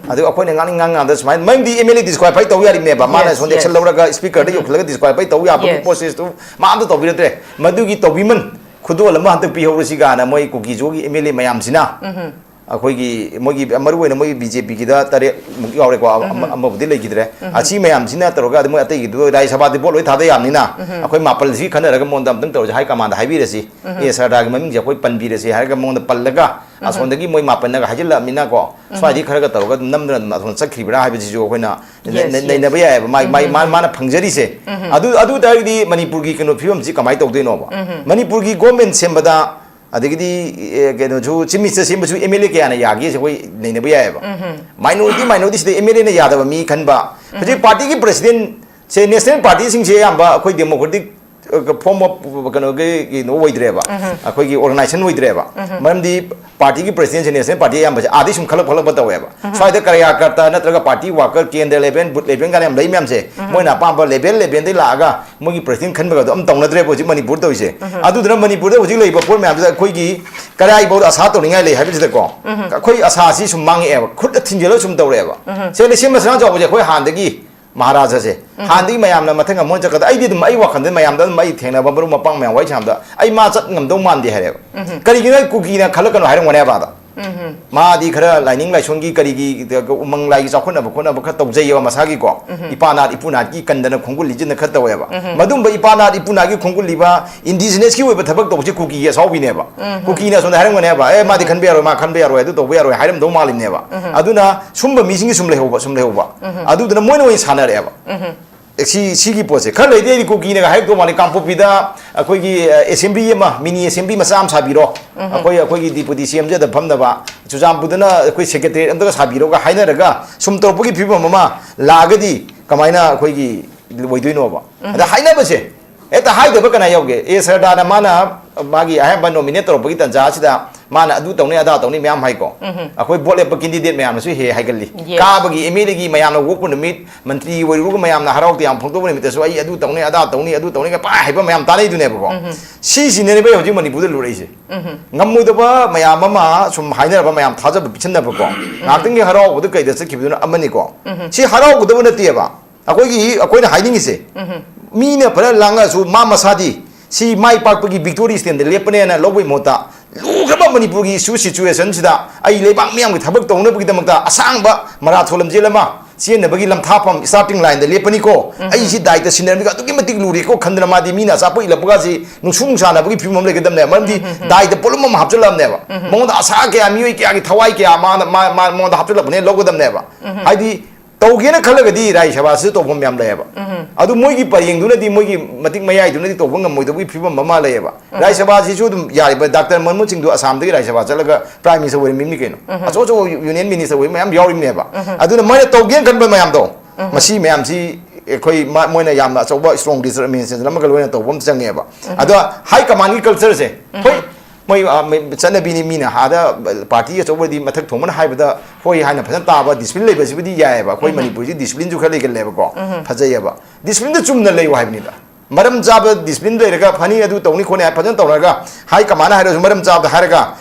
ꯑꯗꯨ ꯑꯩꯈꯣꯏꯅ ꯉꯥꯡꯅꯤꯡ ꯉꯥꯡ ꯉꯥꯡꯗ ꯁꯨꯃꯥꯏꯅ ꯃꯔꯝꯗꯤ M L A disqualify ꯇꯧ ꯌꯥꯔꯤꯕꯅꯦꯕ꯫ ꯃꯥꯅ Yes, ꯁꯣꯝꯗ action yes. ꯂꯧꯔꯒ speakerꯗ ꯌꯧꯈꯠꯂꯒ disqualify ꯇꯧ ꯌꯥꯕꯒꯤ Yes. processꯇꯨ ꯃꯥ ꯑꯝꯇ ꯇꯧꯕꯤꯔꯛꯇ꯭ꯔꯦ꯫ ꯃꯗꯨꯒꯤ ꯇꯧꯕꯤꯃꯟ ꯈꯨꯗꯣꯜ ꯑꯃ ꯍꯟꯗꯛ ꯄꯤꯍꯧꯔꯁꯤ ꯀꯥꯏꯅ ꯃꯣꯏ ꯀꯨꯀꯤ ꯖꯣꯒꯤ M L A ꯃꯌꯥꯝꯁꯤꯅ ꯑꯩꯈꯣꯏꯒꯤ ꯃꯣꯏꯒꯤ ꯃꯔꯨꯑꯣꯏꯅ ꯃꯣꯏꯒꯤ B J Pꯒꯤꯗ ꯇꯔꯦꯠ ꯃꯨꯛ ꯌꯥꯎꯔꯦꯀꯣ, ꯑꯃ-, ꯑꯃꯕꯨꯗꯤ ꯂꯩꯈꯤꯗ꯭ꯔꯦ꯫ ꯑꯁꯤ ꯃꯌꯥꯝꯁꯤꯅ ꯇꯧꯔꯒ ꯑꯗꯨ ꯃꯣꯏ ꯑꯇꯩꯒꯤꯗꯨ ꯔꯥꯖ꯭ꯌ ꯁꯚꯥꯗꯤ vote ꯂꯣꯏ ꯊꯥꯗ ꯌꯥꯕꯅꯤꯅ ꯑꯩꯈꯣꯏ ꯃꯥꯄꯜꯁꯤ ꯈꯟꯅꯔꯒ ꯃꯉꯣꯟꯗ ꯑꯝꯇꯪ ꯇꯧꯔꯁꯤ, high commandꯗ ꯍꯥꯏꯕꯤꯔꯁꯤ꯫ ꯑꯦ, ꯁꯔꯗꯥꯔꯒꯤ ꯃꯃꯤꯡꯁꯦ ꯑꯩꯈꯣꯏ ꯄꯟꯕꯤꯔꯁꯤ ꯍꯥꯏꯔꯒ ꯃꯉꯣꯟꯗ ꯄꯜꯂꯒ ꯑꯁꯣꯝꯗꯒꯤ ꯃꯣꯏ ꯃꯥꯄꯜꯅꯒ ꯍꯥꯏꯖꯤꯜꯂꯛꯑꯃꯤꯅꯀꯣ, ꯁ꯭ꯋꯥꯏꯗꯒꯤ ꯈꯔꯒ ꯇꯧꯔꯒ ꯑꯗꯨꯝ ꯅꯝꯗꯅ ꯑꯗꯨꯝ ꯑꯁꯣꯝ ꯆꯠꯈ꯭ꯔꯤꯕ꯭ꯔꯥ ꯍꯥꯏꯕꯁꯤꯁꯨ ꯑꯩꯈꯣꯏꯅ ꯅ-, Yes, ꯅ-, yes. ꯅꯩꯅꯕ ꯌꯥꯏꯑꯕ꯫ ꯃꯥꯏ, ꯃꯥꯏ, ꯃꯥ-, ꯃꯥꯅ ꯐꯪꯖꯔꯤꯁꯦ꯫ ꯑꯗꯨ, ꯑꯗꯨ ꯇꯥꯔꯒꯗꯤ ꯃꯅꯤꯄꯨꯔꯒꯤ ꯀꯩꯅꯣ ꯐꯤꯕꯝꯁꯤ ꯀꯃꯥꯏꯅ ꯇꯧꯗꯣꯏꯅꯣꯕ? ꯃꯅꯤꯄꯨꯔꯒꯤ government ꯁꯦꯝꯕꯗ ꯑꯗꯒꯤꯗꯤ, ꯑꯦ, ꯀꯩꯅꯣꯁꯨ, chief minister ꯁꯦꯝꯕꯁꯨ M L A ꯀꯌꯥꯅ ꯌꯥꯒꯦꯁꯦ ꯑꯩꯈꯣꯏ ꯅꯩꯅꯕ ꯌꯥꯏꯑꯕ꯫ Minority, minority ꯁꯤꯗ M L Aꯅ ꯌꯥꯗꯕ ꯃꯤ ꯈꯟꯕ꯫ ꯍꯧꯖꯤꯛ partyꯒꯤ presidentꯁꯦ, national partyꯁꯤꯡꯁꯦ ꯑꯌꯥꯝꯕ ꯑꯩꯈꯣꯏ democratic ꯐꯣꯔꯝ ꯑꯣꯐ ꯀꯩꯅꯣꯒꯤ ꯀꯩꯅꯣ ꯑꯣꯏꯗ꯭ꯔꯦꯕ, ꯑꯩꯈꯣꯏꯒꯤ ꯑꯣꯔꯒꯅꯥꯏꯖꯦꯁꯟ ꯑꯣꯏꯗ꯭ꯔꯦꯕ꯫ ꯃꯔꯝꯗꯤ ꯄꯥꯔꯇꯤꯒꯤ ꯄ꯭ꯔꯁꯤꯗꯦꯟꯁꯤ, ꯅꯦꯁꯅꯦꯜ ꯄꯥꯔꯇꯤ ꯑꯌꯥꯝꯕꯁꯦ ꯑꯥꯗꯩ ꯁꯨꯝ ꯈꯜꯂꯛ ꯈꯜꯂꯛꯄ ꯇꯧꯋꯦꯕ꯫ ꯁ꯭ꯋꯥꯏꯗ ꯀꯔꯌꯥꯀꯔꯇ ꯅꯠꯇ꯭ꯔꯒ ꯄꯥꯔꯇꯤ ꯋꯥꯔꯀꯔ, ꯀꯦꯟꯗ꯭ꯔ ꯂꯦꯚꯦꯜ, ꯕꯨꯠ ꯂꯦꯚꯦꯜ ꯀꯥꯏꯅ ꯌꯥꯝ ꯂꯩ ꯃꯌꯥꯝꯁꯦ, ꯃꯣꯏꯅ ꯑꯄꯥꯝꯕ ꯂꯦꯚꯦꯜ ꯂꯦꯚꯦꯜꯗꯩ ꯂꯥꯛꯑꯒ ꯃꯣꯏꯒꯤ ꯄ꯭ꯔꯁꯤꯗꯦꯟ ꯈꯟꯕꯒꯗꯣ ꯑꯝ ꯇꯧꯅꯗ꯭ꯔꯦꯕ ꯍꯧꯖꯤꯛ ꯃꯅꯤꯄꯨꯔ ꯇꯧꯔꯤꯁꯦ꯫ ꯑꯗꯨꯗꯨꯅ ꯃꯅꯤꯄꯨꯔꯗ ꯍꯧꯖꯤꯛ ꯂꯩꯔꯤꯕ ꯄꯣꯠ ꯃꯌꯥꯝꯁꯤꯗ ꯑꯩꯈꯣꯏꯒꯤ ꯀꯔꯥꯏꯐꯥꯎꯗ ꯑꯁꯥ ꯇꯧꯅꯤꯡꯉꯥꯏ ꯂꯩ ꯍꯥꯏꯕꯁꯤꯗꯀꯣ, ꯑꯩꯈꯣꯏ ꯑꯁꯥꯁꯤ ꯁꯨꯝ ꯃꯥꯡꯉꯛꯑꯦꯕ, ꯈꯨꯠꯇ ꯊꯤꯟꯖꯤꯜꯂꯒ ꯁꯨꯝ ꯇꯧꯔꯛꯑꯦꯕ꯫ ꯁꯦ, ꯂꯩꯁꯦꯝꯕ ꯁꯅꯥꯖꯥꯎꯕꯁꯦ ꯑꯩꯈꯣꯏ ꯍꯥꯟꯅꯗꯒꯤ ꯃꯍꯥꯔꯥꯖꯥꯁꯦ, ꯍꯥꯟꯅꯗꯒꯤ ꯃꯌꯥꯝꯅ ꯃꯊꯪ ꯑꯃꯨꯛ ꯆꯠꯀꯗ, ꯑꯩꯗꯤ ꯑꯗꯨꯝ ꯑꯩ ꯋꯥꯈꯜꯗ ꯃꯌꯥꯝꯗ ꯑꯗꯨꯝ ꯑꯩ ꯊꯦꯡꯅꯕ ꯃꯔꯨꯞ ꯃꯄꯥꯡ ꯃꯌꯥꯝ ꯋꯥꯔꯤ ꯁꯥꯟꯅꯕꯗ ꯑꯩ ꯃꯥ ꯆꯠ ꯉꯝꯗꯧ ꯃꯥꯟꯗꯦ ꯍꯥꯏꯔꯦꯕ꯫ ꯀꯔꯤꯒꯤꯅꯣ? ꯀꯨꯀꯤꯅ ꯈꯜꯂꯛꯀꯅꯣ ꯍꯥꯏꯔꯝꯒꯅꯦꯕ ꯑꯥꯗ꯫ ꯃꯥꯗꯤ ꯈꯔ ꯂꯥꯏꯅꯤꯡ ꯂꯥꯏꯁꯣꯟꯒꯤ ꯀꯔꯤꯒꯤ ꯎꯃꯪ ꯂꯥꯏꯒꯤ ꯆꯥꯎꯈꯠꯅꯕ ꯈꯣꯠꯅꯕ ꯈꯔ ꯇꯧꯖꯩꯌꯦꯕ ꯃꯁꯥꯒꯤꯀꯣ꯫ ꯏꯄꯥ ꯅꯥꯠ ꯏꯄꯨ ꯅꯥꯠꯀꯤ ꯀꯟꯗꯅ ꯈꯣꯡꯒꯨꯜ ꯂꯤꯖꯤꯟꯅ ꯈꯔ ꯇꯧꯋꯦꯕ꯫ ꯃꯗꯨꯝꯕ ꯏꯄꯥ ꯅꯥꯠ ꯏꯄꯨ ꯅꯥꯠꯀꯤ ꯈꯣꯡꯒꯨꯜ ꯂꯤꯕ, ꯏꯟꯗꯤꯖꯤꯅꯁꯀꯤ ꯑꯣꯏꯕ ꯊꯕꯛ ꯇꯧꯕꯁꯦ ꯀꯨꯀꯤꯒꯤ ꯑꯁꯥꯎꯕꯤꯅꯦꯕ꯫ ꯀꯨꯀꯤꯅ ꯑꯁꯣꯝꯗ ꯍꯥꯏꯔꯝꯒꯅꯦꯕ, "ꯑꯦ, ꯃꯥꯗꯤ ꯈꯟꯕ ꯌꯥꯔꯣꯏ, ꯃꯥ ꯈꯟꯕ ꯌꯥꯔꯣꯏ, ꯑꯗꯨ ꯇꯧꯕ ꯌꯥꯔꯣꯏ" ꯍꯥꯏꯔꯝꯗꯧ ꯃꯥꯜꯂꯤꯅꯦꯕ꯫ ꯑꯗꯨꯅ ꯁꯨꯝꯕ ꯃꯤꯁꯤꯡꯒꯤ ꯁꯨꯝ ꯂꯩꯍꯧꯕ, ꯁꯨꯝ ꯂꯩꯍꯧꯕ꯫ ꯑꯗꯨꯗꯨꯅ ꯃꯣꯏꯅ ꯑꯣꯏꯅ ꯁꯥꯟꯅꯔꯛꯑꯦꯕ꯫ ꯑꯦ, ꯁꯤ, ꯁꯤꯒꯤ ꯄꯣꯠꯁꯦ ꯈꯔ ꯂꯩꯗꯤ ꯑꯩꯗꯤ ꯀꯨꯀꯤꯅꯒ ꯍꯥꯏꯔꯛꯇꯧ ꯃꯥꯜꯂꯤ, "ꯀꯥꯡꯄꯣꯛꯄꯤꯗ ꯑꯩꯈꯣꯏꯒꯤ, ꯑ, ꯑꯦꯁꯦꯝꯕ꯭ꯂꯤ ꯑꯃ, ꯃꯤꯅꯤ ꯑꯦꯁꯦꯝꯕ꯭ꯂꯤ ꯃꯆꯥ ꯑꯃ ꯁꯥꯕꯤꯔꯣ, ꯑꯩꯈꯣꯏ, ꯑꯩꯈꯣꯏꯒꯤ ꯗꯤꯄꯨꯇꯤ ꯁꯤ ꯑꯦꯝꯁꯦ ꯑꯗ ꯐꯝꯅꯕ, ꯆꯨꯔꯆꯥꯟꯄꯨꯔꯗꯅ ꯑꯩꯈꯣꯏ ꯁꯦꯀ꯭ꯔꯦꯇꯔꯤꯌꯦꯠ ꯑꯝꯇꯒ ꯁꯥꯕꯤꯔꯣꯒ" ꯍꯥꯏꯅꯔꯒ ꯁꯨꯝ ꯇꯧꯔꯛꯄꯒꯤ ꯐꯤꯕꯝ ꯑꯃ ꯂꯥꯛꯑꯒꯗꯤ ꯀꯃꯥꯏꯅ ꯑꯩꯈꯣꯏꯒꯤ ꯑꯣꯏꯗꯣꯏꯅꯣꯕ? ꯑꯗ ꯍꯥꯏꯅꯕꯁꯦ ꯍꯦꯛꯇ ꯍꯥꯏꯗꯕ ꯀꯅꯥ ꯌꯥꯎꯒꯦ? ꯑꯦ, ꯁꯔꯗꯥꯅ ꯃꯥꯅ ꯃꯥꯒꯤ ꯑꯍꯥꯟꯕ ꯅꯣꯃꯤꯅꯦꯠ ꯇꯧꯔꯛꯄꯒꯤ ꯇꯥꯟꯖꯥ ꯑꯁꯤꯗ ꯃꯥꯅ ꯑꯗꯨ ꯇꯧꯅꯤ, ꯑꯗꯥ ꯇꯧꯅꯤ ꯃꯌꯥꯝ ꯍꯥꯏꯀꯣ꯫ ꯑꯩꯈꯣꯏ ꯚꯣꯠ ꯂꯦꯞꯄ ꯀꯦꯟꯗꯤꯗꯦꯠ ꯃꯌꯥꯝꯅꯁꯨ ꯍꯦꯛ ꯍꯥꯏꯒꯜꯂꯤ꯫ Yes. ꯀꯥꯕꯒꯤ ꯑꯦꯝ ꯑꯦꯜ ꯑꯦꯒꯤ ꯃꯌꯥꯝꯅ ꯑꯣꯛꯄ ꯅꯨꯃꯤꯠ, ꯃꯟꯇ꯭ꯔꯤ ꯑꯣꯏꯔꯨꯔꯒ ꯃꯌꯥꯝꯅ ꯍꯔꯥꯎ ꯇꯌꯥꯝ ꯐꯣꯡꯗꯣꯛꯄ ꯅꯨꯃꯤꯠꯇꯁꯨ "ꯑꯩ ꯑꯗꯨ ꯇꯧꯅꯤ, ꯑꯗꯥ ꯇꯧꯅꯤ, ꯑꯗꯨ ꯇꯧꯅꯤ" ꯄꯥꯏ ꯍꯥꯏꯕ ꯃꯌꯥꯝ ꯇꯥꯟꯅꯩꯗꯨꯅꯦꯕꯀꯣ꯫ ꯁꯤꯁꯤꯅꯅꯦꯕ ꯍꯧꯖꯤꯛ ꯃꯅꯤꯄꯨꯔꯗ ꯂꯨꯔꯛꯏꯁꯦ꯫ ꯉꯝꯃꯣꯏꯗꯕ ꯃꯌꯥꯝ ꯑꯃ ꯁꯨꯝ ꯍꯥꯏꯅꯔꯕ ꯃꯌꯥꯝ ꯊꯥꯖꯕ ꯄꯤꯁꯟꯅꯕꯀꯣ꯫ ꯉꯥꯏꯍꯥꯛꯇꯪꯒꯤ ꯍꯔꯥꯎꯕꯗ ꯀꯩꯗ ꯆꯠꯈꯤꯕꯗꯨꯅ ꯑꯃꯅꯤꯀꯣ꯫ ꯁꯤ ꯍꯔꯥꯎꯒꯗꯕ ꯅꯠꯇꯦꯕ꯫ ꯑꯩꯈꯣꯏꯒꯤ, ꯑꯩꯈꯣꯏꯅ ꯍꯥꯏꯅꯤꯡꯉꯤꯁꯦ, ꯃꯤꯅ ꯐꯖꯅ ꯂꯥꯡꯉꯁꯨ ꯃꯥ ꯃꯁꯥꯗꯤ ꯁꯤ ꯃꯥꯏ ꯄꯥꯛꯄꯒꯤ ꯕꯤꯛꯇꯣꯔꯤ ꯁ꯭ꯇꯦꯟꯗ ꯂꯦꯞꯄꯅꯦꯅ ꯂꯧꯕꯒꯤ ꯃꯍꯨꯠꯇ, ꯂꯨꯈ꯭ꯔꯕ ꯃꯅꯤꯄꯨꯔꯒꯤ ꯏꯁꯨ ꯁꯤꯆꯨꯋꯦꯁꯟꯁꯤꯗ ꯑꯩ ꯂꯩꯕꯥꯛ ꯃꯤꯌꯥꯝꯒꯤ ꯊꯕꯛ ꯇꯧꯅꯕꯒꯤꯗꯃꯛꯇ ꯑꯁꯥꯡꯕ ꯃꯔꯥꯊꯣꯟ ꯂꯝꯖꯦꯜ ꯑꯃ ꯆꯦꯟꯅꯕꯒꯤ ꯂꯝꯊꯥꯐꯝ ꯁ꯭ꯇꯥꯔꯇꯤꯡ ꯂꯥꯏꯟꯗ ꯂꯦꯞꯄꯅꯤꯀꯣ, ꯑꯩ ꯁꯤ ꯗꯥꯏꯇ ꯁꯤꯟꯅꯔꯝꯃꯤꯒ ꯑꯗꯨꯛꯀꯤ ꯃꯇꯤꯛ ꯂꯨꯔꯦꯀꯣ ꯈꯟꯗꯅ ꯃꯥꯗꯤ ꯃꯤꯅ ꯑꯆꯥꯄꯣꯠ ꯏꯜꯂꯛꯄꯒꯁꯤ ꯅꯨꯡꯁꯨ ꯅꯨꯡꯁꯥꯅꯕꯒꯤ ꯐꯤꯕꯝ ꯑꯃ ꯂꯩꯒꯗꯕꯅꯦꯕ꯫ ꯃꯔꯝꯗꯤ ꯗꯥꯏꯇ ꯄꯣꯠꯂꯨꯝ ꯑꯃ ꯍꯥꯞꯆꯤꯜꯂꯛꯑꯕꯅꯦꯕ꯫ ꯃꯉꯣꯟꯗ ꯑꯁꯥ ꯀꯌꯥ, ꯃꯤꯑꯣꯏ ꯀꯌꯥꯒꯤ ꯊꯋꯥꯏ ꯀꯌꯥ ꯃꯥꯅ, ꯃꯥ, ꯃꯥ, ꯃꯉꯣꯟꯗ ꯍꯥꯞꯆꯤꯜꯂꯛꯄꯅꯦꯅ ꯂꯧꯒꯗꯕꯅꯦꯕ꯫ ꯍꯥꯏꯗꯤ ꯇꯧꯒꯦꯅ ꯈꯜꯂꯒꯗꯤ ꯔꯥꯖ꯭ꯌ ꯁꯚꯥꯁꯤꯁꯨ ꯇꯧꯐꯝ ꯌꯥꯝ ꯂꯩꯌꯦꯕ꯫ ꯑꯗꯨ ꯃꯣꯏꯒꯤ ꯄꯔꯦꯡꯗꯨꯅꯗꯤ, ꯃꯣꯏꯒꯤ ꯃꯇꯤꯛ ꯃꯌꯥꯏꯗꯨꯅꯗꯤ ꯇꯧꯕ ꯉꯝꯃꯣꯏꯗꯕꯒꯤ ꯐꯤꯕꯝ ꯑꯃ ꯂꯩꯌꯦꯕ꯫ ꯔꯥꯖ꯭ꯌ ꯁꯚꯥꯁꯤꯁꯨ ꯑꯗꯨꯝ ꯌꯥꯔꯤꯕ ꯗꯥꯛꯇꯔ ꯃꯟꯃꯣꯍꯟ ꯁꯤꯡꯗꯨ ꯑꯁꯥꯝꯗꯒꯤ ꯔꯥꯖ꯭ꯌ ꯁꯚꯥ ꯆꯠꯂꯒ ꯄ꯭ꯔꯥꯏꯝ ꯃꯤꯅꯤꯁꯇꯔ ꯑꯣꯏꯔꯝꯃꯤꯕꯅꯤ ꯀꯩꯅꯣ꯫ ꯑꯆꯧ ꯑꯆꯧꯕ ꯌꯨꯅꯤꯌꯟ ꯃꯤꯅꯤꯁꯇꯔ ꯑꯣꯏꯕ ꯃꯌꯥꯝ ꯌꯥꯎꯔꯤꯕꯅꯦꯕ꯫ ꯑꯗꯨꯅ ꯃꯣꯏꯅ ꯇꯧꯒꯦꯅ ꯈꯟꯕ ꯃꯌꯥꯝꯗꯣ, ꯃꯁꯤ ꯃꯌꯥꯝꯁꯤ ꯑꯩꯈꯣꯏ ꯃ-, ꯃꯣꯏꯅ ꯌꯥꯝꯅ ꯑꯆꯧꯕ strong leader administration ꯑꯃꯒ ꯂꯣꯏꯅ ꯇꯧꯕ ꯑꯃ ꯆꯪꯉꯦꯕ꯫ ꯑꯗꯣ high command ꯒꯤ culture ꯁꯦ, ꯍꯣꯏ, ꯃꯣꯏ, ꯑ, ꯃ-, ꯆꯠꯅꯕꯤꯅꯤ, ꯃꯤꯅ ꯑꯥꯗ party ꯑꯆꯧꯕꯗꯤ ꯃꯊꯛ ꯊꯣꯡꯕꯅ ꯍꯥꯏꯕꯗ ꯍꯣꯏ ꯍꯥꯏꯅ ꯐꯖꯅ ꯇꯥꯕ, discipline ꯂꯩꯕꯁꯤꯕꯨꯗꯤ ꯌꯥꯏꯑꯕ꯫ ꯑꯩꯈꯣꯏ ꯃꯅꯤꯄꯨꯔꯁꯤ discipline ꯁꯨ ꯈꯔ ꯂꯩꯒꯜꯂꯦꯕꯀꯣ꯫ ꯐꯖꯩꯑꯕ꯫ Discipline ꯗ ꯆꯨꯝꯅ ꯂꯩꯌꯨ ꯍꯥꯏꯕꯅꯤꯗ꯫ ꯃꯔꯝ ꯆꯥꯕ discipline ꯂꯩꯔꯒ ꯐꯅꯤ, ꯑꯗꯨ ꯇꯧꯅꯤ ꯈꯣꯠꯅꯤ ꯍꯥꯏ ꯐꯖꯅ ꯇꯧꯔꯒ, high command ꯅ ꯍꯥꯏꯔꯁꯨ ꯃꯔꯝ ꯆꯥꯕꯗ ꯍꯥꯏꯔꯒ,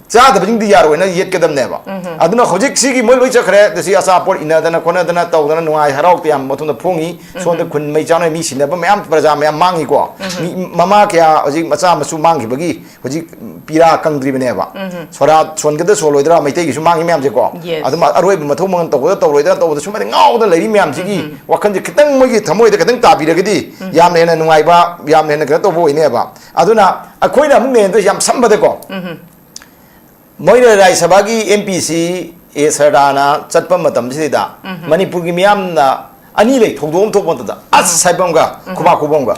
ꯆꯥꯗꯕꯁꯤꯡꯗꯤ ꯌꯥꯔꯣꯏꯅ ꯌꯦꯠꯀꯗꯕꯅꯦꯕ꯫ ꯑꯗꯨꯅ ꯍꯧꯖꯤꯛ ꯁꯤꯒꯤ ꯃꯣꯏ ꯂꯣꯏ ꯆꯠꯈ꯭ꯔꯦ, ꯁꯤ ꯑꯆꯥꯄꯣꯠ ꯏꯟꯅꯗꯅ ꯈꯣꯠꯅꯗꯅ ꯇꯧꯗꯅ ꯅꯨꯡꯉꯥꯏ ꯍꯔꯥꯎ ꯇꯌꯥꯝ ꯃꯊꯨꯝꯗ ꯐꯣꯡꯉꯤ꯫ ꯁꯣꯝꯗ ꯈꯨꯟ ꯃꯩ ꯆꯥꯅ ꯃꯤ ꯁꯤꯟꯅꯕ ꯃꯌꯥꯝ, ꯄ꯭ꯔꯖꯥ ꯃꯌꯥꯝ ꯃꯥꯡꯉꯤꯀꯣ꯫ ꯃꯤ, ꯃꯃꯥ ꯀꯌꯥ ꯍꯧꯖꯤꯛ ꯃꯆꯥ ꯃꯁꯨ ꯃꯥꯡꯈꯤꯕꯒꯤ ꯍꯧꯖꯤꯛ ꯄꯤꯔꯥ ꯀꯪꯗ꯭ꯔꯤꯕꯅꯦꯕ꯫ ꯁꯣꯔꯥ ꯁꯣꯟꯒꯗ꯭ꯔꯥ ꯁꯣꯜꯂꯣꯏꯗ꯭ꯔꯥ, ꯃꯩꯇꯩꯒꯤꯁꯨ ꯃꯥꯡꯉꯤ ꯃꯌꯥꯝꯁꯦꯀꯣ꯫ Yes. ꯑꯗꯨꯝ ꯑꯔꯣꯏꯕ ꯃꯊꯧ ꯃꯉꯝ ꯇꯧꯒꯗ꯭ꯔꯥ ꯇꯧꯔꯣꯏꯗ꯭ꯔꯥ ꯇꯧꯕꯗ ꯁꯨꯃꯥꯏꯅ ꯉꯥꯎꯗꯅ ꯂꯩꯔꯤ ꯃꯌꯥꯝꯁꯤꯒꯤ ꯋꯥꯈꯜꯁꯦ ꯈꯤꯇꯪ ꯃꯣꯏꯒꯤ ꯊꯃꯣꯏꯗ ꯈꯤꯇꯪ ꯇꯥꯕꯤꯔꯒꯗꯤ ꯌꯥꯝꯅ ꯍꯦꯟꯅ ꯅꯨꯡꯉꯥꯏꯕ, ꯌꯥꯝꯅ ꯍꯦꯟꯅ ꯀꯩꯅꯣ ꯇꯧꯕ ꯑꯣꯏꯅꯦꯕ꯫ ꯑꯗꯨꯅ ꯑꯩꯈꯣꯏꯅ ꯑꯃꯨꯛ ꯅꯦꯟꯗꯣꯏꯁꯦ ꯌꯥꯝ ꯁꯝꯕꯗꯀꯣ꯫ ꯃꯣꯏꯅ ꯔꯥꯖ꯭ꯌ ꯁꯚꯥꯒꯤ M P ꯁꯤ ꯑꯦ ꯁꯔꯗꯥꯅ ꯆꯠꯄ ꯃꯇꯝꯁꯤꯗ ꯃꯅꯤꯄꯨꯔꯒꯤ ꯃꯤꯌꯥꯝꯅ ꯑꯅꯤ ꯂꯩ, ꯊꯧꯗꯣꯛ ꯑꯃ ꯊꯣꯛꯄ ꯃꯇꯝꯗ ꯑꯁ ꯍꯥꯏꯕ ꯑꯃꯒ ꯈꯨꯕꯥꯛ ꯈꯨꯕ ꯑꯃꯒ꯫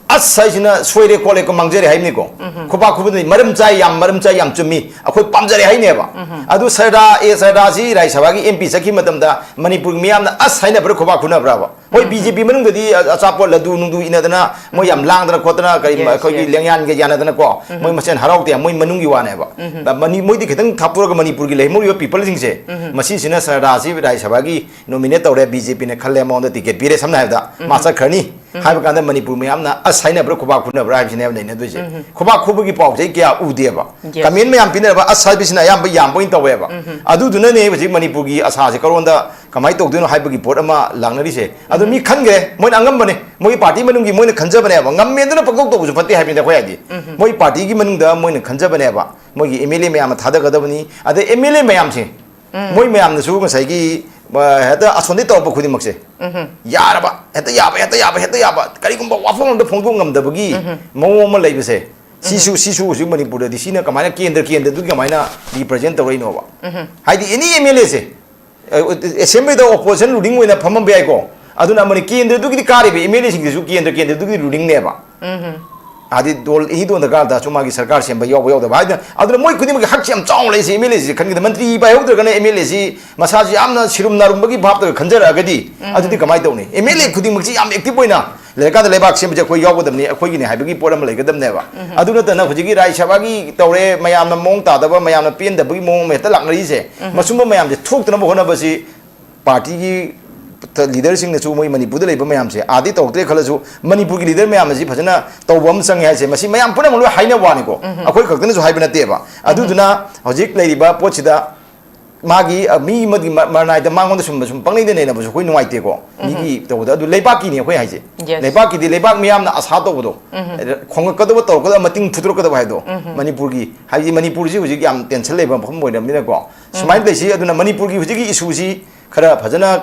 ꯑꯁ ꯍꯥꯏꯁꯤꯅ ꯁꯣꯏꯔꯦ ꯈꯣꯠꯂꯦ ꯀꯣ, ꯃꯥꯡꯖꯔꯦ ꯍꯥꯏꯕꯅꯤꯀꯣ꯫ ꯈꯨꯕꯥꯛ ꯈꯨꯕꯗꯨꯗꯤ ꯃꯔꯝ ꯆꯥꯏ, ꯌꯥꯝ ꯃꯔꯝ ꯆꯥꯏ, ꯌꯥꯝ ꯆꯨꯝꯃꯤ, ꯑꯩꯈꯣꯏ ꯄꯥꯝꯖꯔꯦ ꯍꯥꯏꯅꯦꯕ꯫ ꯑꯗꯨ ꯁꯔꯗꯥ, ꯑꯦ ꯁꯔꯗꯥꯁꯤ ꯔꯥꯖ꯭ꯌ ꯁꯚꯥꯒꯤ M P ꯆꯠꯈꯤꯕ ꯃꯇꯝꯗ ꯃꯅꯤꯄꯨꯔꯒꯤ ꯃꯤꯌꯥꯝꯅ ꯑꯁ ꯍꯥꯏꯅꯕ꯭ꯔꯥ ꯈꯨꯕꯥꯛ ꯈꯨꯅꯕ꯭ꯔꯥꯕ? ꯍꯣꯏ, B J P ꯃꯅꯨꯡꯗꯗꯤ ꯑ-, ꯑꯆꯥꯄꯣꯠ ꯂꯗꯨ ꯅꯨꯡꯗꯨ ꯏꯟꯅꯗꯅ ꯃꯣꯏ ꯌꯥꯝ ꯂꯥꯡꯗꯅ ꯈꯣꯠꯇꯅ ꯀꯔꯤ Yes, ꯑꯩꯈꯣꯏꯒꯤ yes. ꯂꯦꯡꯌꯥꯟꯒ ꯌꯥꯅꯗꯅꯀꯣ, ꯃꯣꯏ ꯃꯁꯦꯟ ꯍꯔꯥꯎ ꯇꯌꯥꯝ ꯃꯣꯏ ꯃꯅꯨꯡꯒꯤ ꯋꯥꯅꯦꯕ꯫ ꯃꯅꯤ-, ꯃꯣꯏꯗꯤ ꯈꯤꯇꯪ ꯊꯥꯞꯄꯨꯔꯒ ꯃꯅꯤꯄꯨꯔꯒꯤ ꯂꯩꯍꯧꯔꯤꯕ peopleꯁꯤꯡꯁꯦ, ꯃꯁꯤꯁꯤꯅ ꯁꯔꯗꯥꯁꯤ ꯔꯥꯖ꯭ꯌ ꯁꯚꯥꯒꯤ nominate ꯇꯧꯔꯦ, B J P ꯅ ꯈꯜꯂꯦ, ꯃꯉꯣꯟꯗ ticket ꯄꯤꯔꯦ, ꯁꯝꯅ ꯍꯥꯏꯔꯕꯗ ꯃꯥ ꯆꯠꯈ꯭ꯔꯅꯤ ꯍꯥꯏꯕ ꯀꯥꯟꯗ ꯃꯅꯤꯄꯨꯔ ꯃꯌꯥꯝꯅ ꯑꯁ ꯍꯥꯏꯅꯕ꯭ꯔꯥ ꯈꯨꯕꯥꯛ ꯈꯨꯅꯕ꯭ꯔꯥ ꯍꯥꯏꯕꯁꯤꯅꯦꯕ ꯅꯩꯅꯗꯣꯏꯁꯦ꯫ ꯈꯨꯕꯥꯛ ꯈꯨꯕꯒꯤ ꯄꯥꯎꯁꯦ ꯑꯩ ꯀꯌꯥ ꯎꯗꯦꯕ꯫ Yes. Comment ꯃꯌꯥꯝ ꯄꯤꯅꯔꯕ ꯑꯁ ꯍꯥꯏꯕꯁꯤꯅ ꯑꯌꯥꯝꯕ ꯌꯥꯝꯕ ꯑꯣꯏꯅ ꯇꯧꯋꯦꯕ꯫ ꯑꯗꯨꯗꯨꯅꯅꯦ ꯍꯧꯖꯤꯛ ꯃꯅꯤꯄꯨꯔꯒꯤ ꯑꯁꯥꯁꯦ ꯀꯔꯣꯟꯗ ꯀꯃꯥꯏꯅ ꯇꯧꯗꯣꯏꯅꯣ ꯍꯥꯏꯕꯒꯤ ꯄꯣꯠ ꯑꯃ ꯂꯥꯛꯅꯔꯤꯁꯦ꯫ ꯑꯗꯣ ꯃꯤ ꯈꯟꯈ꯭ꯔꯦ, ꯃꯣꯏꯅ ꯑꯉꯝꯕꯅꯦ, ꯃꯣꯏꯒꯤ party ꯃꯅꯨꯡꯒꯤ ꯃꯣꯏꯅ ꯈꯟꯖꯕꯅꯦꯕ꯫ ꯉꯝꯃꯦꯗꯅ ꯄꯪꯇꯧ ꯇꯧꯕꯁꯨ ꯐꯠꯇꯦ ꯍꯥꯏꯕꯅꯤꯗ ꯑꯩꯈꯣꯏ ꯍꯥꯏꯗꯤ꯫ ꯃꯣꯏ partyꯒꯤ ꯃꯅꯨꯡꯗ ꯃꯣꯏꯅ ꯈꯟꯖꯕꯅꯦꯕ꯫ ꯃꯣꯏꯒꯤ M L A ꯃꯌꯥꯝꯅ ꯊꯥꯗꯒꯗꯕꯅꯤ꯫ ꯑꯗꯩ M L A ꯃꯌꯥꯝꯁꯦ, ꯃꯣꯏ ꯃꯌꯥꯝꯅꯁꯨ ꯉꯁꯥꯏꯒꯤ, ꯑ, ꯍꯦꯛꯇ ꯑꯁꯣꯝꯗꯒꯤ ꯇꯧꯔꯛꯄ ꯈꯨꯗꯤꯡꯃꯛꯁꯦ, ꯌꯥꯔꯕ, ꯍꯦꯛꯇ ꯌꯥꯕ, ꯍꯦꯛꯇ ꯌꯥꯕ, ꯍꯦꯛꯇ ꯌꯥꯕ, ꯀꯔꯤꯒꯨꯝꯕ ꯋꯥꯐꯝ ꯑꯝꯇ ꯐꯣꯡꯗꯣꯛ ꯉꯝꯗꯕꯒꯤ ꯃꯑꯣꯡ ꯑꯃ ꯂꯩꯕꯁꯦ, ꯁꯤꯁꯨ, ꯁꯤꯁꯨ ꯍꯧꯖꯤꯛ ꯃꯅꯤꯄꯨꯔꯗꯗꯤ ꯁꯤꯅ ꯀꯃꯥꯏꯅ ꯀꯦꯟꯗ꯭ꯔ, ꯀꯦꯟꯗ꯭ꯔꯗꯨꯒꯤ ꯀꯃꯥꯏꯅ represent ꯇꯧꯔꯛꯏꯅꯣꯕ? ꯍꯥꯏꯗꯤ any M L A ꯁꯦ, ꯑ, assembly ꯗ opposition ruling ꯑꯣꯏꯅ ꯐꯝꯃꯝꯕ ꯌꯥꯏꯀꯣ, ꯑꯗꯨꯅ ꯑꯃꯅꯤ ꯀꯦꯟꯗ꯭ꯔꯗꯨꯒꯤꯗꯤ ꯀꯥꯔꯤꯕ M L A ꯁꯤꯡꯁꯤꯁꯨ ꯀꯦꯟꯗ꯭ꯔ, ꯀꯦꯟꯗ꯭ꯔꯗꯨꯒꯤ ruling ꯅꯦꯕ꯫ ꯍꯥꯏꯗꯤ ꯗꯣꯜ ꯑꯦꯅꯤ ꯗꯣꯟ ꯗꯔꯀꯥꯔ ꯇꯥꯔꯁꯨ ꯃꯥꯒꯤ ꯁꯔꯀꯥꯔ ꯁꯦꯝꯕ ꯌꯥꯎꯕ ꯌꯥꯎꯗꯕ ꯍꯥꯏꯗꯅ, ꯑꯗꯨꯅ ꯃꯣꯏ ꯈꯨꯗꯤꯡꯃꯛꯀꯤ ꯍꯛꯁꯦ ꯌꯥꯝ ꯆꯥꯎꯅ ꯂꯩꯁꯦ꯫ ꯑꯦꯝ ꯑꯦꯜ ꯑꯦꯁꯤ ꯈꯟꯒꯗ, ꯃꯟꯇ꯭ꯔꯤ ꯄꯥꯏꯍꯧꯗ꯭ꯔꯒꯅ ꯑꯦꯝ ꯑꯦꯜ ꯑꯦꯁꯤ ꯃꯁꯥꯁꯨ ꯌꯥꯝꯅ ꯁꯤꯔꯨꯝ ꯅꯥꯔꯨꯝꯕꯒꯤ ꯚꯥꯞꯇꯒ ꯈꯟꯖꯔꯛꯑꯒꯗꯤ, ꯑꯗꯨꯗꯤ ꯀꯃꯥꯏꯅ ꯇꯧꯅꯤ? ꯑꯦꯝ ꯑꯦꯜ ꯑꯦ ꯈꯨꯗꯤꯡꯃꯛꯁꯤ ꯌꯥꯝ ꯑꯦꯛꯇꯤꯚ ꯑꯣꯏꯅ ꯂꯩꯔꯀꯥꯟꯗ ꯂꯩꯕꯥꯛ ꯁꯦꯝꯕꯁꯦ ꯑꯩꯈꯣꯏ ꯌꯥꯎꯒꯗꯕꯅꯤ, ꯑꯩꯈꯣꯏꯒꯤꯅꯤ ꯍꯥꯏꯕꯒꯤ ꯄꯣꯠ ꯑꯃ ꯂꯩꯒꯗꯕꯅꯦꯕ꯫ ꯑꯗꯨ ꯅꯠꯇꯅ ꯍꯧꯖꯤꯛꯀꯤ ꯔꯥꯖ꯭ꯌ ꯁꯚꯥꯒꯤ ꯇꯧꯔꯦ, ꯃꯌꯥꯝꯅ ꯃꯑꯣꯡ ꯇꯥꯗꯕ, ꯃꯌꯥꯝꯅ ꯄꯦꯟꯗꯕꯒꯤ ꯃꯑꯣꯡ ꯑꯃ ꯍꯦꯛꯇ ꯂꯥꯛꯅꯔꯤꯁꯦ, ꯃꯁꯨꯝꯕ ꯃꯌꯥꯝꯁꯦ ꯊꯣꯛꯇꯅꯕ ꯍꯣꯠꯅꯕꯁꯤ ꯄꯥꯔꯇꯤꯒꯤ ꯂꯤꯗꯔꯁꯤꯡꯅꯁꯨ, ꯃꯣꯏ ꯃꯅꯤꯄꯨꯔꯗ ꯂꯩꯕ ꯃꯌꯥꯝꯁꯦ, ꯑꯥꯗꯤ ꯇꯧꯔꯛꯇ꯭ꯔꯦ ꯈꯜꯂꯁꯨ, ꯃꯅꯤꯄꯨꯔꯒꯤ ꯂꯤꯗꯔ ꯃꯌꯥꯝ ꯑꯁꯤ ꯐꯖꯅ ꯇꯧꯕ ꯑꯃ ꯆꯪꯉꯦ ꯍꯥꯏꯁꯦ, ꯃꯁꯤ ꯃꯌꯥꯝ ꯄꯨꯝꯅꯃꯛ ꯂꯣꯏ ꯍꯥꯏꯅꯕ ꯋꯥꯅꯤꯀꯣ꯫ ꯑꯩꯈꯣꯏ ꯈꯛꯇꯅꯁꯨ ꯍꯥꯏꯕ ꯅꯠꯇꯦꯕ꯫ ꯑꯗꯨꯗꯨꯅ ꯍꯧꯖꯤꯛ ꯂꯩꯔꯤꯕ ꯄꯣꯠꯁꯤꯗ ꯃꯥꯒꯤ, ꯑ, ꯃꯤ ꯑꯃꯒꯤ ꯃ-, ꯃꯔꯅꯥꯏꯗ ꯃꯉꯣꯟꯗ ꯁꯨꯝꯕ ꯁꯨꯝ ꯄꯪꯅꯩꯗ ꯅꯩꯅꯕꯁꯨ ꯑꯩꯈꯣꯏ ꯅꯨꯡꯉꯥꯏꯇꯦꯀꯣ꯫ ꯃꯤꯒꯤ ꯇꯧꯕꯗ꯫ ꯑꯗꯨ ꯂꯩꯕꯥꯛꯀꯤꯅꯤ ꯑꯩꯈꯣꯏ ꯍꯥꯏꯁꯦ꯫ Yes. ꯂꯩꯕꯥꯛꯀꯤꯗꯤ ꯂꯩꯕꯥꯛ ꯃꯤꯌꯥꯝꯅ ꯑꯁꯥ ꯇꯧꯕꯗꯣ, ꯈꯣꯡꯉꯛꯀꯗꯕ, ꯇꯧꯔꯛꯀꯗꯕ, ꯃꯇꯤꯡ ꯐꯨꯠꯇꯣꯔꯛꯀꯗꯕ ꯍꯥꯏꯗꯣ꯫ ꯃꯅꯤꯄꯨꯔꯒꯤ, ꯍꯥꯏꯕꯗꯤ ꯃꯅꯤꯄꯨꯔꯁꯤ ꯍꯧꯖꯤꯛ ꯌꯥꯝ ꯇꯦꯟꯁꯟ ꯂꯩꯕ ꯃꯐꯝ ꯑꯣꯏꯔꯕꯅꯤꯅꯀꯣ꯫ ꯁꯨꯃꯥꯏꯅ ꯂꯩꯁꯤ꯫ ꯑꯗꯨꯅ ꯃꯅꯤꯄꯨꯔꯒꯤ ꯍꯧꯖꯤꯛꯀꯤ ꯏꯁꯨꯁꯤ ꯈꯔ ꯐꯖꯅ,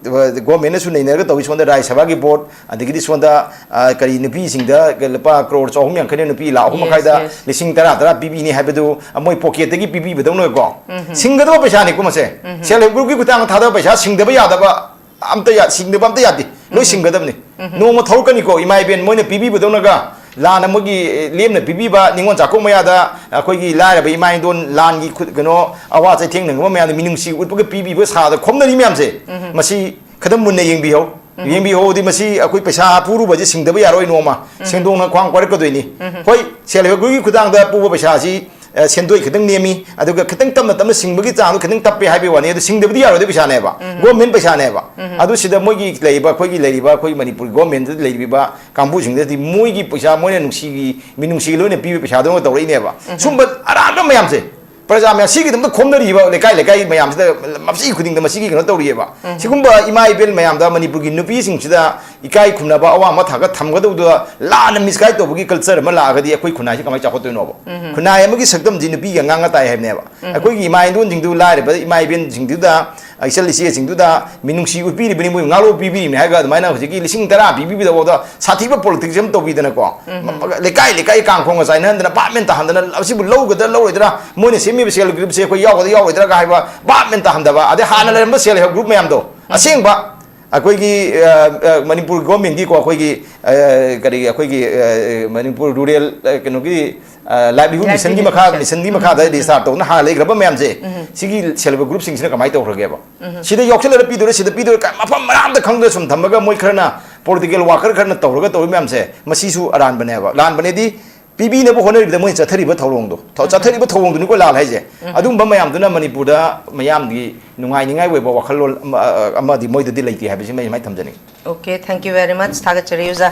ꯑ, ꯒꯣꯔꯃꯦꯟꯅꯁꯨ ꯅꯩꯅꯔꯒ ꯇꯧꯏ꯫ ꯁꯣꯝꯗ ꯔꯥꯖ꯭ꯌ ꯁꯚꯥꯒꯤ ꯕꯣꯔꯗ, ꯑꯗꯒꯤꯗꯤ ꯁꯣꯝꯗ, ꯑ, ꯀꯔꯤ, ꯅꯨꯄꯤꯁꯤꯡꯗ ꯂꯨꯄꯥ ꯀ꯭ꯔꯣꯔ ꯆꯍꯨꯝ ꯌꯥꯡꯈꯩꯅ ꯅꯨꯄꯤ ꯂꯥꯈ ꯑꯍꯨꯝ Yes, ꯃꯈꯥꯏꯗ yes. ꯂꯤꯁꯤꯡ ꯇꯔꯥ ꯇꯔꯥ ꯄꯤꯕꯤꯅꯤ ꯍꯥꯏꯕꯗꯨ ꯃꯣꯏ ꯄꯣꯀꯦꯠꯇꯒꯤ ꯄꯤꯕꯤꯕꯗꯧꯅꯀꯣ꯫ ꯁꯤꯡꯒꯗꯕ ꯄꯩꯁꯥꯅꯤꯀꯣ ꯃꯁꯦ꯫ Self help groupꯀꯤ ꯈꯨꯠꯊꯥꯡꯗ ꯊꯥꯗꯕ ꯄꯩꯁꯥ ꯁꯤꯡꯗꯕ ꯌꯥꯗꯕ ꯑꯝꯇ ꯌꯥ-, ꯁꯤꯡꯗꯕ ꯑꯝꯇ ꯌꯥꯗꯦ꯫ ꯂꯣꯏ ꯁꯤꯡꯒꯗꯕꯅꯤ꯫ ꯅꯣꯡꯃ ꯊꯧꯔꯛꯀꯅꯤꯀꯣ, ꯏꯃꯥ ꯏꯕꯦꯟ, ꯃꯣꯏꯅ ꯄꯤꯕꯤꯕꯗꯧꯅꯒ ꯂꯥꯟꯅ ꯃꯣꯏꯒꯤ, ꯑꯦ, ꯂꯦꯝꯅ ꯄꯤꯕꯤꯕ, ꯅꯤꯉꯣꯜ ꯆꯥꯛꯀꯧ ꯃꯌꯥꯗ ꯑꯩꯈꯣꯏꯒꯤ ꯂꯥꯏꯔꯕ ꯏꯃꯥ ꯏꯟꯗꯣꯟ ꯂꯥꯟꯒꯤ ꯈꯨꯠ, ꯀꯩꯅꯣ, ꯑꯋꯥ ꯆꯩꯊꯦꯡ ꯅꯪꯕ ꯃꯌꯥꯝꯗ ꯃꯤꯅꯨꯡꯁꯤ ꯎꯠꯄꯒ ꯄꯤꯕꯤꯕ ꯁꯥꯗ ꯈꯣꯝꯅꯔꯤ ꯃꯌꯥꯝꯁꯦ, ꯃꯁꯤ ꯈꯤꯇꯪ ꯃꯨꯟꯅ ꯌꯦꯡꯕꯤꯍꯧ꯫ ꯌꯦꯡꯕꯤꯍꯧꯗꯤ ꯃꯁꯤ ꯑꯩꯈꯣꯏ ꯄꯩꯁꯥ ꯄꯨꯔꯨꯕꯁꯦ ꯁꯤꯡꯗꯕ ꯌꯥꯔꯣꯏ ꯅꯣꯡꯃ꯫ ꯁꯦꯟꯗꯣꯡꯅ ꯈ꯭ꯋꯥꯡ ꯀꯣꯏꯔꯛꯀꯗꯣꯏꯅꯤ꯫ ꯍꯣꯏ, self help groupꯀꯤ ꯈꯨꯠꯊꯥꯡꯗ ꯄꯨꯕ ꯄꯩꯁꯥꯁꯤ, ꯑ, ꯁꯦꯟꯗꯣꯏ ꯈꯤꯇꯪ ꯅꯦꯝꯃꯤ, ꯑꯗꯨꯒ ꯈꯤꯇꯪ ꯇꯞꯅ ꯇꯞꯅ ꯁꯤꯡꯕꯒꯤ ꯆꯥꯡꯗꯣ ꯈꯤꯇꯪ ꯇꯞꯄꯦ ꯍꯥꯏꯕꯒꯤ ꯋꯥꯅꯤ꯫ ꯑꯗꯨ ꯁꯤꯡꯗꯕꯗꯤ ꯌꯥꯔꯣꯏꯗꯕ ꯄꯩꯁꯥꯅꯦꯕ, ꯒꯣꯔꯃꯦꯟ ꯄꯩꯁꯥꯅꯦꯕ꯫ ꯑꯗꯨ ꯁꯤꯗ ꯃꯣꯏꯒꯤ ꯂꯩꯔꯤꯕ, ꯑꯩꯈꯣꯏꯒꯤ ꯂꯩꯔꯤꯕ, ꯑꯩꯈꯣꯏ ꯃꯅꯤꯄꯨꯔꯒꯤ ꯒꯣꯔꯃꯦꯟꯗ ꯂꯩꯔꯤꯕ ꯀꯥꯡꯕꯨꯁꯤꯡꯗꯗꯤ ꯃꯣꯏꯒꯤ ꯄꯩꯁꯥ ꯃꯣꯏꯅ ꯅꯨꯡꯁꯤꯒꯤ, ꯃꯤꯅꯨꯡꯁꯤꯒꯤ ꯂꯣꯏꯅ ꯄꯤꯕ ꯄꯩꯁꯥꯗꯧꯅ ꯇꯧꯔꯛꯏꯅꯦꯕ꯫ ꯁꯨꯝꯕ ꯑꯔꯥꯟꯕ ꯃꯌꯥꯝꯁꯦ, ꯄ꯭ꯔꯖꯥ ꯃꯌꯥꯝ ꯁꯤꯒꯤꯗꯃꯛꯇ ꯈꯣꯝꯅꯔꯤꯕ ꯂꯩꯀꯥꯏ ꯂꯩꯀꯥꯏ ꯃꯌꯥꯝꯁꯤꯗ ꯃꯁꯤ ꯈꯨꯗꯤꯡꯗ ꯃꯁꯤꯒꯤ ꯀꯩꯅꯣ ꯇꯧꯔꯤꯑꯕ꯫ ꯁꯤꯒꯨꯝꯕ ꯏꯃꯥ ꯏꯕꯦꯜ ꯃꯌꯥꯝꯗ, ꯃꯅꯤꯄꯨꯔꯒꯤ ꯅꯨꯄꯤꯁꯤꯡꯁꯤꯗ ꯏꯀꯥꯏ ꯈꯨꯝꯅꯕ, ꯑꯋꯥꯡꯕ ꯊꯥꯛꯇ ꯊꯝꯒꯗꯧꯗꯨꯗ ꯂꯥꯟꯅ misguide ꯇꯧꯕꯒꯤ culture ꯑꯃ ꯂꯥꯛꯑꯒꯗꯤ ꯑꯩꯈꯣꯏ ꯈꯨꯟꯅꯥꯏꯁꯤ ꯀꯃꯥꯏꯅ ꯆꯥꯎꯈꯠꯇꯣꯏꯅꯣꯕ? ꯈꯨꯟꯅꯥꯏ ꯑꯃꯒꯤ ꯁꯛꯇꯝꯁꯤ ꯅꯨꯄꯤꯒ ꯑꯉꯥꯡꯒ ꯇꯥꯏ ꯍꯥꯏꯕꯅꯦꯕ꯫ ꯑꯩꯈꯣꯏꯒꯤ ꯏꯃꯥ ꯏꯟꯗꯣꯟꯁꯤꯡꯗꯨ, ꯂꯥꯏꯔꯕ ꯏꯃꯥ ꯏꯕꯦꯟꯁꯤꯡꯗꯨꯗ, ꯏꯆꯜ ꯏꯆꯦꯁꯤꯡꯗꯨꯗ ꯃꯤꯅꯨꯡꯁꯤ ꯎꯠꯄꯤꯔꯤꯕꯅꯤ, ꯃꯣꯏ ꯉꯥꯂꯣ ꯄꯤꯕꯤꯔꯤꯕꯅꯤ ꯍꯥꯏꯔꯒ ꯑꯗꯨꯃꯥꯏꯅ ꯍꯧꯖꯤꯛꯀꯤ ꯂꯤꯁꯤꯡ ꯇꯔꯥ ꯄꯤꯕꯤꯕꯗ ꯐꯥꯎꯗ ꯁꯥꯊꯤꯕ politics ꯑꯃ ꯇꯧꯕꯤꯗꯅꯀꯣ꯫ ꯂꯩꯀꯥꯏ ꯂꯩꯀꯥꯏ ꯀꯥꯡꯈꯣꯡꯒ ꯆꯥꯏꯅꯍꯟꯗꯅ, ꯚꯥꯞ ꯃꯦꯟ ꯇꯥꯍꯟꯗꯅ, ꯑꯁꯤꯕꯨ ꯂꯧꯒꯗ꯭ꯔꯥ ꯂꯧꯔꯣꯏꯗ꯭ꯔꯥ, ꯃꯣꯏꯅ ꯁꯦꯝꯃꯤꯕ self help groupꯁꯦ ꯑꯩꯈꯣꯏ ꯌꯥꯎꯒꯗ꯭ꯔꯥ ꯌꯥꯎꯔꯣꯏꯗ꯭ꯔꯥꯒ ꯍꯥꯏꯕ ꯚꯥꯞ ꯃꯦꯟ ꯇꯥꯍꯟꯗꯕ, ꯑꯗꯩ ꯍꯥꯟꯅ ꯂꯩꯔꯝꯕ self help group ꯃꯌꯥꯝꯗꯣ, ꯑꯁꯦꯡꯕ ꯑꯩꯈꯣꯏꯒꯤ ꯃꯅꯤꯄꯨꯔ ꯒꯣꯔꯃꯦꯟꯒꯤꯀꯣ, ꯑꯩꯈꯣꯏꯒꯤ ꯀꯔꯤ, ꯑꯩꯈꯣꯏꯒꯤ ꯃꯅꯤꯄꯨꯔ ꯔꯨꯔꯦꯜ ꯀꯩꯅꯣꯒꯤ ꯂꯥꯏꯚꯂꯤꯍꯨꯗ ꯃꯤꯁꯟꯒꯤ ꯃꯈꯥ, ꯃꯤꯁꯟꯒꯤ ꯃꯈꯥꯗ ꯔꯦꯖꯤꯁꯇꯥꯔ ꯇꯧꯗꯨꯅ ꯍꯥꯟꯅ ꯂꯩꯈ꯭ꯔꯕ ꯃꯌꯥꯝꯁꯦ, ꯁꯤꯒꯤ ꯁꯦꯜꯐ ꯍꯦꯜꯞ ꯒ꯭ꯔꯨꯞꯁꯤꯡꯁꯤꯅ ꯀꯃꯥꯏꯅ ꯇꯧꯈ꯭ꯔꯒꯦꯕ? ꯁꯤꯗ ꯌꯥꯎꯁꯜꯂꯒ ꯄꯤꯗꯣꯏꯔꯥ, ꯁꯤꯗ ꯄꯤꯗꯣꯏꯔꯥ, ꯃꯐꯝ ꯃꯔꯥ ꯑꯝꯇ ꯈꯪꯗꯅ ꯁꯨꯝ ꯊꯝꯃꯒ ꯃꯣꯏ ꯈꯔꯅ, ꯄꯣꯂꯤꯇꯤꯀꯦꯜ ꯋꯥꯀꯔ ꯈꯔꯅ ꯇꯧꯔꯒ ꯇꯧꯔꯤ ꯃꯌꯥꯝꯁꯦ, ꯃꯁꯤꯁꯨ ꯑꯔꯥꯟꯕꯅꯦꯕ꯫ ꯂꯥꯟꯕꯅꯦꯗꯤ ꯄꯤꯕꯤꯅꯕ ꯍꯣꯠꯅꯔꯤꯕꯗ ꯃꯣꯏꯅ ꯆꯠꯊꯔꯤꯕ ꯊꯧꯑꯣꯡꯗꯣ, ꯊ-, ꯆꯠꯊꯔꯤꯕ ꯊꯧꯑꯣꯡꯗꯨꯅꯤꯀꯣ ꯂꯥꯜ ꯍꯥꯏꯁꯦ꯫ ꯑꯗꯨꯝꯕ ꯃꯌꯥꯝꯗꯨꯅ ꯃꯅꯤꯄꯨꯔꯗ ꯃꯤꯌꯥꯝꯒꯤ ꯅꯨꯡꯉꯥꯏꯅꯤꯡꯉꯥꯏ ꯑꯣꯏꯕ ꯋꯥꯈꯜꯂꯣꯟ ꯑꯃ, ꯑ, ꯑꯃꯗꯤ ꯃꯣꯏꯗꯗꯤ ꯂꯩꯇꯦ ꯍꯥꯏꯕꯁꯤꯃ ꯑꯩ ꯁꯨꯃꯥꯏꯅ ꯊꯝꯖꯅꯤꯡꯉꯤ꯫ Okay, thank you very much. ꯊꯥꯒꯠꯆꯔꯤ ꯑꯣꯖꯥ꯫